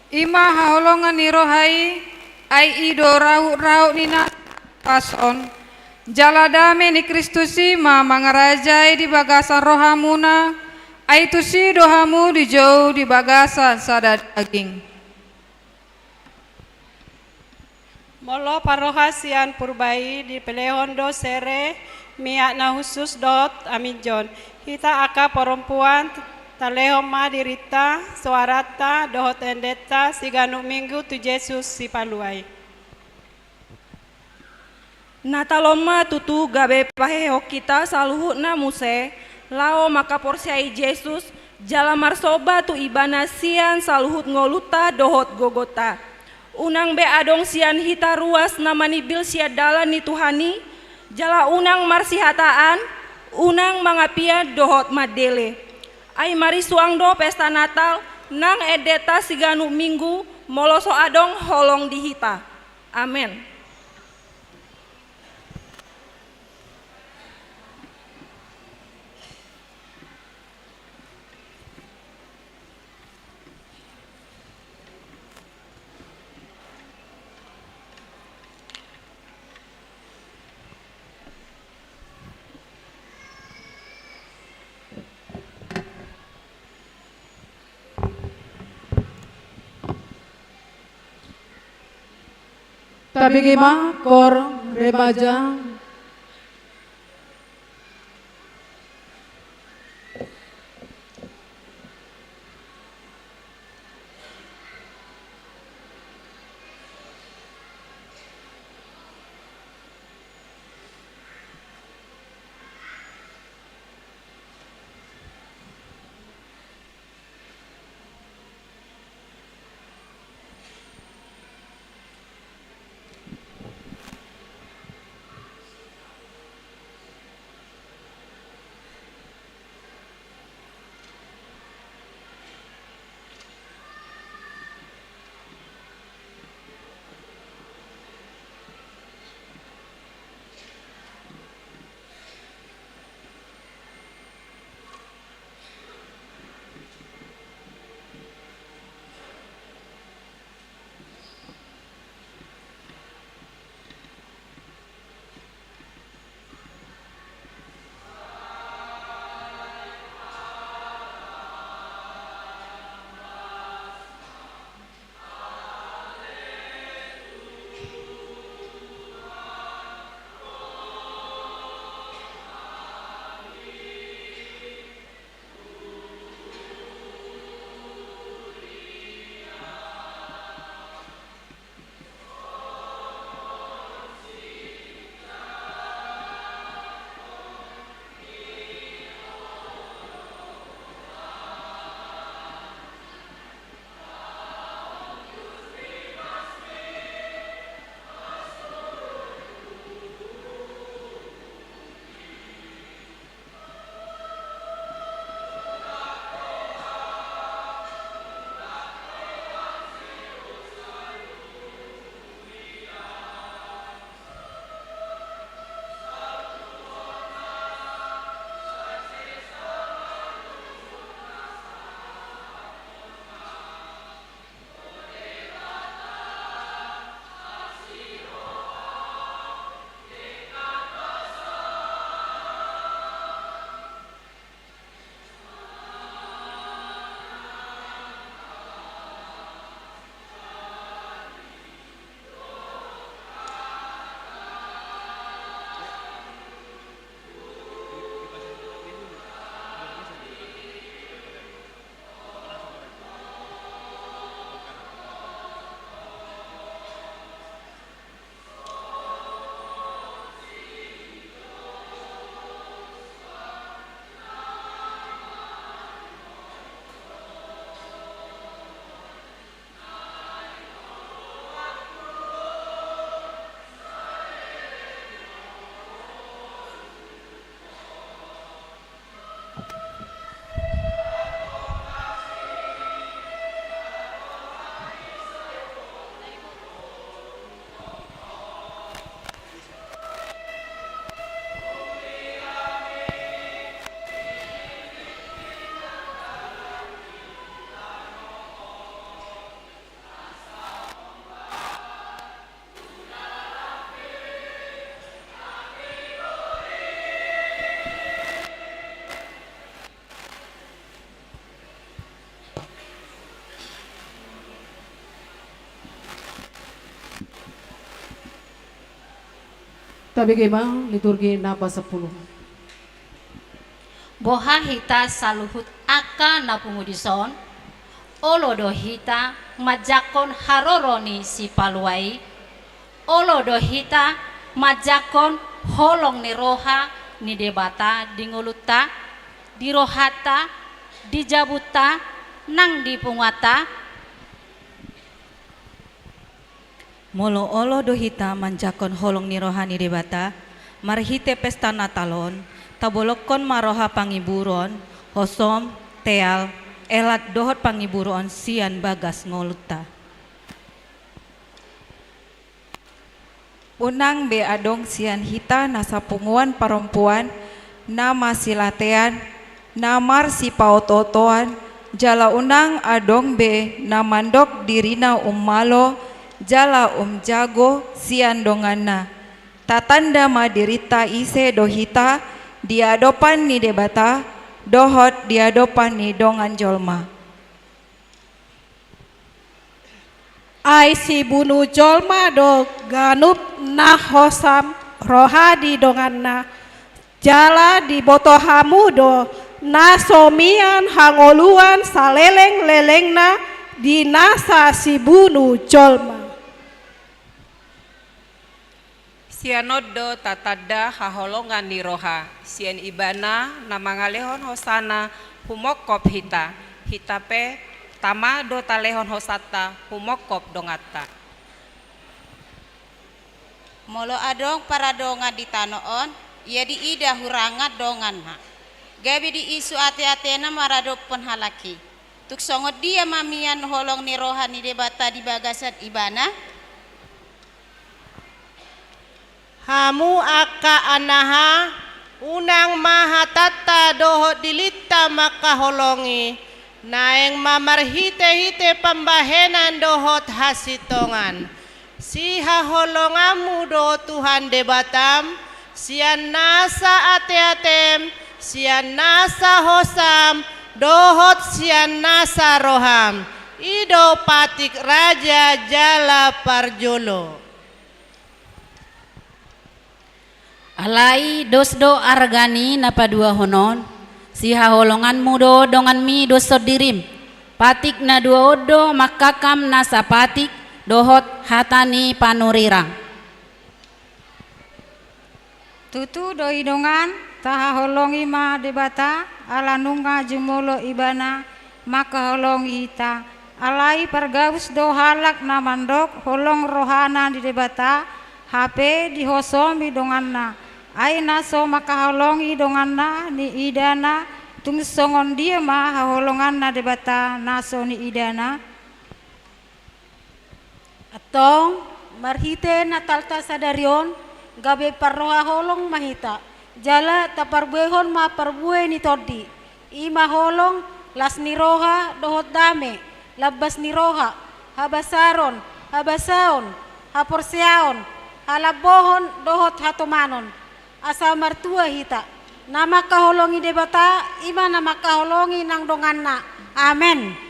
i ma haholongan ni roha i, ai i do rahut-rahut ni na pas on. Jala dame ni Kristus i ma mangarajai di bagasan rohamuna, ai tusi do hamu dijou di bagasan sada daging. Molo parroha sian Purba i dipelehon do sere, miak na hushus dohot aminjon. Hita angka parompuan, talehon ma dirinta, soaranta dohot endenta siganup Minggu tu Jesus Sipalua i. Natal on ma tutu gabe pahehehon hita saluhutna muse laho mangkaporseai Jesus, jala marsomba tu Ibana sian saluhut ngolunta dohot gogonta. Unang be adong sian hita ruas na manimbil sian dalan ni Tuhan i, jala unang marsihataan, unang mangapian dohot mandele. Ai marisuang do pesta Natal nang endenta siganup Minggu, molo so adong holong di hita. Amen. Tabege ma, Koor Remaja. Bege ma liturgi na pasampulu. Boha hita saluhut angka na pungu dison, olo do hita manjangkon haroro ni Sipalua i, olo do hita manjangkon holong ni roha ni Debata di ngolunta, di rohanta, di jabunta, nang di punguanta. Molo olo do hita manjangkon holong ni roha ni Debata, marhite pesta Natal on, tabolongkon ma roha pangiburon, hosom, teal, elat dohot pangiburon sian bagas ngolunta. Unang be adong sian hita na sapunguan parompuan na masilatean, na marsipaotootoan, jala unang adong be na mandok dirina ummalo jala umjago sian donganna. Tatanda ma dirinta ise do hita di adopan ni Debata dohot di adopan ni dongan jolma. Ai sibunu jolma do ganup na hosam roha di donganna, jala diboto hamu do na so mian hangoluan salelenglelengna di nasa sibunu jolma. Sian on do tatanda haholongan ni roha, sian Ibana na mangalehon hosana humongkop hita, hita pe tama do talehon hosanta humongkop donganta. Molo adong paradongan di tano on, ia diida hurangan donganna, gabe diisu ateatena maradophon halak i. Tung songon dia ma mian holong ni roha ni Debata di bagasan Ibana? Hamu angka anaha, unang ma hatanta dohot dirinta mangkaholongi, naeng ma marhitehite pambahenan dohot hasintongan. Sihaholonganmu do Tuhan Debatam, sian nasa ateatem, sian nasa hosam, dohot sian nasa roham. I do patik raja jala parjolo. Alai dos do arga ni na paduahon on, sihaholonganmu do donganmi doshon dirim. Patik na dua on do mangkangkam nasa patik dohot hata ni panurirang. Tutu do i dongan, tahaholongi ma Debata, ala nunga jumolo Ibana mangkaholongi hita. Alai pargabus do halak na mandok holong rohana ni Debata, hape dihosomi donganna. Ai na so mangkaholongi donganna niidana, tung songon dia ma haholonganna Debata na so niidana? Antong, marhite Natalta sadari on, gabe parroha holong ma hita, jala taparbuehon ma parbue ni tondi, i ma holong, las ni roha dohot dame, lambas ni roha, habasaron, habasaon, haporseaon, halambohon dohot hatomanon. Asa martua hita. Na mangkaholongi Debata, i ma na mangkaholongi nang donganna. Amen.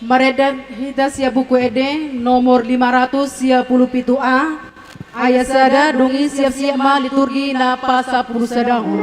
Marende hita sian Buku Ende nomor lima ratus sia pulu pitu A, ayat sada, dung i siap-siap ma liturgi na pasampulu sada on.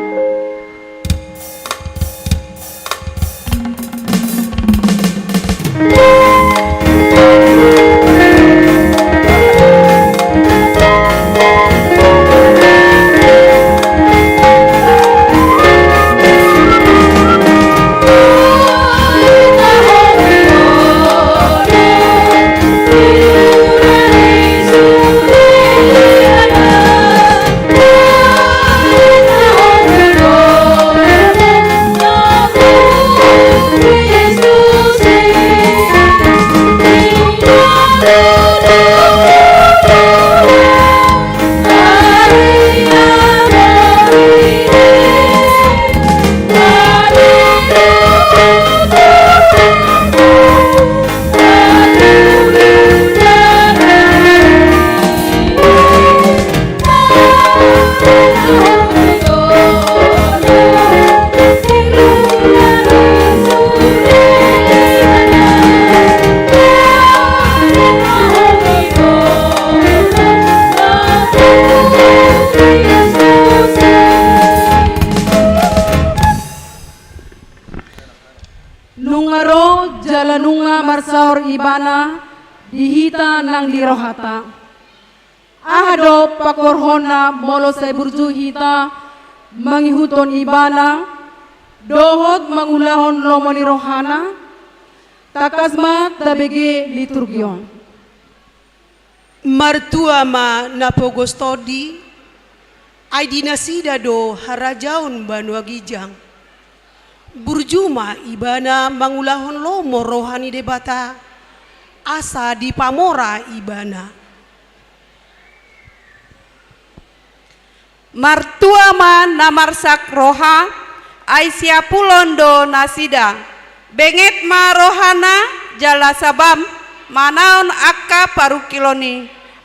saor ibana di hita nang di rohata. Aha do pangkorhonna molo sai burju hita mangihuthon ibana dohot mangulahon lomo ni rohana? Tangkas ma tabege liturgi on. Martua ma na pogos tondi, ai di nasida do harajaon banua ginjang. Burju ma ibana mangulahon lomo roha ni Debata, asa dipamora ibana. Martua ma na marsak roha, ai siapulon do nasida. Benget ma rohana jala sabam manaon angka parungkilon i.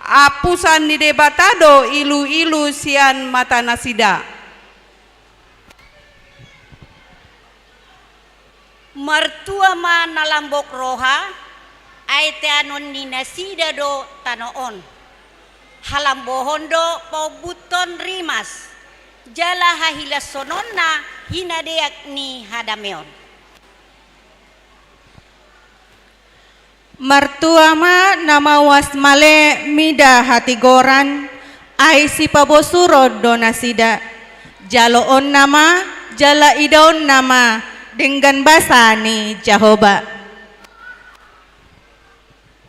Apusan ni Debata do iluilu sian mata nasida. Martua ma na lambok roha, ai teanon ni nasida do tano on. Halambohon do paombuthon rimas, jala hahilashononna hinadeak ni hadameon. Martua ma na mauas male mida hatigoran, ai sipabosuron do nasida. Jaloonna ma jala idaonna ma denggan basa ni Jahowa.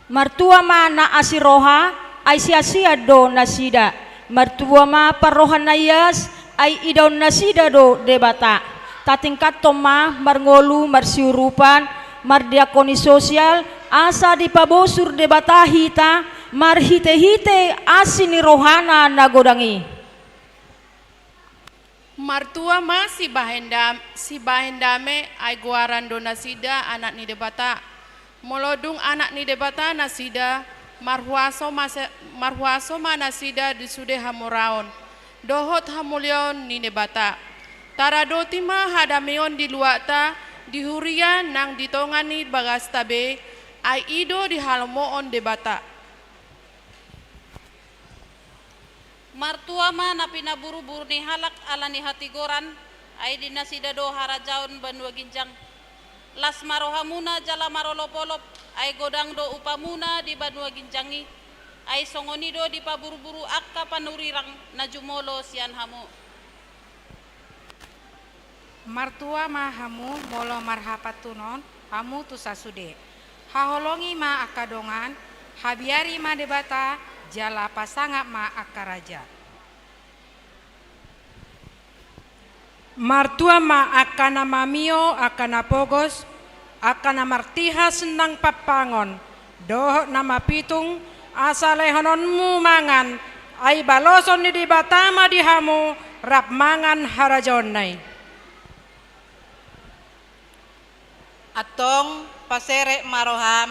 Martua ma na asi roha, ai siasian do nasida. Martua ma parroha na ias, ai idaon nasida do Debata. Tatingkathon ma marngolu marsiurupan, mardiakoni sosial, asa dipabosur Debata hita marhitehite asi ni rohana na godang i. Martua ma sibahen dam-, sibahen dame, ai goaran do nasida anak ni Debata. Molo dung anak ni Debata nasida, marhuaso ma se-, marhuaso ma nasida di sude hamoraon dohot hamuliaon ni Debata. Taradoti ma hadameon di luatta, di huria nang di tonga ni bagasta be, ai i do dihalomohon Debata. Martua ma na pinaburuburu ni halak ala ni hatigoran, ai di nasida do harajaon banua ginjang. Las ma rohamuna jala marolopolop, ai godang do upamuna di banua ginjang i, ai songon i do dipaburuburu angka panurirang na jumolo sian hamu. Martua ma hamu molo marhapantunon hamu tu sasude. Haholongi ma angka dongan, habiari ma Debata, jala pasangap ma angka raja. Martua ma angka na mamio, angka na pogos, angka na martihas nang pampangon, dohot na mapitung, asa lehononmu mangan, ai baloson ni Debata ma di hamu rap mangan harajaonna i. Antong paserep ma roham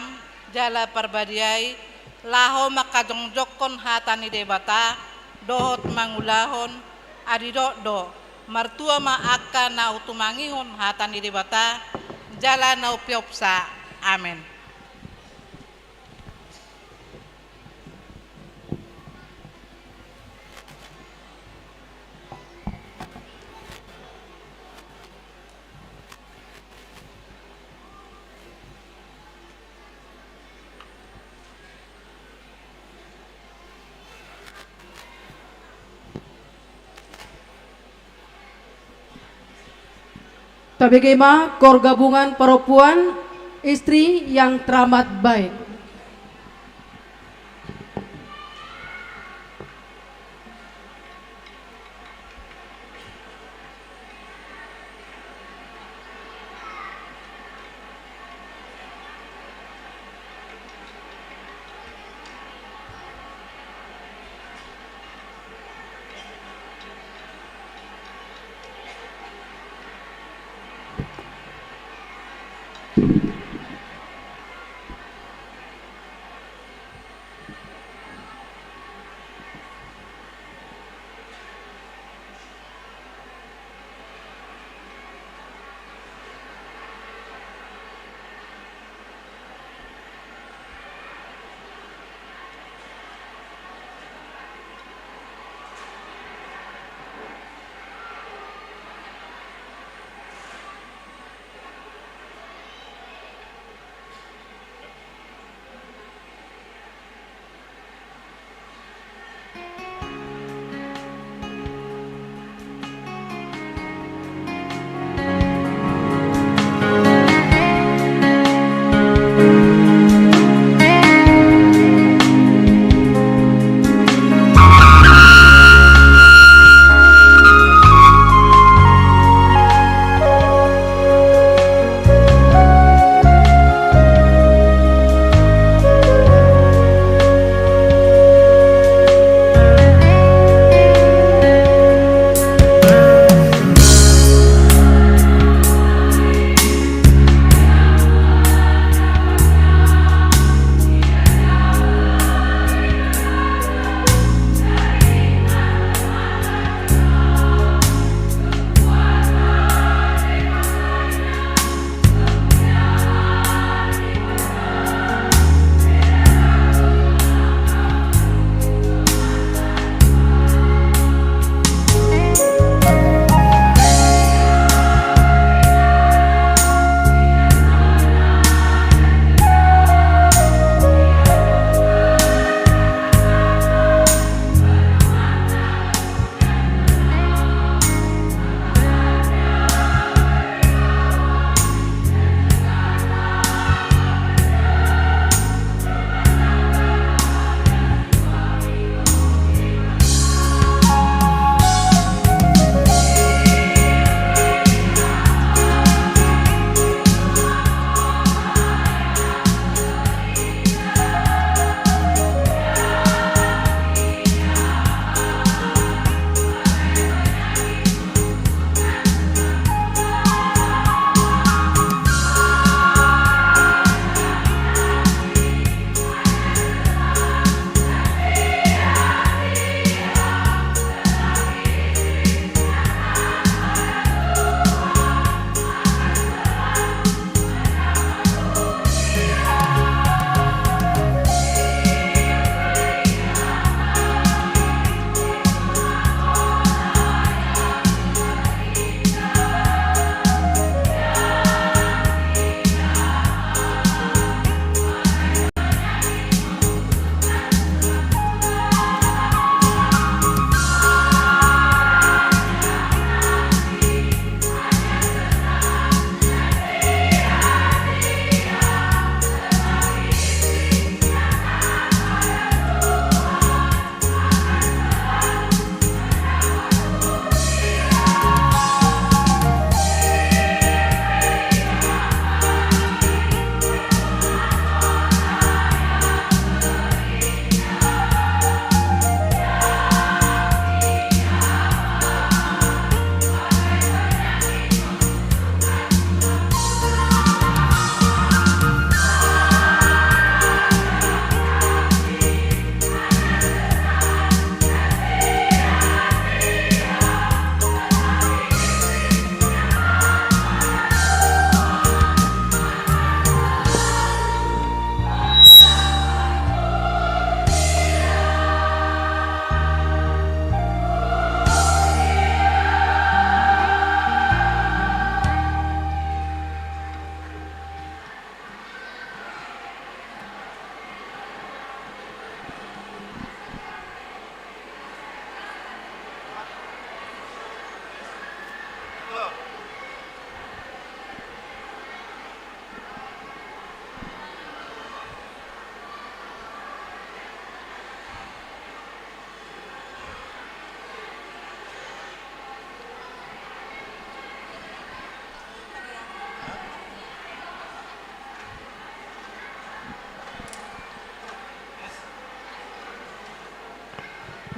jala parbadiai, laho mangkajongjongkon hata ni Debata, dohot mangulahon. Ai didok do, martua ma angka na umtumangihon hata ni Debata, jala na umpeopsa. Amen. Tabege ma Kor Gabungan Perempuan, Istri yang Teramat Baik.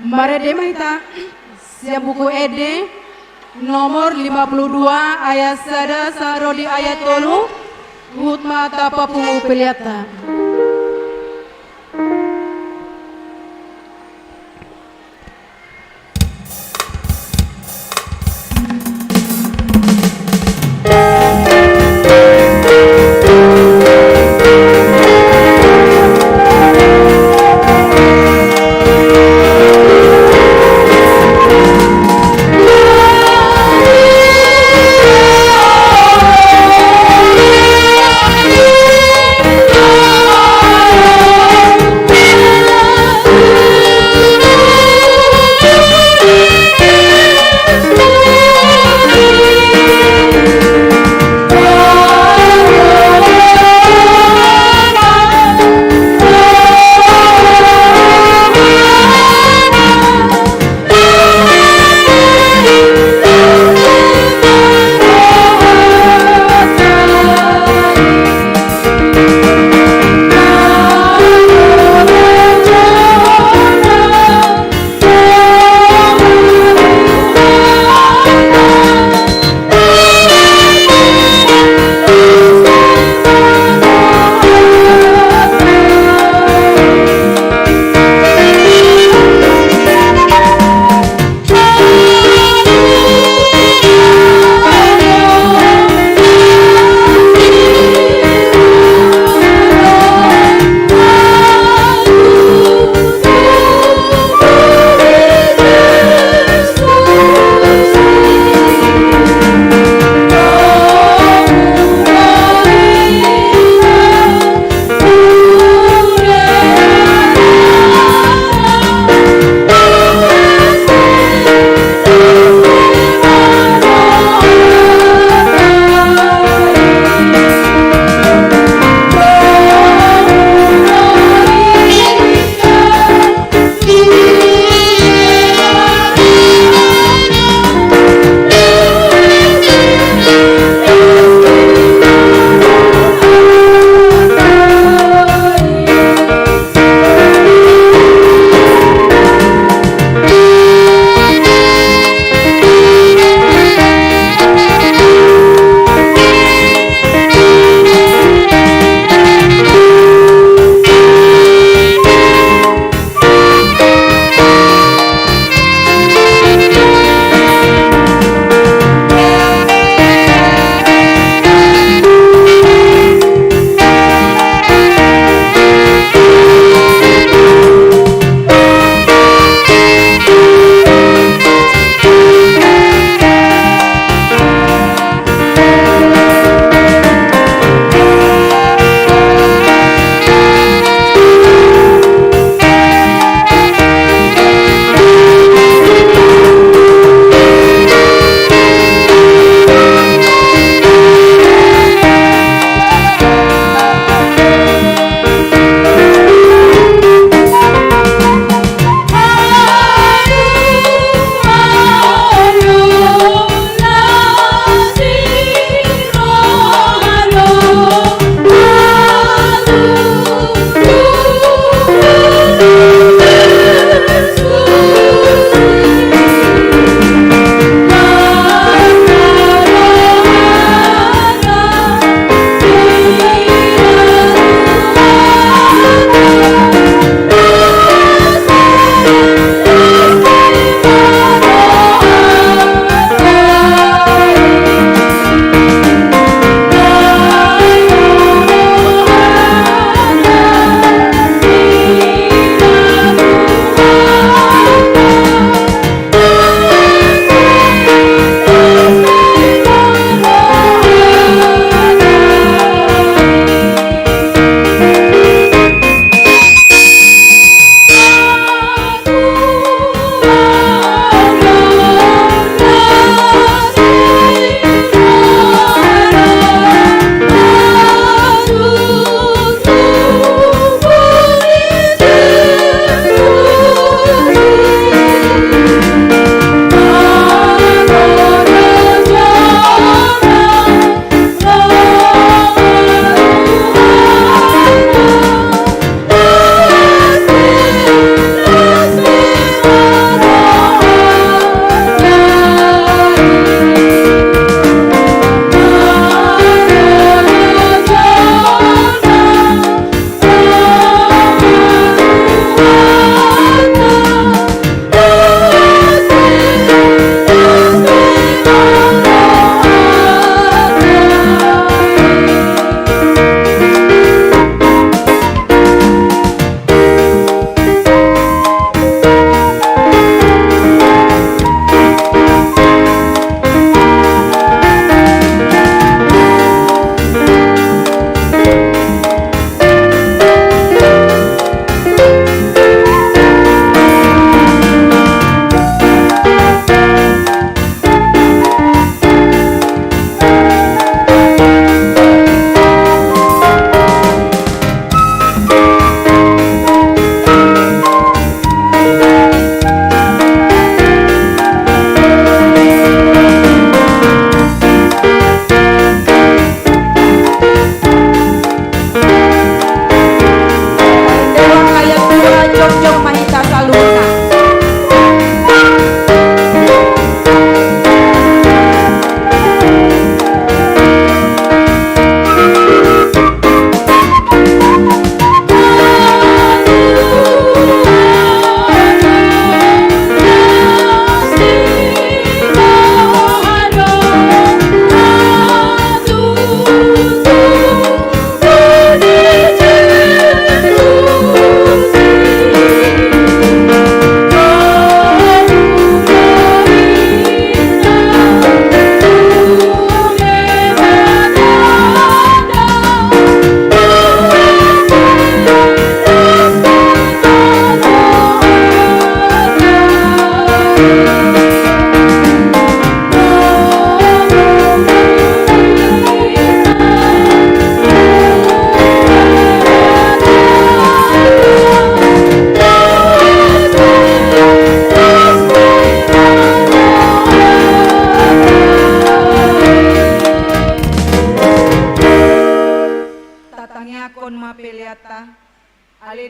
Marende ma hita sian Buku Ende nomor lima puluh dua, ayat sada sahat ro di ayat tolu. Huhut ma tapapungu peleanta.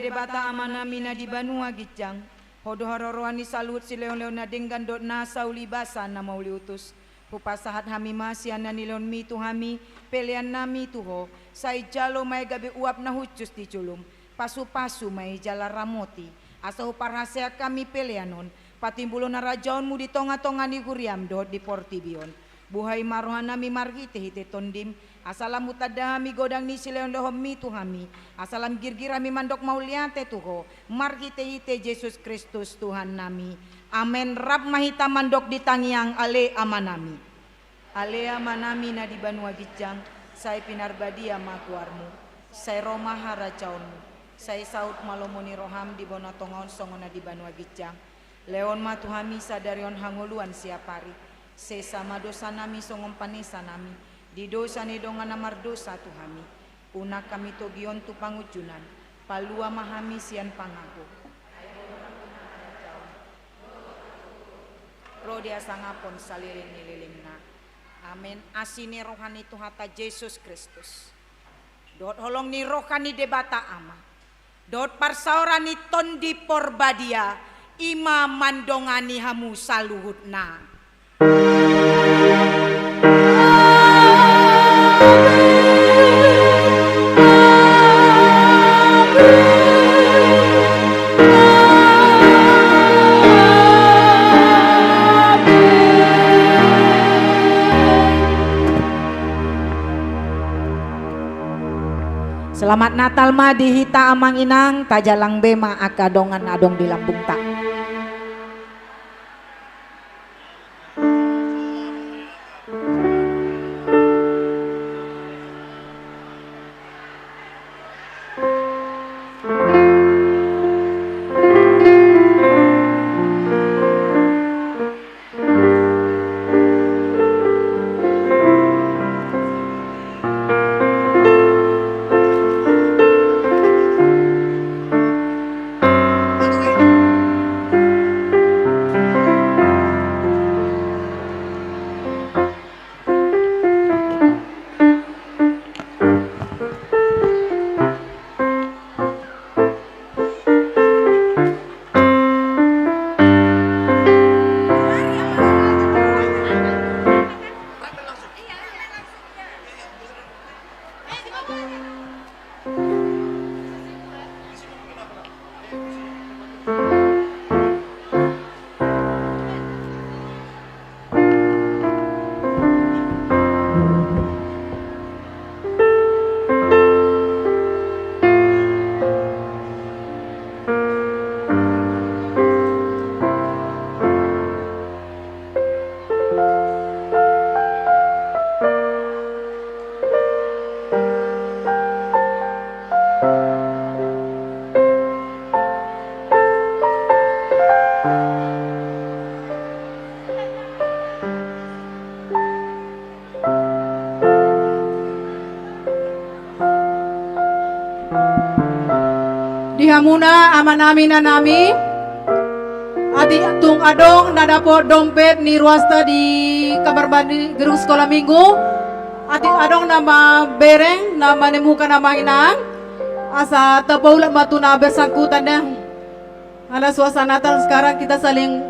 Debata Amanami na di banua ginjang, Ho do haroroan ni saluhut silehonlehon na denggan dohot nasa ulibasa na mauliutus. Hupasahat hami ma sian na nilehonMi tu hami peleannami tu Ho, sai jalo ma i gabe uap na hushus di jolom, pasupasu ma i jala ramoti, asa huparhaseang hami pelean on patimbulhon harajaonMu di tongatonga ni huriaM dohot di portibi on. Buhai ma rohanami marhitehite TondiM, asa lam hutanda hami godang ni silehonlehonMi tu hami, asa lam girgir hami mandok mauliate tu Ho, marhitehite Jesus Kristus Tuhannami. Amen. Rap ma hita mandok di tangiang Ale Amanami. Ale Amanami na di banua ginjang, sai pinarbadia ma goarMu, sai ro ma harajaonMu, sai saut ma lomo ni rohaM di banua tonga on songon na di banua ginjang. Lehon ma tu hami sadari on hangoluan siapari. Sesa ma dosanami songon panesanami di dosa ni dongan na mardosa tu hami. Unang hami togihon tu pangunjunan. Palua ma hami sian pangago. Ro di hasangapon saleleng ni lelengna. Amen. Asi ni roha ni Tuhanta Jesus Kristus, dohot holong ni roha ni Debata Ama, dohot parsaoran ni Tondi Porbadia, i ma mandongani hamu saluhutna. Selamat Natal ma di hita amang inang, tajalang be ma angka dongan adong di lambungta. Di hamuna amanami inanami, atik tung adong na dapot dompet ni ruasta di kamar mandi gedung sekolah minggu, atik adong na mamereng na manemukan amang inang, asa tapaulak ma tu na bersangkutan da. Ala suasana Natal sekarang kita saling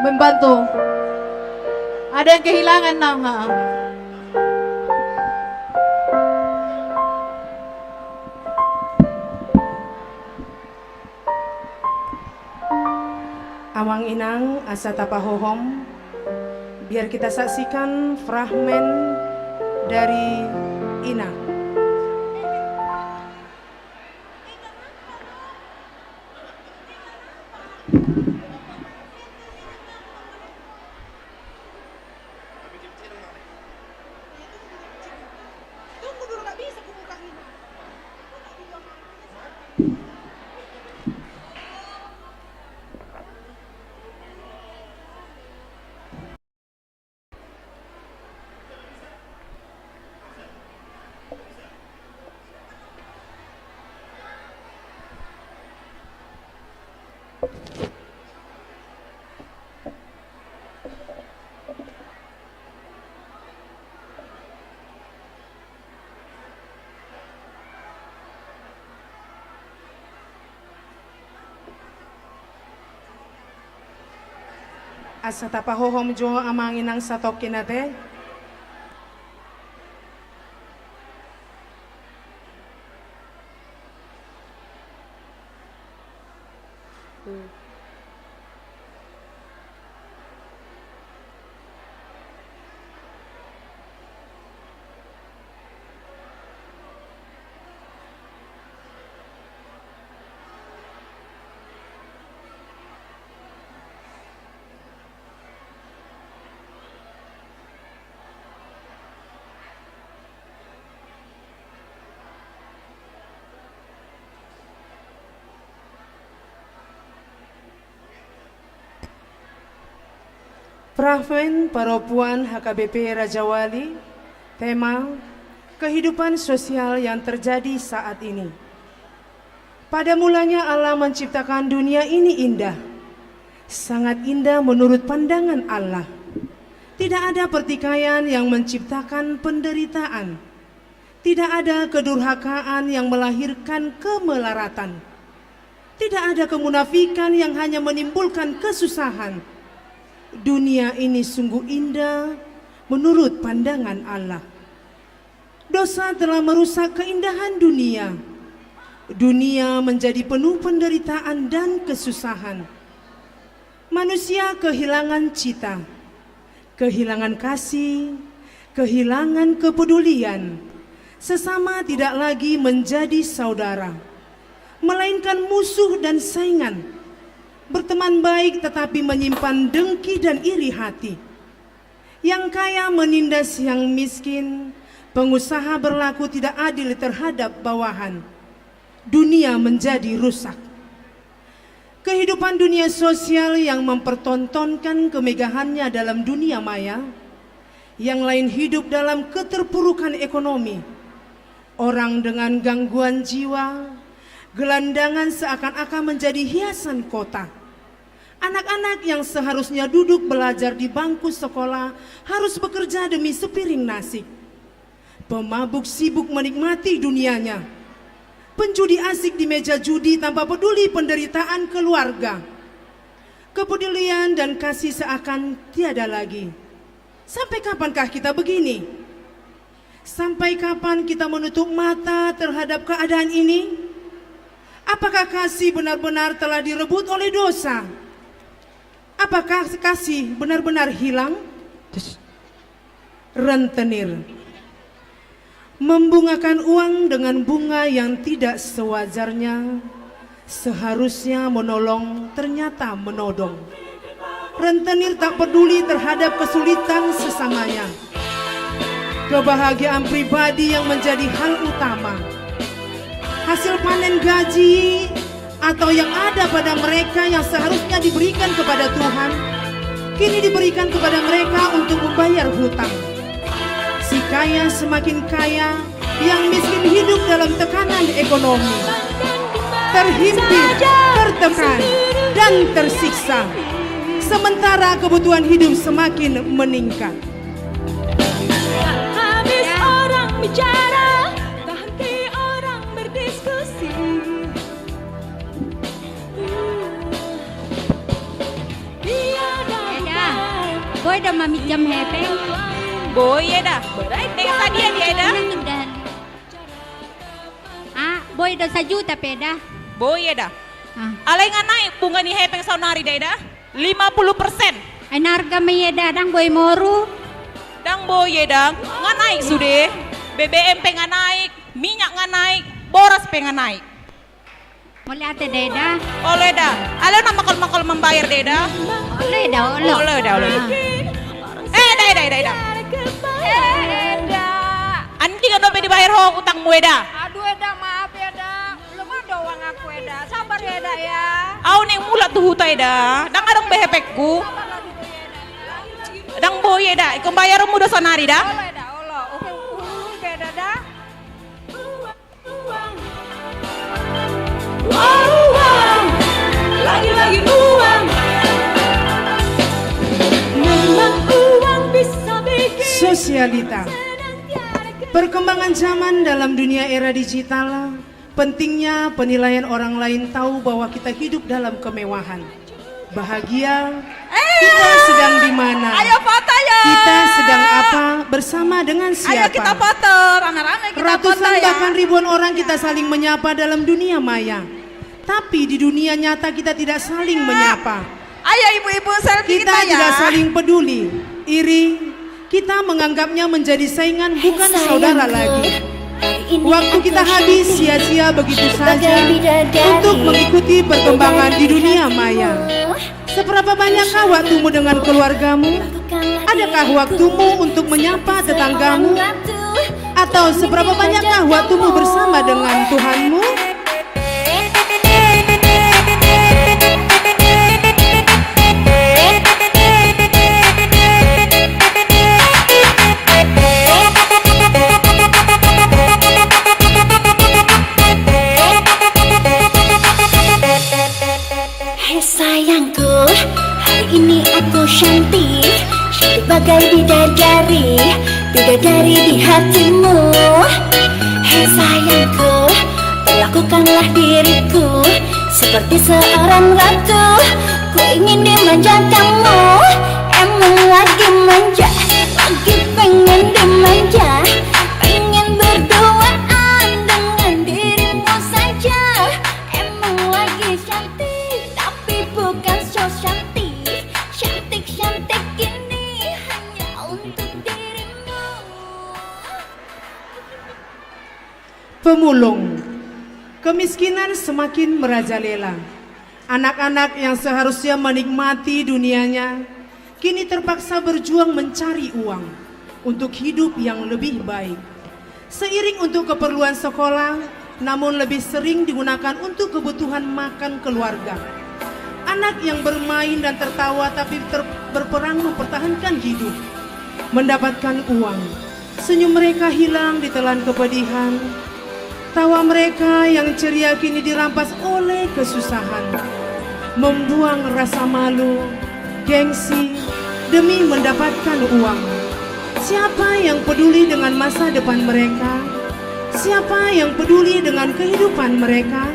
membantu. Ada yang kehilangan, nah, ha. Amang inang, asa tapahohom, biar kita saksikan fragmen dari Ina. Asa tapahohom jo amang inang satongkin ate. Fragmen Paropuan H K B P Rajawali, tema, kehidupan sosial yang terjadi saat ini. Pada mulanya Allah menciptakan dunia ini indah, sangat indah menurut pandangan Allah. Tidak ada pertikaian yang menciptakan penderitaan. Tidak ada kedurhakaan yang melahirkan kemelaratan. Tidak ada kemunafikan yang hanya menimbulkan kesusahan. Dunia ini sungguh indah menurut pandangan Allah. Dosa telah merusak keindahan dunia. Dunia menjadi penuh penderitaan dan kesusahan. Manusia kehilangan cita, kehilangan kasih, kehilangan kepedulian. Sesama tidak lagi menjadi saudara, melainkan musuh dan saingan. Berteman baik tetapi menyimpan dengki dan iri hati. Yang kaya menindas yang miskin, pengusaha berlaku tidak adil terhadap bawahan. Dunia menjadi rusak. Kehidupan dunia sosial yang mempertontonkan kemegahannya dalam dunia maya, yang lain hidup dalam keterpurukan ekonomi. Orang dengan gangguan jiwa, gelandangan seakan-akan menjadi hiasan kota. Anak-anak yang seharusnya duduk belajar di bangku sekolah harus bekerja demi sepiring nasi. Pemabuk sibuk menikmati dunianya. Penjudi asik di meja judi tanpa peduli penderitaan keluarga. Kepedulian dan kasih seakan tiada lagi. Sampai kapankah kita begini? Sampai kapan kita menutup mata terhadap keadaan ini? Apakah kasih benar-benar telah direbut oleh dosa? Apakah kasih benar-benar hilang? Rentenir. Membungakan uang dengan bunga yang tidak sewajarnya, seharusnya menolong, ternyata menodong. Rentenir tak peduli terhadap kesulitan sesamanya. Kebahagiaan pribadi yang menjadi hal utama. Hasil panen gaji atau yang ada pada mereka yang seharusnya diberikan kepada Tuhan, kini diberikan kepada mereka untuk membayar hutang. Si kaya semakin kaya, yang miskin hidup dalam tekanan ekonomi, terhimpit, tertekan, dan tersiksa. Sementara kebutuhan hidup semakin meningkat. Habis orang bicara, tak henti orang berdiskusi. Eda, boi do maminjam hepeng? Boi eda. Hepeng sadia dia eda? Ah, boi do sajuta pe eda. Boi eda. Ah. Alai nga naik bunga ni hepeng saonari da eda? Lima puluh persen. Ai na arga ma i eda, ndang boi moru? Ndang boi eda, nga naik sude. B B M pe nga naik, minyak nga naik, boras pe nga naik. Mauliate da eda. Olo eda. Alai na makol-makol mambayar da eda. Olo eda, olo. Olo eda, olo. Ah. Eh, eda, eda, eda, eda. Eh, eda. Andigan dope dibayar ho utangmu eda. Aduh eda, maaf eda. Belum ada uang aku eda. Sabar ya eda ya. Au naeng mulak tu huta eda. Ndang adong be hepengku. Sabarlah dulu ya eda ya. Ndang boi eda. Ingkon bayarmu do saonari da. Olo eda, olo. Oke, ulun be eda da. Uang. Uang. Lagi-lagi uang. Memang uang bisa bikin. Sosialita. Perkembangan zaman dalam dunia era digital, pentingnya penilaian orang lain tahu bahwa kita hidup dalam kemewahan, bahagia, Kita sedang di mana? Ayo foto, yo. Kita sedang apa? Bersama dengan siapa? Ayo kita foto, rame-rame kita foto, ya. Ratusan bahkan ribuan orang kita saling menyapa dalam dunia maya. Tapi di dunia nyata kita tidak saling menyapa. Ayo ibu-ibu selfie kita, ya. Kita tidak saling peduli. Iri, kita menganggapnya menjadi saingan, bukan saudara lagi. Waktu kita habis sia-sia begitu saja untuk mengikuti perkembangan di dunia maya. Seberapa banyakkah waktumu dengan keluargamu? Adakah waktumu untuk menyapa tetanggamu? Atau seberapa banyakkah waktumu bersama dengan Tuhanmu? Hei sayangku, hari ini aku cantik, cantik bagai bidadari, bidadari di hatimu. Hei sayangku, perlakukanlah diriku seperti seorang ratu. Ku ingin dimanja kamu, emang lagi manja, lagi pengen dimanja, pengen berduaan dengan dirimu saja. Emang lagi cantik, tapi bukan so cantik. Cantik-cantik ini hanya untuk dirimu. Pemulung. Kemiskinan semakin merajalela. Anak-anak yang seharusnya menikmati dunianya, kini terpaksa berjuang mencari uang untuk hidup yang lebih baik. Seiring untuk keperluan sekolah, namun lebih sering digunakan untuk kebutuhan makan keluarga. Anak yang bermain dan tertawa tapi ter-, berperang mempertahankan hidup. Mendapatkan uang. Senyum mereka hilang ditelan kepedihan. Tawa mereka yang ceria kini dirampas oleh kesusahan. Membuang rasa malu, gengsi, demi mendapatkan uang. Siapa yang peduli dengan masa depan mereka? Siapa yang peduli dengan kehidupan mereka?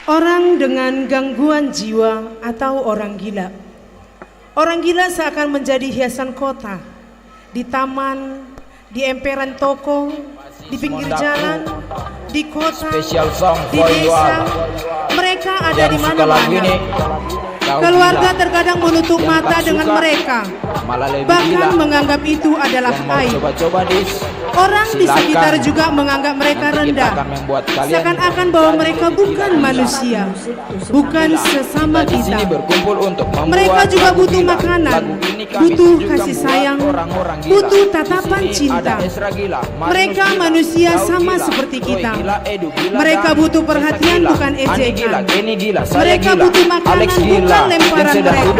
Orang dengan gangguan jiwa atau orang gila. Orang gila seakan menjadi hiasan kota, di taman, di emperan toko, di pinggir jalan, di kota, di desa. Mereka ada di mana-mana. Keluarga terkadang menutup mata dengan mereka, bahkan menganggap itu adalah aib. Orang di sekitar juga menganggap mereka rendah. Seakan-akan bahwa mereka bukan manusia, bukan sesama kita. Mereka juga butuh makanan, butuh kasih sayang, butuh tatapan cinta. Mereka manusia sama seperti kita. Mereka butuh perhatian, bukan ejekan. Mereka butuh makanan, bukan lemparan mereka.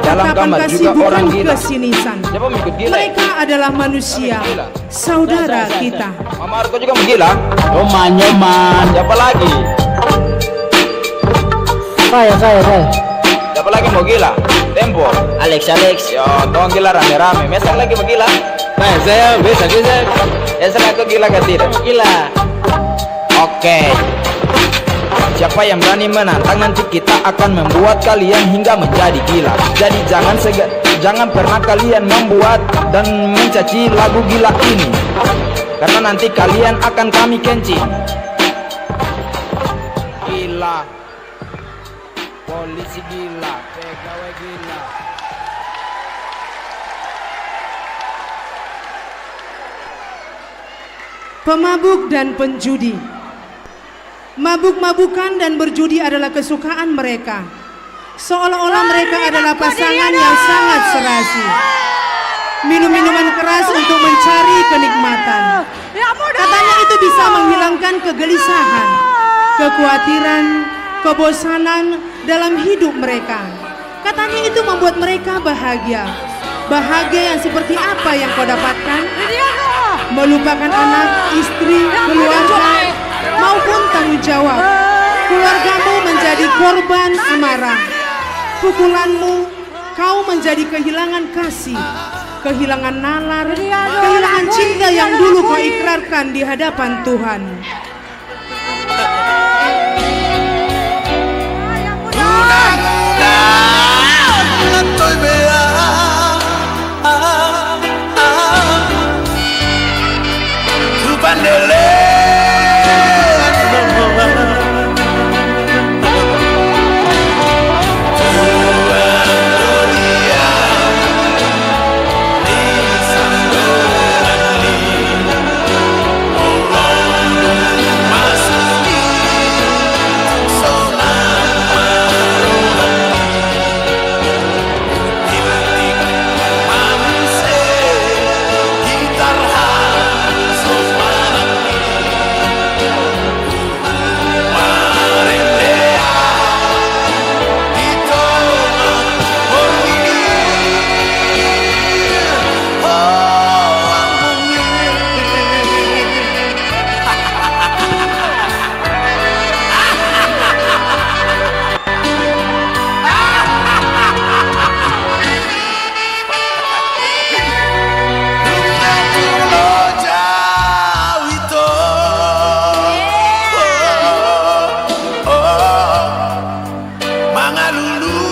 Tatapan kasih, bukan kesinisan. Mereka adalah manusia, saudara kita. Mama Arko juga menggila. Nyoman, nyoman. Siapa lagi? Saya, saya, saya. Siapa lagi mau gila? Tempo. Alex, Alex. Yo, tong gila rame-rame. Mesang lagi mau gila? Saya, saya, bisa, bisa. Mesang aku gila kan tidak? Gila. Oke. Siapa yang berani menantang, nanti kita akan membuat kalian hingga menjadi gila. Jadi jangan sega-, jangan pernah kalian membuat dan mencaci lagu gila ini. Karena nanti kalian akan kami kencing. Gila. Polisi gila, pegawai gila. Pemabuk dan penjudi. Mabuk-mabukan dan berjudi adalah kesukaan mereka. Seolah-olah mereka adalah pasangan yang sangat serasi. Minum minuman keras untuk mencari kenikmatan. Katanya itu bisa menghilangkan kegelisahan, kekhawatiran, kebosanan dalam hidup mereka. Katanya itu membuat mereka bahagia. Bahagia yang seperti apa yang kau dapatkan? Melupakan anak, istri, keluarga, maupun tanggung jawab. Keluargamu menjadi korban amarah. Pukulanmu, kau menjadi kehilangan kasih, kehilangan nalar, kehilangan cinta yang dulu kau ikrarkan di hadapan Tuhan. Mangalului.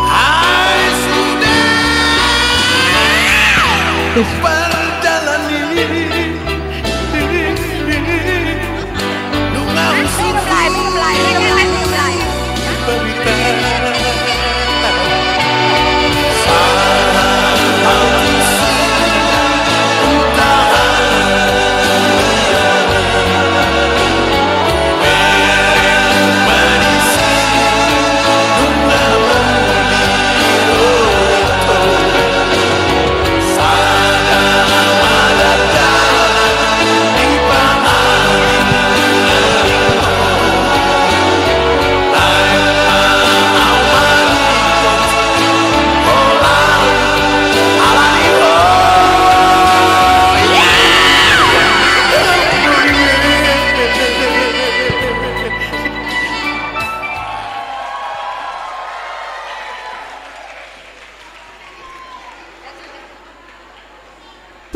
Hai sude. Pardalan i. Nunga husungkun.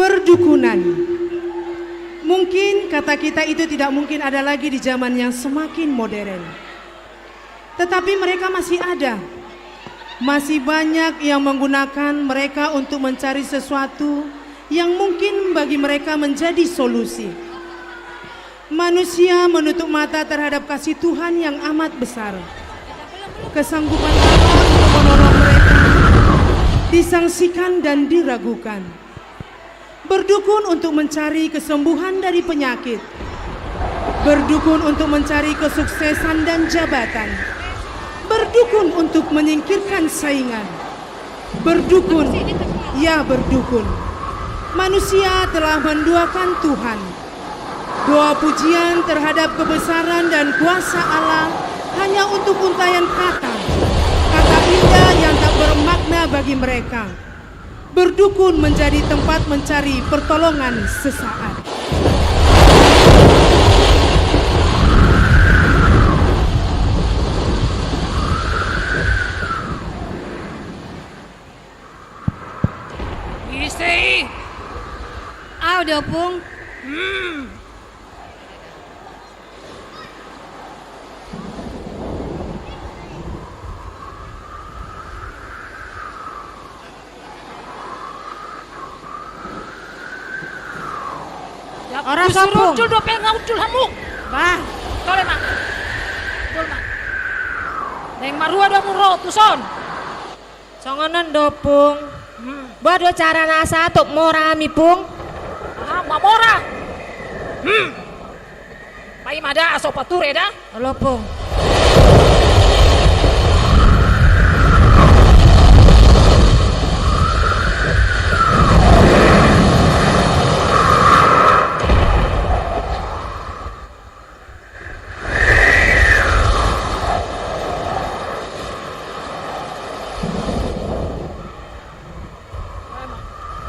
Perdukunan. Mungkin kata kita itu tidak mungkin ada lagi di zaman yang semakin modern. Tetapi mereka masih ada. Masih banyak yang menggunakan mereka untuk mencari sesuatu yang mungkin bagi mereka menjadi solusi. Manusia menutup mata terhadap kasih Tuhan yang amat besar. Kesanggupan Allah untuk menolong mereka disangsikan dan diragukan. Berdukun untuk mencari kesembuhan dari penyakit. Berdukun untuk mencari kesuksesan dan jabatan. Berdukun untuk menyingkirkan saingan. Berdukun, ya berdukun. Manusia telah menduakan Tuhan. Doa pujian terhadap kebesaran dan kuasa Allah hanya untuk untaian kata, kata indah yang tak bermakna bagi mereka. Berdukun menjadi tempat mencari pertolongan sesaat. Ise i? Au do, Pung. Hmm. Ora, Pung. Ucul dope nga ucul hamu. Bah. Tole ma. Tole ma. Naeng marhua do hamu ro tuson. Songon on do, Pung. Hmm. Boha do carana asa top mora hami, Pung? Ah, mamora. Hmm. Paima da, asa pature da. Olo, Pung.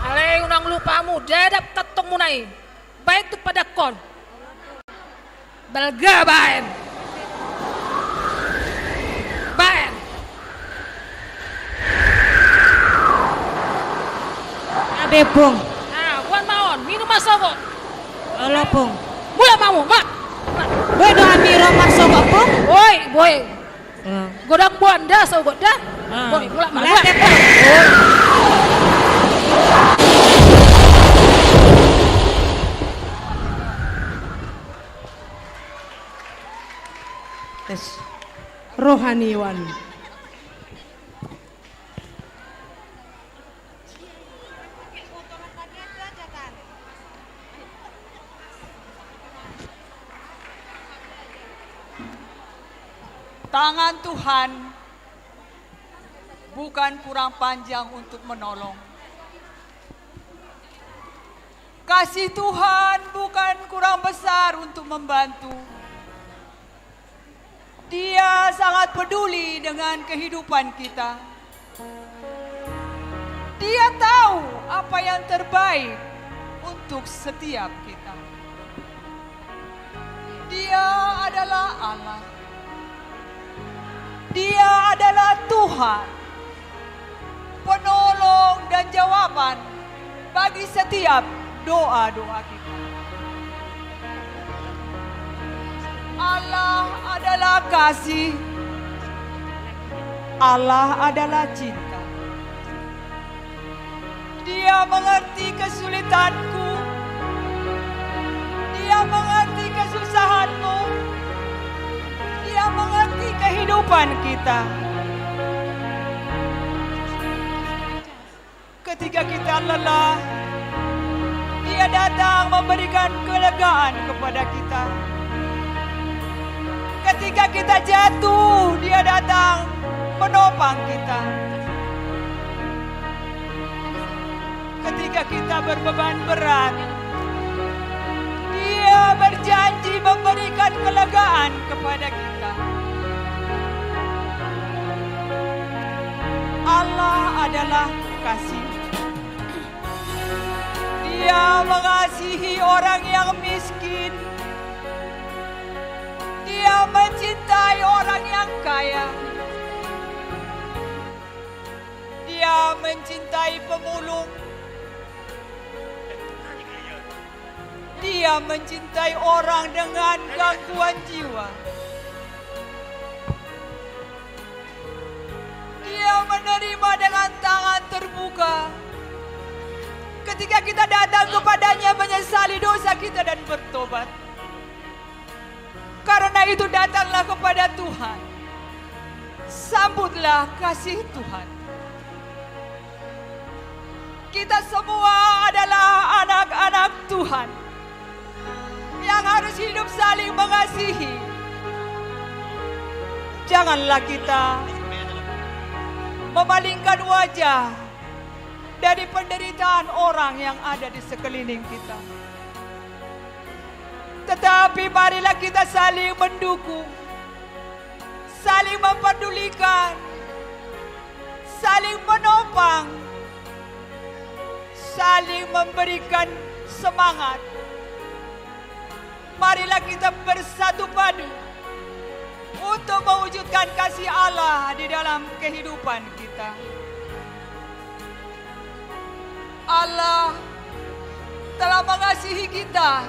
Alai unang lupa hamu, dadap kantongmuna i. Baen tu padangkon. Balga baen. Baen. Abe, Pung. Ah, boan ma on, minum ma sogot. Olo, Pung. Mulak ma hamu, mulak. Mulak. Boi do hami ro marsogot, Pung? Boi, boi. Godang boan da sogot da. Boi, mulak ma. Tes. Rohaniwan. Tangan Tuhan bukan kurang panjang untuk menolong. Kasih Tuhan bukan kurang besar untuk membantu. Dia sangat peduli dengan kehidupan kita. Dia tahu apa yang terbaik untuk setiap kita. Dia adalah Allah. Dia adalah Tuhan, penolong dan jawaban bagi setiap doa-doa kita. Allah adalah kasih. Allah adalah cinta. Dia mengerti kesulitanku. Dia mengerti kesusahanmu. Dia mengerti kehidupan kita. Ketika kita lelah, Dia datang memberikan kelegaan kepada kita. Ketika kita jatuh, Dia datang menopang kita. Ketika kita berbeban berat, Dia berjanji memberikan kelegaan kepada kita. Allah adalah kasih. Dia mengasihi orang yang miskin. Dia mencintai orang yang kaya. Dia mencintai pemulung. Dia mencintai orang dengan gangguan jiwa. Dia menerima dengan tangan terbuka ketika kita datang kepada-Nya, menyesali dosa kita dan bertobat. Karena itu, datanglah kepada Tuhan. Sambutlah kasih Tuhan. Kita semua adalah anak-anak Tuhan yang harus hidup saling mengasihi. Janganlah kita memalingkan wajah dari penderitaan orang yang ada di sekeliling kita. Tetapi marilah kita saling mendukung, saling memperdulikan, saling menopang, saling memberikan semangat. Marilah kita bersatu padu untuk mewujudkan kasih Allah di dalam kehidupan kita. Allah telah mengasihi kita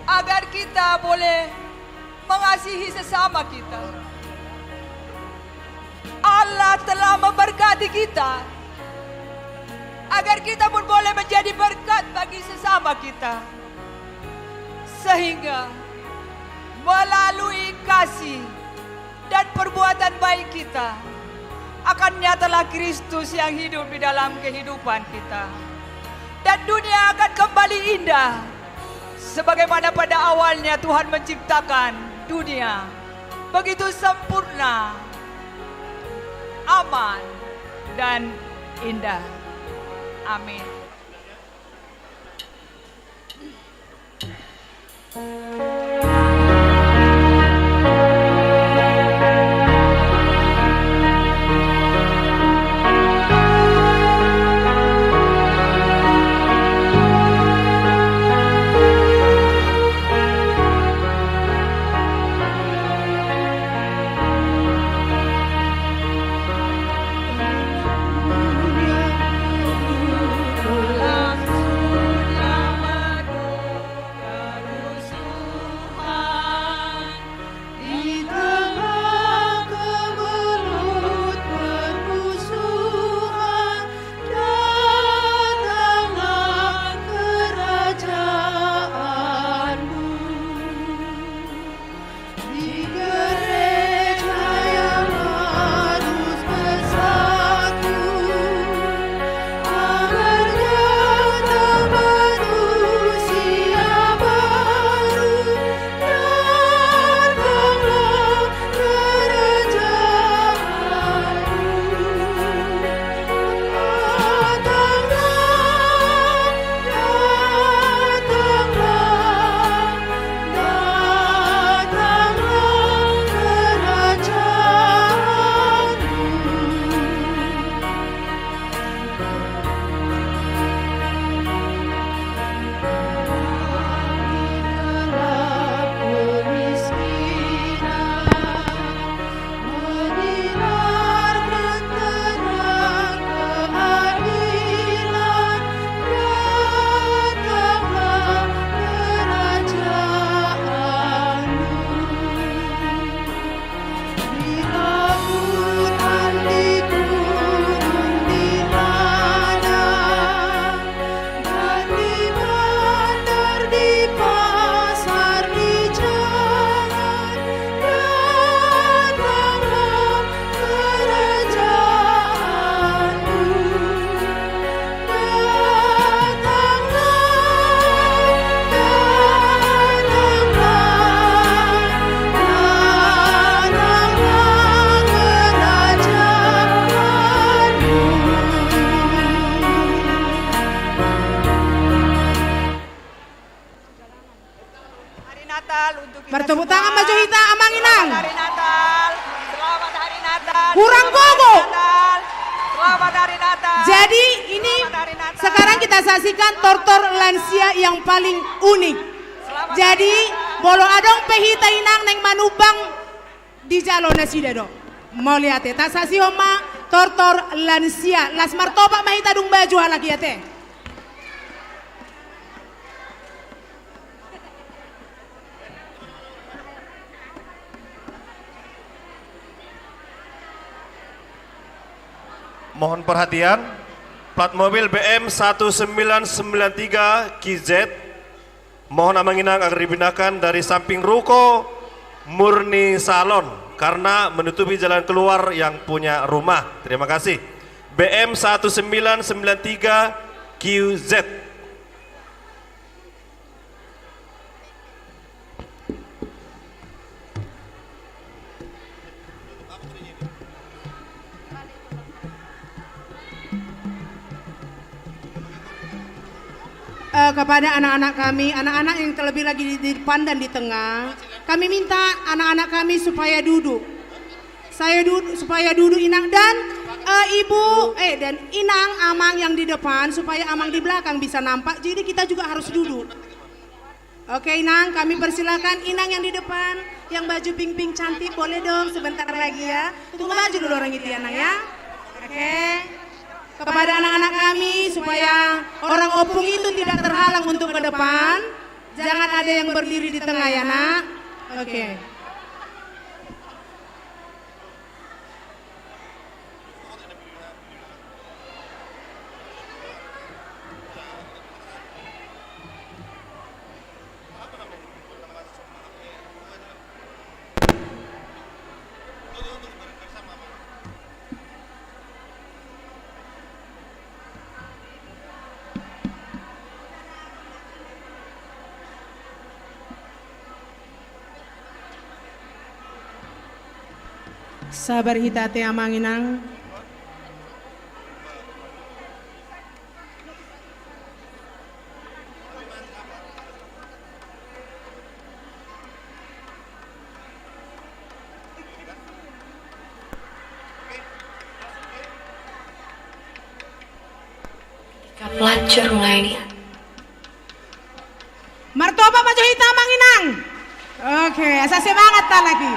agar kita boleh mengasihi sesama kita. Allah telah memberkati kita agar kita pun boleh menjadi berkat bagi sesama kita. Sehingga melalui kasih dan perbuatan baik kita, akan nyatalah Kristus yang hidup di dalam kehidupan kita. Dan dunia akan kembali indah, sebagaimana pada awalnya Tuhan menciptakan dunia. Begitu sempurna, aman, dan indah. Amin. Di tengah kemelut permusuhan, datanglah kerajaan-Mu. Di gereja yang harus bersatu, agar datang manusia baru, datanglah kerajaan-Mu. Datanglah, datanglah, datanglah kerajaan-Mu. Kami dalam kemiskinan, menyinarkan terang keadilan, datanglah kerajaan-Mu. Di lautan, di gunung, di padang, dan di bandar, di pasar, di jalan, datanglah kerajaan-Mu. Datanglah, datanglah, datanglah kerajaan-Mu. Hari Natal untuk kita semua. Bertepuk tangan ma jo hita, Amang Inang. Selamat hari Natal. Selamat hari Natal. Kurang gogo. Selamat hari Natal. Selamat hari Natal. Jadi, ini sekarang kita saksikan tortor lansia yang paling unik. Selamat hari Natal. Jadi, molo adong pe hita, Inang, naeng manumbang, dijalo nasida do. Mauliate. Tasaksihon ma tortor lansia. Las martopak ma hita dung baju halak i, ate. Mohon perhatian, plat mobil B M satu sembilan sembilan tiga Q Z. Mohon Amang Inang agar dipindahkan dari samping ruko Murni Salon karena menutupi jalan keluar yang punya rumah. Terima kasih. B M satu sembilan sembilan tiga Q Z. Eh, kepada anak-anak kami, anak-anak yang terlebih lagi di, di depan dan di tengah, kami minta anak-anak kami supaya duduk. Saya duduk, supaya duduk Inang dan, eh, Ibu, eh, dan Inang, Amang yang di depan, supaya Amang di belakang bisa nampak. Jadi kita juga harus duduk. Oke, Inang, kami persilakan Inang yang di depan, yang baju pink-pink cantik, boleh dong sebentar lagi ya. Tunggu maju dulu orang itu ya, Nang ya. Oke. Kepada anak-anak kami, supaya orang opung itu tidak terhalang untuk ke depan, jangan ada yang berdiri di tengah ya, Nak. Oke. Sabar hita ate Amang Inang. Pelacur lainnya. Martopak ma jo hita Amang Inang. Oke, asa semangat ta lagi.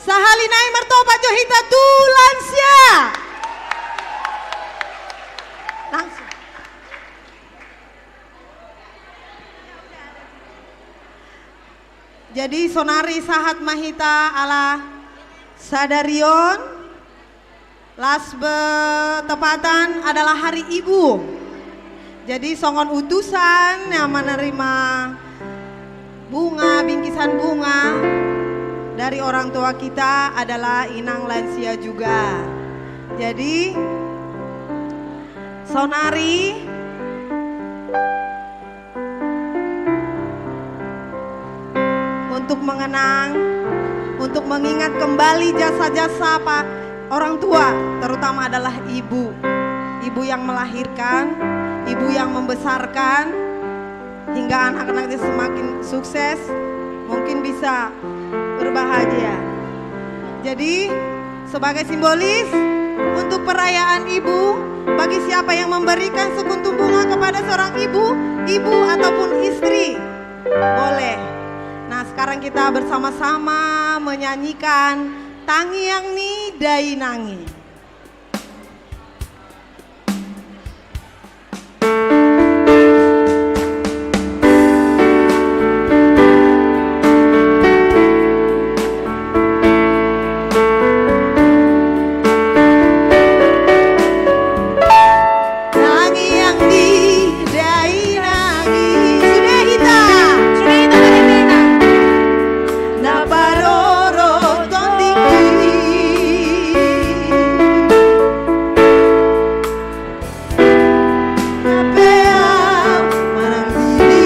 Sahali nai martopak jo hita tu lansia. Langsung. Jadi sonari sahat ma hita ala sadari on. Las bertepatan adalah hari ibu. Jadi songon utusan yang menerima bunga, bingkisan bunga dari orang tua kita adalah inang lansia juga. Jadi sonari untuk mengenang, untuk mengingat kembali jasa-jasa pa-, orang tua, terutama adalah ibu. Ibu yang melahirkan, ibu yang membesarkan, hingga anak-anaknya semakin sukses, mungkin bisa berbahagia. Jadi, sebagai simbolis untuk perayaan ibu, bagi siapa yang memberikan sekuntum bunga kepada seorang ibu, ibu ataupun istri, boleh. Nah, sekarang kita bersama-sama menyanyikan Tangiang ni Dainang i. Tangiang ni dainang i. Sude hita. Sude hita, sude hita. Na parorot tondingki. Ape au manang di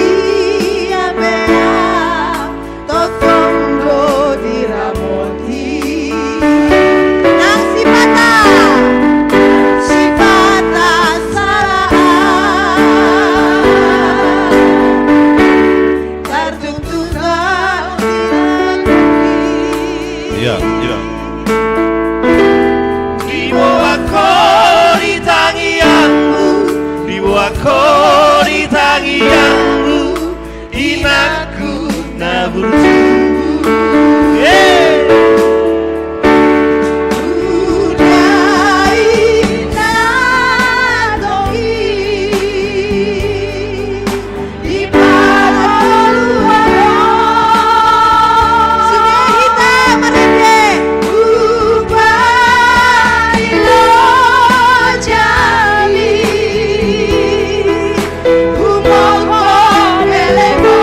dia pe au, tongtong do diramoti. Nang sipata, sipata sala au. Tartungtung do di lambungki. Iya, iya. Diboan ho di tangiangku, diboan ho di tangiangku, inangku na burju. Hey! Udah inang doi. Di parorot. Sude hita marende. Upa i lo jami. Umongko belemo.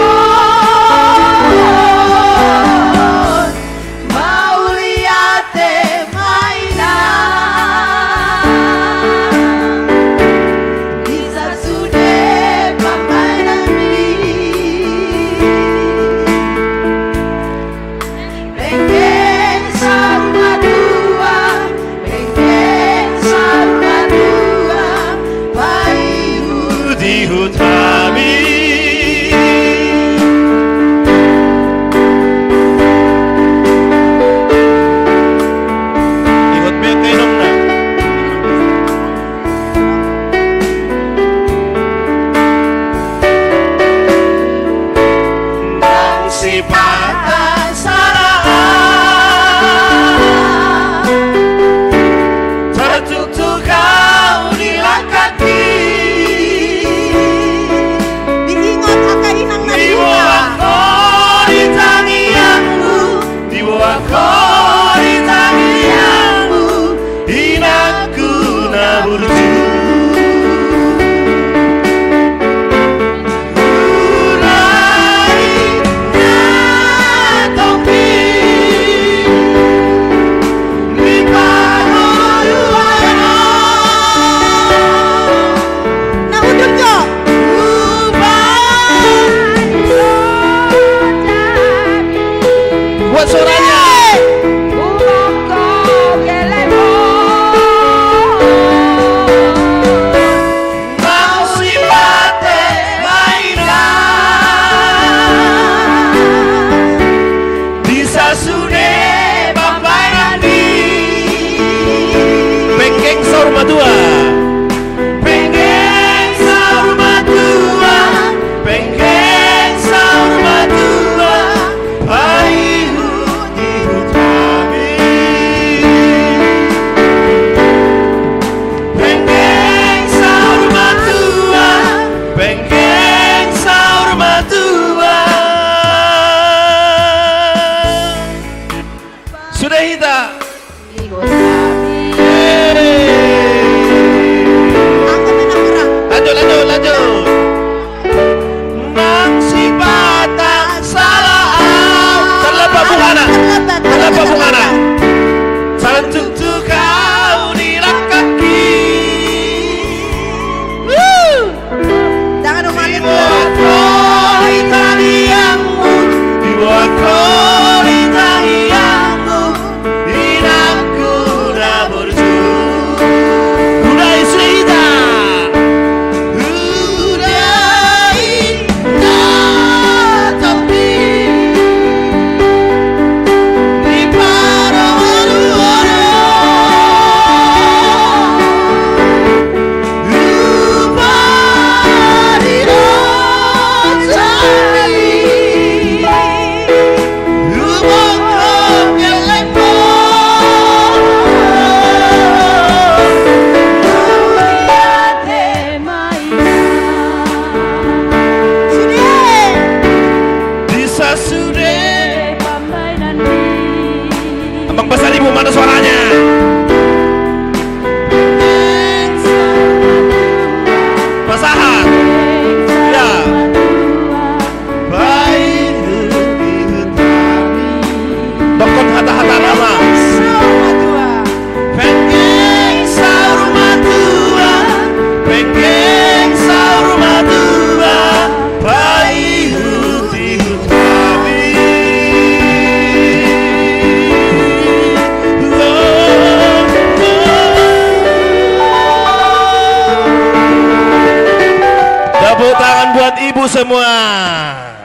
semua.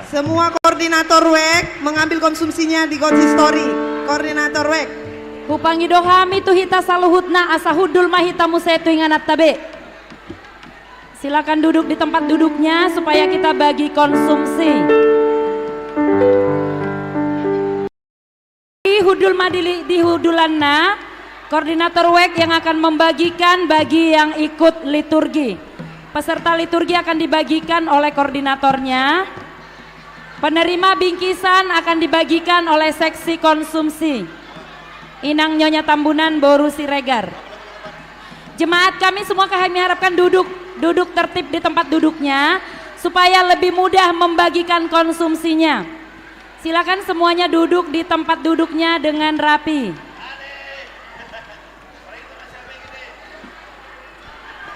Semua koordinator wek mengambil konsumsinya di God's History. Koordinator wek. Hupangido hami tu hita saluhutna asa hundul ma hita muse tu ingananta be. Silakan duduk di tempat duduknya supaya kita bagi konsumsi. Hundul ma di, di hundulanna, koordinator wek yang akan membagikan bagi yang ikut liturgi. Peserta liturgi akan dibagikan oleh koordinatornya. Penerima bingkisan akan dibagikan oleh seksi konsumsi. Inang Nyonya Tambunan, Boru Siregar. Jemaat kami semua, kami harapkan duduk, duduk tertib di tempat duduknya supaya lebih mudah membagikan konsumsinya. Silakan semuanya duduk di tempat duduknya dengan rapi.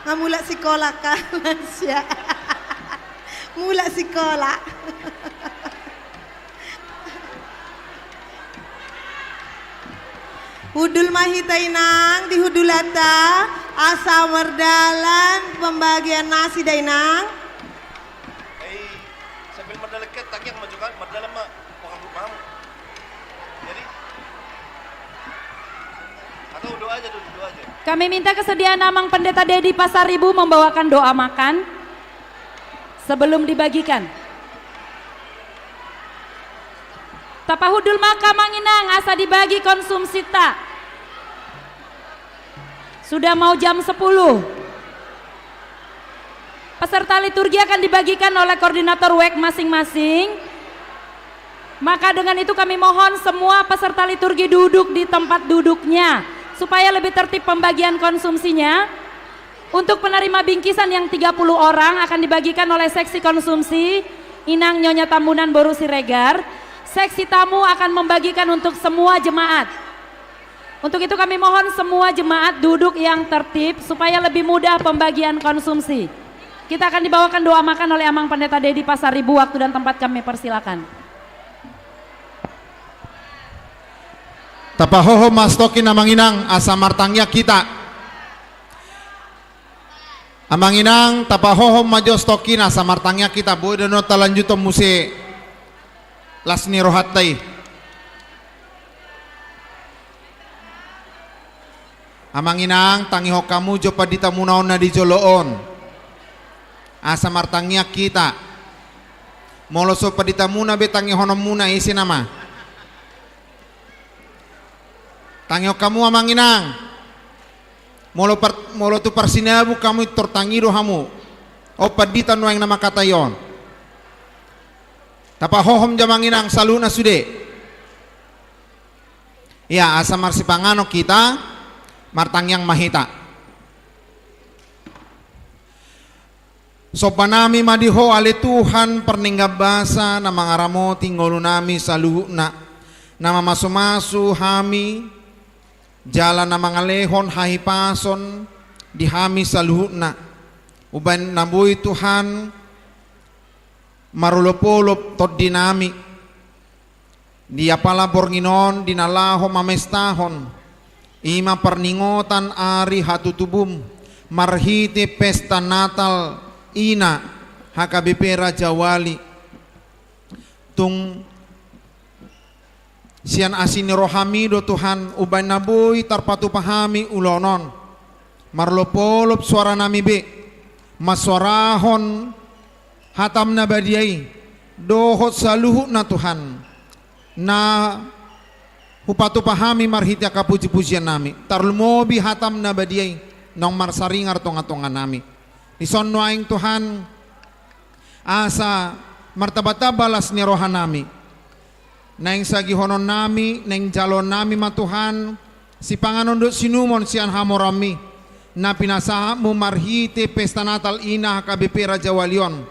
Nga mulak sikola kan, sia. Mulak sikola. Hundul ma hita inang, di hundulanta, asa mardalan pembagian nasi da inang. Sambil mardalan kan, tangiang ma jo kan, mardalan ma. Kami minta kesediaan Amang Pendeta Dedi Pasaribu membawakan doa makan sebelum dibagikan. Tapahundul ma angka amang inang asa dibagi konsumsita. Sudah mau jam sepuluh. Peserta liturgi akan dibagikan oleh koordinator wek masing-masing. Maka dengan itu kami mohon semua peserta liturgi duduk di tempat duduknya supaya lebih tertib pembagian konsumsinya. Untuk penerima bingkisan yang tiga puluh orang akan dibagikan oleh seksi konsumsi Inang Nyonya Tambunan Boru Siregar. Seksi tamu akan membagikan untuk semua jemaat. Untuk itu kami mohon semua jemaat duduk yang tertib supaya lebih mudah pembagian konsumsi. Kita akan dibawakan doa makan oleh Amang Pendeta Dedi Pasaribu, waktu dan tempat kami persilakan. Tapahohom ma stokkin amang inang asa martangiang hita. Amang inang, tapahohom ma jo stokkin asa martangiang hita, boi do annon talanjuthon muse las ni rohanta i. Amang inang, tangihon hamu jo panditamuna on na di jolo on. Asa martangiang hita. Molo so panditamuna be tangihononmuna, ise nama? Tangihon hamu amang inang. Molo par-, molo tu parsinabung hamu, pintor tangi do hamu. On pandita nuaeng na mangkatai on. Tapahohom jo amang inang saluhutna sude. Ia, asa marsipanganon hita, martangiang ma hita. Somba nami ma di Ho ale Tuhan, pardenggan basa, na mangaramoti ngolu nami saluhutna, na mamasumasu hami, jala na mangalehon hahipason di hami saluhutna. Umbahen na boi Tuhan, marolopolop tondi nami. Di apala borngin on di na laho mamestahon, i ma parningotan ari hatutubum, marhite pesta Natal ina H K B P Rajawali. Tung sian asi ni rohami do Tuhan, umbahen na boi tarpatupa hami ulaon on. Marolopolop suara nami be, masuarahon hatam na badia i, dohot saluhutna Tuhan, na hupatupa hami marhite angka pujipujian nami, tarlumobi hatam na badia i, naung marsaringar tongatonga nami. Dison nuaeng Tuhan, asa martambatamba las ni roha nami. Naeng sagihonon nami, naeng jaloon nami ma Tuhan, sipanganon dohot siinumon sian hamoraonmi, na pinasahatmu marhite pesta Natal ina H K B P Rajawali on.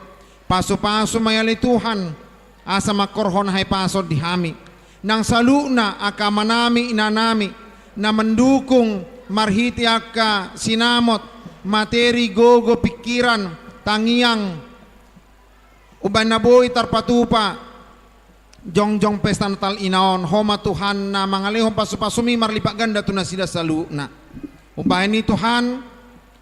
Pasupasu ma i ale Tuhan, asa mangkorhon hahipason di hami. Nang saluhutna angka amanami, inanami, na mandukung marhite angka sinamot, materi, gogo, pingkiran, tangiang, umbahen na boi tarpatupa jongjong pesta Natal ina on, Ho ma Tuhan na mangalehon pasupasumi marlipat ganda tu nasida saluhutna. Umbahen i Tuhan,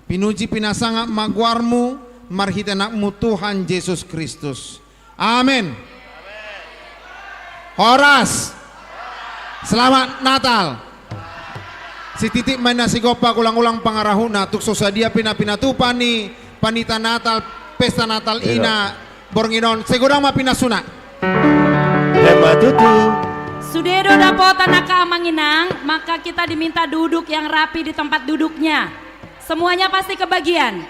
pinuji pinasangap ma goarmu, marhite Anakmu Tuhan Jesus Kristus. Amen. Horas. Selamat Natal. Sititi ma inna sigompa, ulang-ulang pangarahutna, tung so sadia pe na pinatupa ni panitia Natal, pesta Natal i na borngin on, sai godang ma pinasuna. Emma tutu. Sude do dapotan angka amang inang, maka kita diminta duduk yang rapi di tempat duduknya. Semuanya pasti kebagian.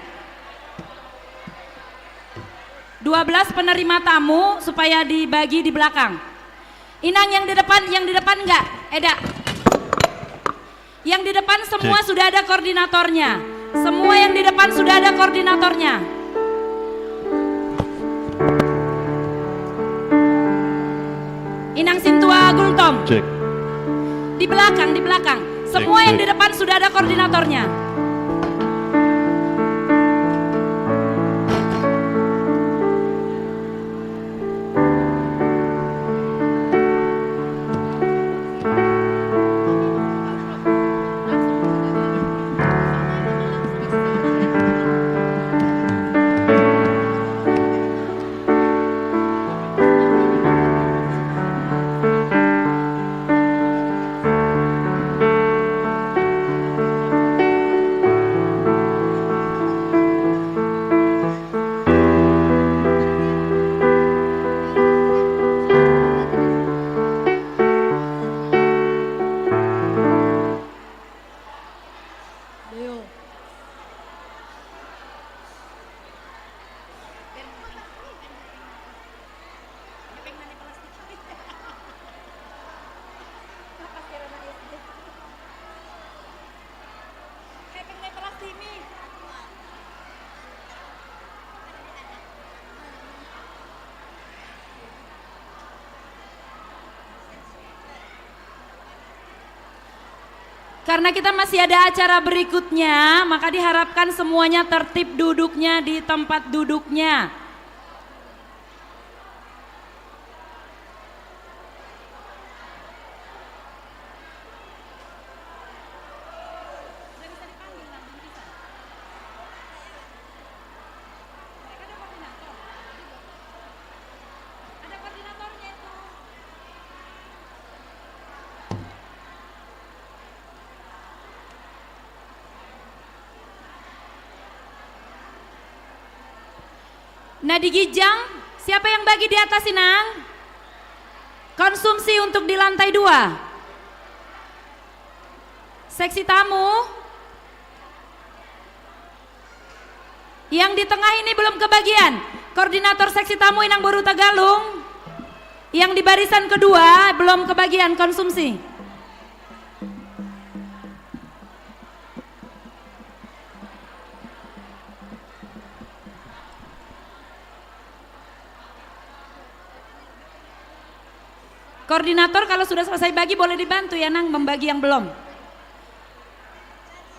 Dua belas penerima tamu supaya dibagi di belakang. Inang yang di depan, yang di depan enggak? Eda. Yang di depan semua sudah ada koordinatornya. Semua yang di depan sudah ada koordinatornya. Inang sintua Gultom. Cek. Di belakang, di belakang. Semua yang di depan sudah ada koordinatornya. Karena kita masih ada acara berikutnya, maka diharapkan semuanya tertib duduknya di tempat duduknya. Nah, di ginjang, siapa yang bagi di atas, Inang? Konsumsi untuk di lantai dua. Seksi tamu. Yang di tengah ini belum kebagian. Koordinator seksi tamu Inang Boru Tagalung. Yang di barisan kedua belum kebagian konsumsi. Koordinator, kalau sudah selesai bagi, boleh dibantu ya, Nang, membagi yang belum.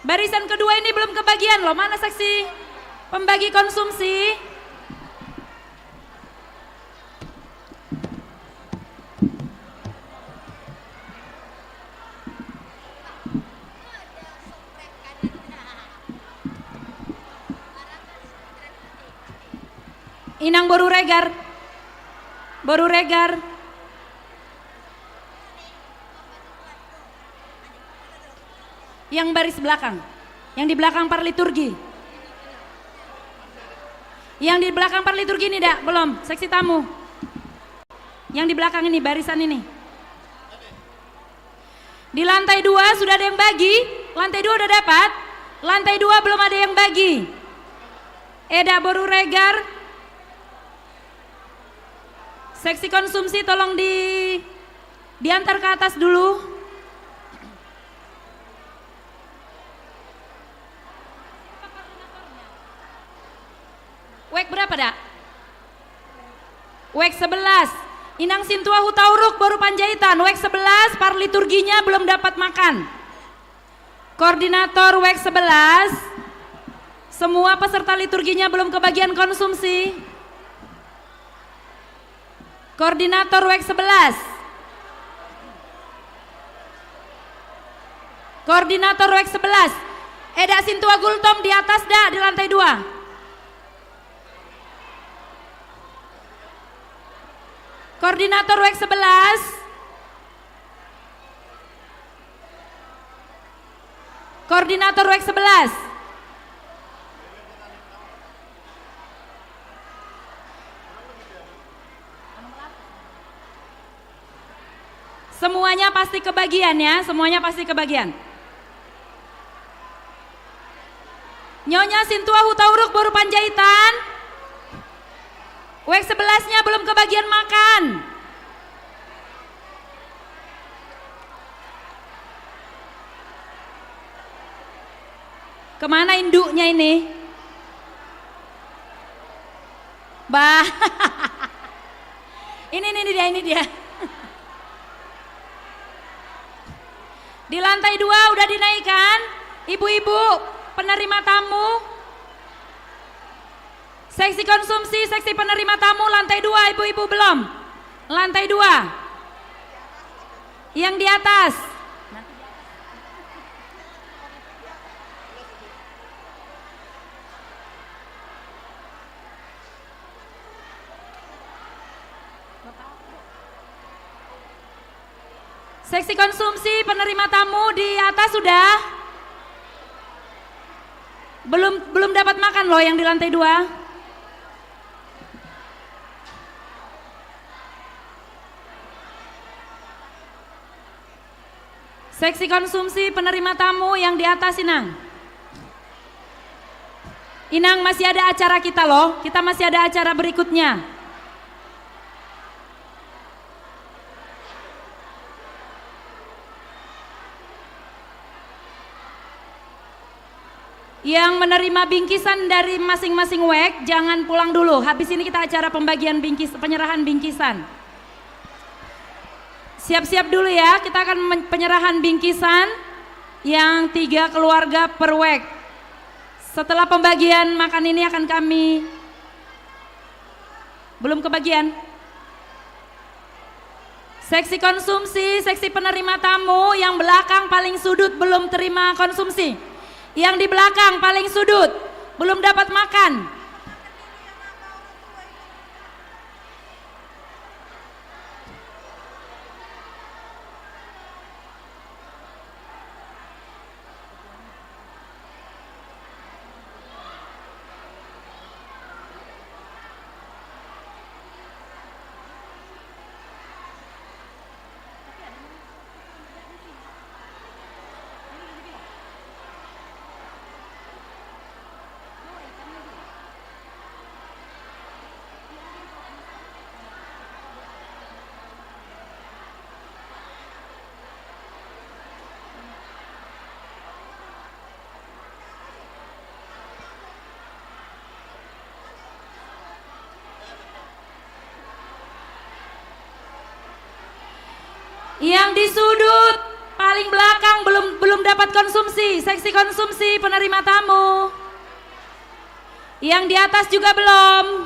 Barisan kedua ini belum kebagian loh, mana seksi pembagi konsumsi? Inang Boru Regar. Boru Regar. Yang baris belakang. Yang di belakang parliturgi. Yang di belakang parliturgi ini, dak? Belum. Seksi tamu. Yang di belakang ini, barisan ini. Di lantai dua sudah ada yang bagi? Lantai dua udah dapat? Lantai dua belum ada yang bagi. Eda Boru Regar. Seksi konsumsi tolong di, diantar ke atas dulu. Wek berapa, dak? Wek sebelas. Inang Sintua Hutauruk, Boru Panjaitan. Wek sebelas, parliturginya belum dapat makan. Koordinator wek sebelas. Semua peserta liturginya belum kebagian konsumsi. Koordinator wek sebelas. Koordinator wek sebelas. Eda Sintua Gultom di atas, dak, di lantai dua? Koordinator W X sebelas. Koordinator W X sebelas. Semuanya pasti kebagian ya, semuanya pasti kebagian. Nyonya Sintua Hutauruk boru Panjaitan. W X sebelasnya belum kebagian makan. Kemana induknya ini? Bah. Ini, ini dia, ini dia. Di lantai dua udah dinaikkan, ibu-ibu penerima tamu. Seksi konsumsi, seksi penerima tamu, lantai dua, ibu-ibu belum. Lantai dua. Yang di atas. Seksi konsumsi penerima tamu di atas sudah? Belum, belum dapat makan loh yang di lantai dua. Seksi konsumsi penerima tamu yang di atas, Inang. Inang, masih ada acara kita loh, kita masih ada acara berikutnya. Yang menerima bingkisan dari masing-masing W X, jangan pulang dulu. Habis ini kita acara pembagian bingkis, penyerahan bingkisan. Siap-siap dulu ya, kita akan men-, penyerahan bingkisan yang tiga keluarga per W X. Setelah pembagian makan ini akan kami, belum kebagian. Seksi konsumsi, seksi penerima tamu, yang belakang paling sudut belum terima konsumsi. Yang di belakang paling sudut, belum dapat makan. Yang di sudut paling belakang belum, belum dapat konsumsi, seksi konsumsi penerima tamu. Yang di atas juga belum.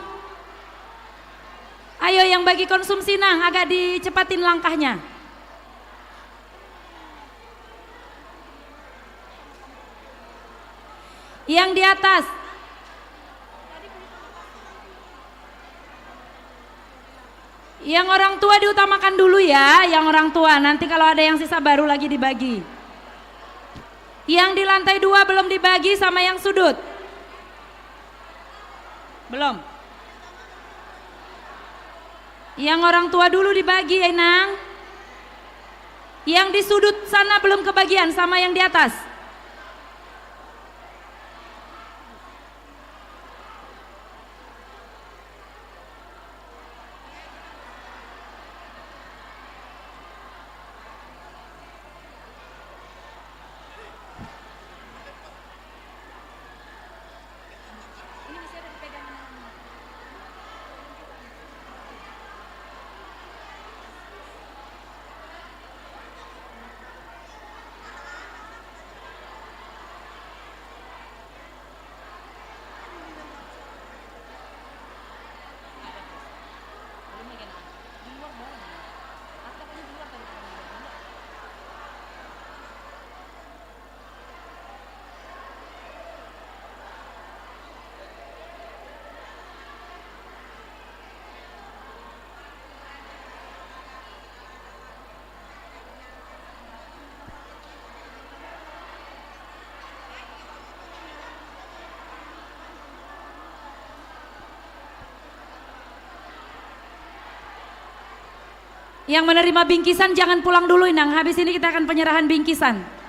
Ayo, yang bagi konsumsi, Nang, agak dicepatin langkahnya. Yang di atas. Yang orang tua diutamakan dulu ya, yang orang tua. Nanti kalau ada yang sisa baru lagi dibagi. Yang di lantai dua belum dibagi sama yang sudut. Belum. Yang orang tua dulu dibagi ya, Inang. Yang di sudut sana belum kebagian sama yang di atas. Yang menerima bingkisan jangan pulang dulu, Inang. Habis ini kita akan penyerahan bingkisan.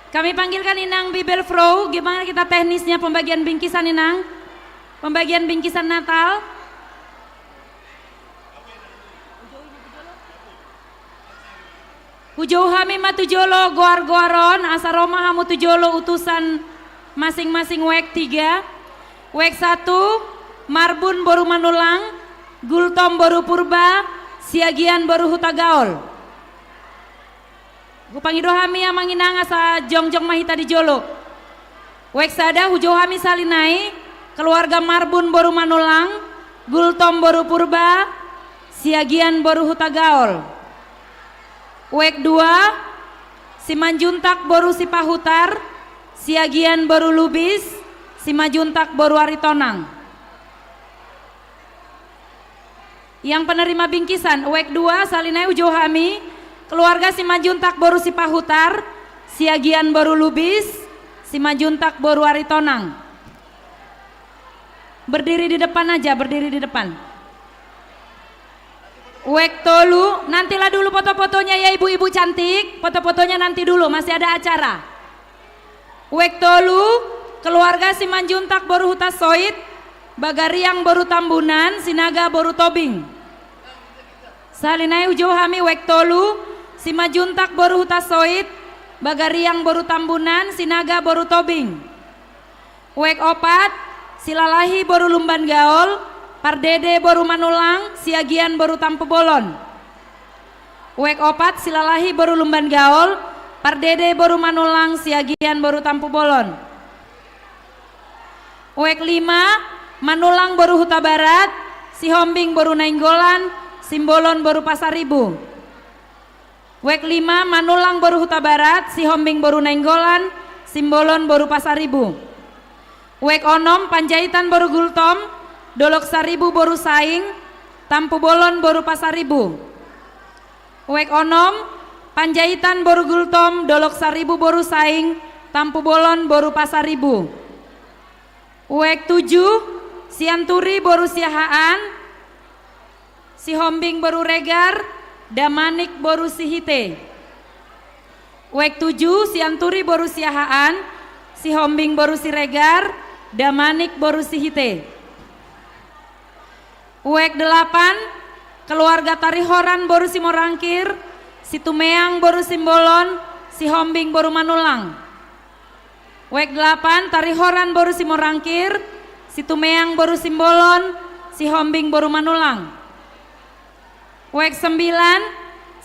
Kami panggilkan Inang Bibelvrouw, gimana kita teknisnya pembagian bingkisan, Inang? Pembagian bingkisan Natal. Hujou hami ma tu jolo goar-goar on, asa ro ma hamu tu jolo utusan masing-masing. Wek tiga. Wek satu, Marbun boru Manullang, Gultom boru Purba, Siagian boru Hutagaol. Hupangido hami, Amang Inang, asa jongjong ma hita di jolo. Wek sada, hujou hami sahali nai, keluarga Marbun boru Manullang, Gultom boru Purba, Siagian boru Hutagaol. Wek dua, Simanjuntak boru Sipahutar, Siagian boru Lubis, Simanjuntak boru Aritonang. Yang penerima bingkisan, wek dua, sahali nai hujou hami, keluarga Simanjuntak boru Sipahutar, Siagian boru Lubis, Simanjuntak boru Aritonang. Berdiri di depan aja, berdiri di depan. Wek tolu, nantilah dulu foto-fotonya ya, ibu-ibu cantik, foto-fotonya nanti dulu, masih ada acara. Wek tolu, keluarga Simanjuntak boru Hutasoit, Bagariang boru Tambunan, Sinaga boru Tobing. Sahali nai hujou hami, wek tolu, Simanjuntak boru Hutasoit, Bagariang boru Tambunan, Sinaga boru Tobing. Wek opat, Silalahi boru Lumban Gaol, Pardede boru Manullang, Siagian boru Tampubolon. Wek opat, Silalahi boru Lumban Gaol, Pardede boru Manullang, Siagian boru Tampubolon. Wek lima, Manullang boru Hutabarat, Sihombing boru Nainggolan, Simbolon boru Pasaribu. Wek lima, Manullang boru Hutabarat, Sihombing boru Nainggolan, Simbolon boru Pasaribu. Wek onom, Panjaitan boru Gultom, Dolok Saribu boru Saing, Tampubolon boru Pasaribu. Wek onom, Panjaitan boru Gultom, Dolok Saribu boru Saing, Tampubolon boru Pasaribu. Wek tujuh, Sianturi boru Siahaan, Sihombing boru Regar, Damanik boru Sihite. Wek tujuh, Sianturi boru Siahaan, Sihombing boru Siregar, Damanik boru Sihite. Wek delapan, keluarga Tarihoran boru Simorangkir, Situmeang boru Simbolon, Sihombing boru Manullang. Wek delapan, Tarihoran boru Simorangkir, Situmeang boru Simbolon, Sihombing boru Manullang. Wek sembilan,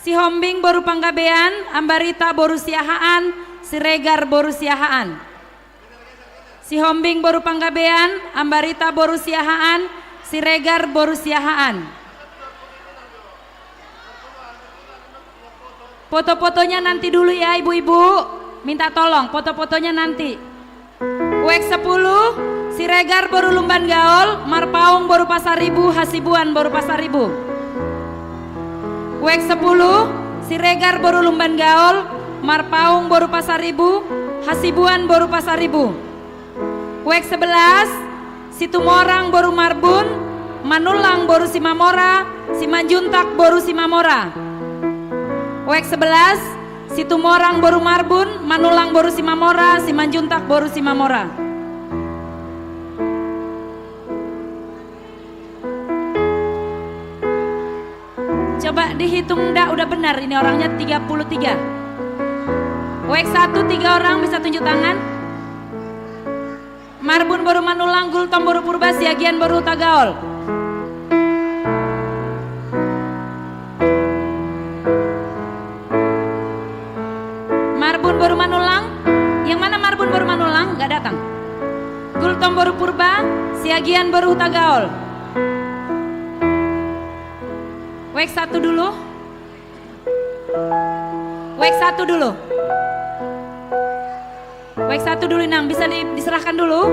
Sihombing boru Panggabean, Ambarita boru Siahaan, Siregar boru Siahaan. Sihombing boru Panggabean, Ambarita boru Siahaan, Siregar boru Siahaan. Foto-fotonya nanti dulu ya, ibu-ibu. Minta tolong, foto-fotonya nanti. Wek sepuluh, Siregar boru Lumban Gaol, Marpaung boru Pasaribu, Hasibuan boru Pasaribu. Wek sepuluh, Siregar boru Lumban Gaol, Marpaung boru Pasaribu, Hasibuan boru Pasaribu. Wek sebelas, Situmorang boru Marbun, Manullang boru Simamora, Simanjuntak boru Simamora. Wek sebelas, Situmorang boru Marbun, Manullang boru Simamora, Simanjuntak boru Simamora. Coba dihitung, ndak udah benar ini orangnya tiga puluh tiga. Wek satu, tiga orang bisa tunjuk tangan. Marbun boru Manullang, Gultom boru Purba, Siagian boru Hutagaol. Marbun boru Manullang. Yang mana Marbun boru Manullang? Nggak datang. Gultom boru Purba, Siagian boru Hutagaol. Wek satu dulu. Wek satu dulu. Wek satu dulu, Inang, bisa di-, diserahkan dulu.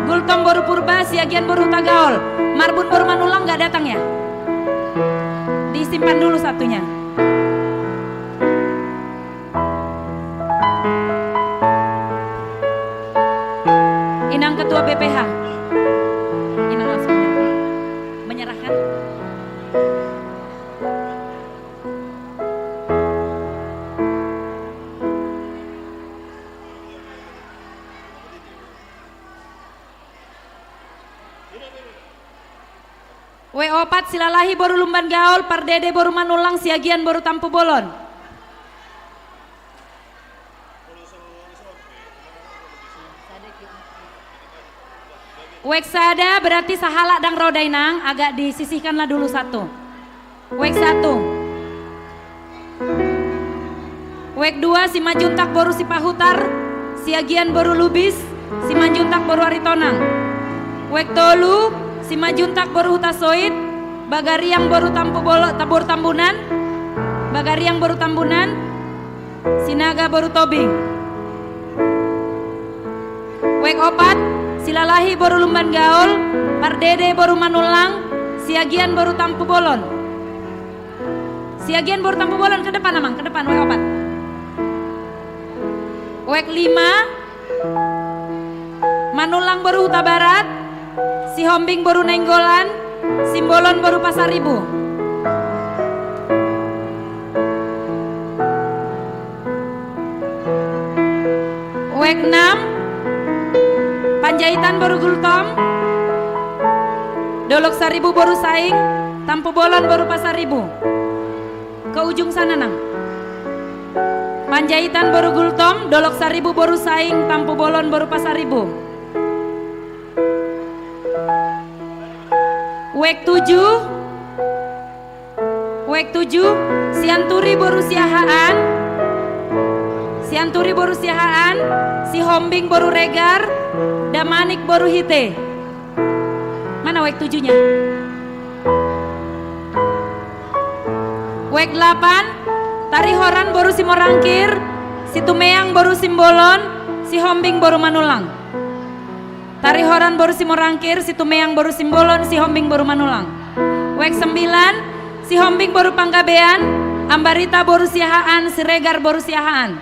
Gultom boru Purba, Siagian boru Hutagaol. Marbun boru Manullang nggak datang ya? Disimpan dulu satunya. Inang Ketua B P H. Inang langsung menyerahkan. Wek opat, Silalahi boru Lumban Gaol, Pardede boru Manullang, Siagian boru Tampubolon. Wek sada, berarti sahalak ndang ro da, Inang, agak disisihkanlah dulu satu. Wek satu. Wek dua, Simanjuntak boru Sipahutar, Siagian boru Lubis, Simanjuntak boru Aritonang. Wek tolu, Simanjuntak boru Hutasoit, Bagariang boru Tampubolo-, Tabor Tambunan, Bagariang boru Tambunan, Sinaga boru Tobing. Wek opat, Silalahi boru Lumban Gaol, Pardede boru Manullang, Siagian boru Tampubolon. Siagian boru Tampubolon, ke depan, Amang, ke depan, wek opat. Wek lima, Manullang boru Hutabarat, Sihombing boru Nainggolan, Simbolon boru Pasaribu. Wek enam, Panjaitan boru Gultom, Dolok Saribu boru Saing, Tampubolon boru Pasaribu. Ke ujung sana, Nang. Panjaitan boru Gultom, Dolok Saribu boru Saing, Tampubolon boru Pasaribu. Wek tujuh, wek tujuh, Sianturi boru Siahaan, Sianturi boru Siahaan, Sihombing boru Regar, Damanik boru Hite. Mana wek tujuhnya? Wek delapan, Tarihoran boru Simorangkir, Situmeang boru Simbolon, Sihombing boru Manullang. Tarihoran boru Simorangkir, Situmeang boru Simbolon, Sihombing boru Manullang. Wek sembilan, Sihombing boru Panggabean, Ambarita boru Siahaan, Siregar boru Siahaan.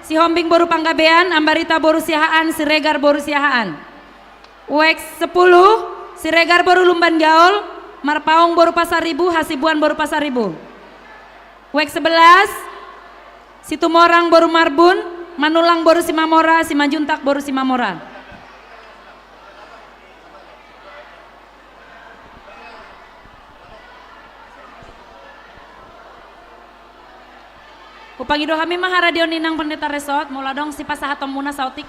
Sihombing boru Panggabean, Ambarita boru Siahaan, Siregar boru Siahaan. Wek sepuluh, Siregar boru Lumban Gaol, Marpaung boru Pasaribu, Hasibuan boru Pasaribu. Wek sebelas, Situmorang boru Marbun, Manullang boru Simamora, Simanjuntak boru Simamora. Hupangido hami ma haradeon ni Inang Pendeta Resort, molo adong sipasahatonmuna saotik.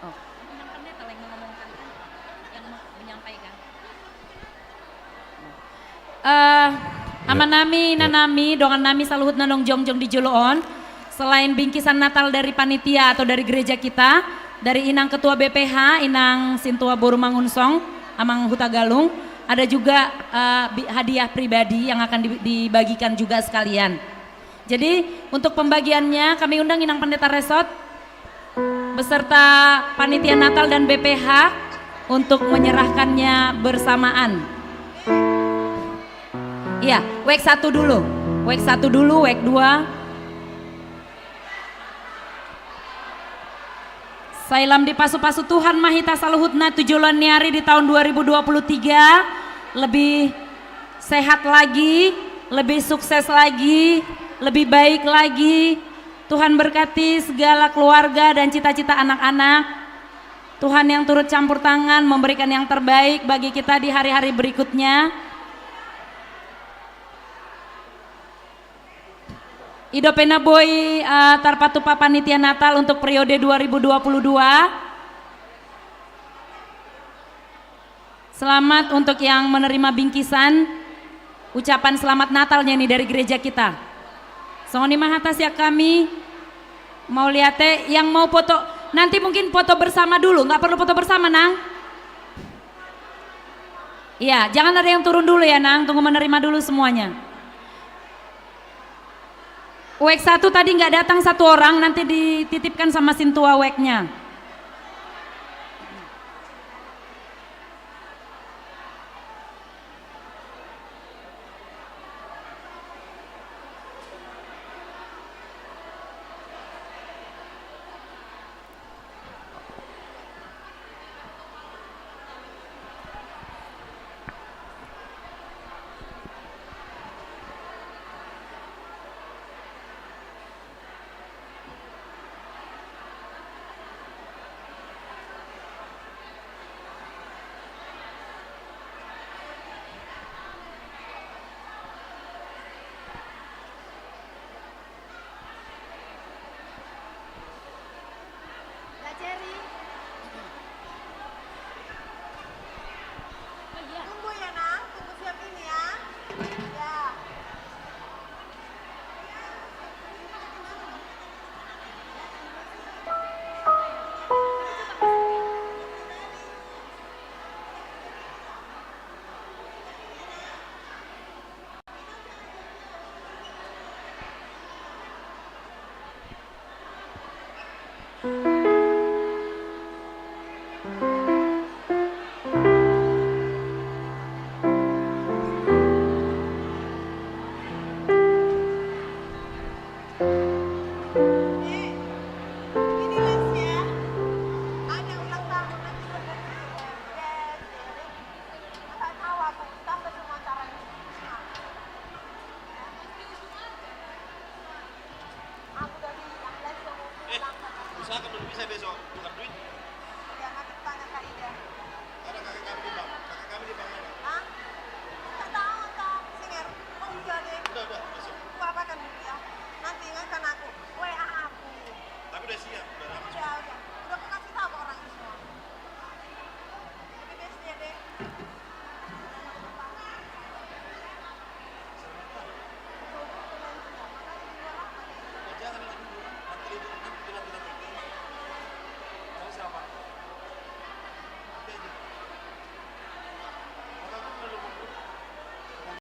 Oh, Inang Pendeta lagi mengumumkan, yang me-, menyampaikan. Eh, amanami, inanami, dongannami saluhutna naung jongjong di jolo on. Selain bingkisan Natal dari panitia atau dari gereja kita, dari Inang Ketua B P H, Inang Sintua boru Mangunsong, Amang Hutagalung, ada juga, eh, bi-, hadiah pribadi yang akan di-, dibagikan juga sekalian. Jadi, untuk pembagiannya, kami undang Inang Pendeta Resort beserta panitia Natal dan B P H untuk menyerahkannya bersamaan. Iya, wek satu dulu. Wek satu dulu, wek dua. Sai lam dipasupasu Tuhan ma hita saluhutna tu joloan ni ari di tahun dua ribu dua puluh tiga, lebih sehat lagi, lebih sukses lagi, lebih baik lagi. Tuhan berkati segala keluarga dan cita-cita anak-anak. Tuhan yang turut campur tangan memberikan yang terbaik bagi kita di hari-hari berikutnya. I dope na boi, eh, tarpatupa panitia Natal untuk periode dua ribu dua puluh dua. Selamat untuk yang menerima bingkisan. Ucapan selamat Natal nya ini dari gereja kita. Songon i ma hata sian hami. Mauliate, yang mau foto, nanti mungkin foto bersama dulu, nggak perlu foto bersama, Nang. Iya, jangan ada yang turun dulu ya, Nang, tunggu menerima dulu semuanya. Uek satu tadi nggak datang satu orang, nanti dititipkan sama sintua ueknya. Tunggu ya, Nang. Tunggu siap ini ya. Ya. Eh, usahakan dulu bisa besok tukar duit.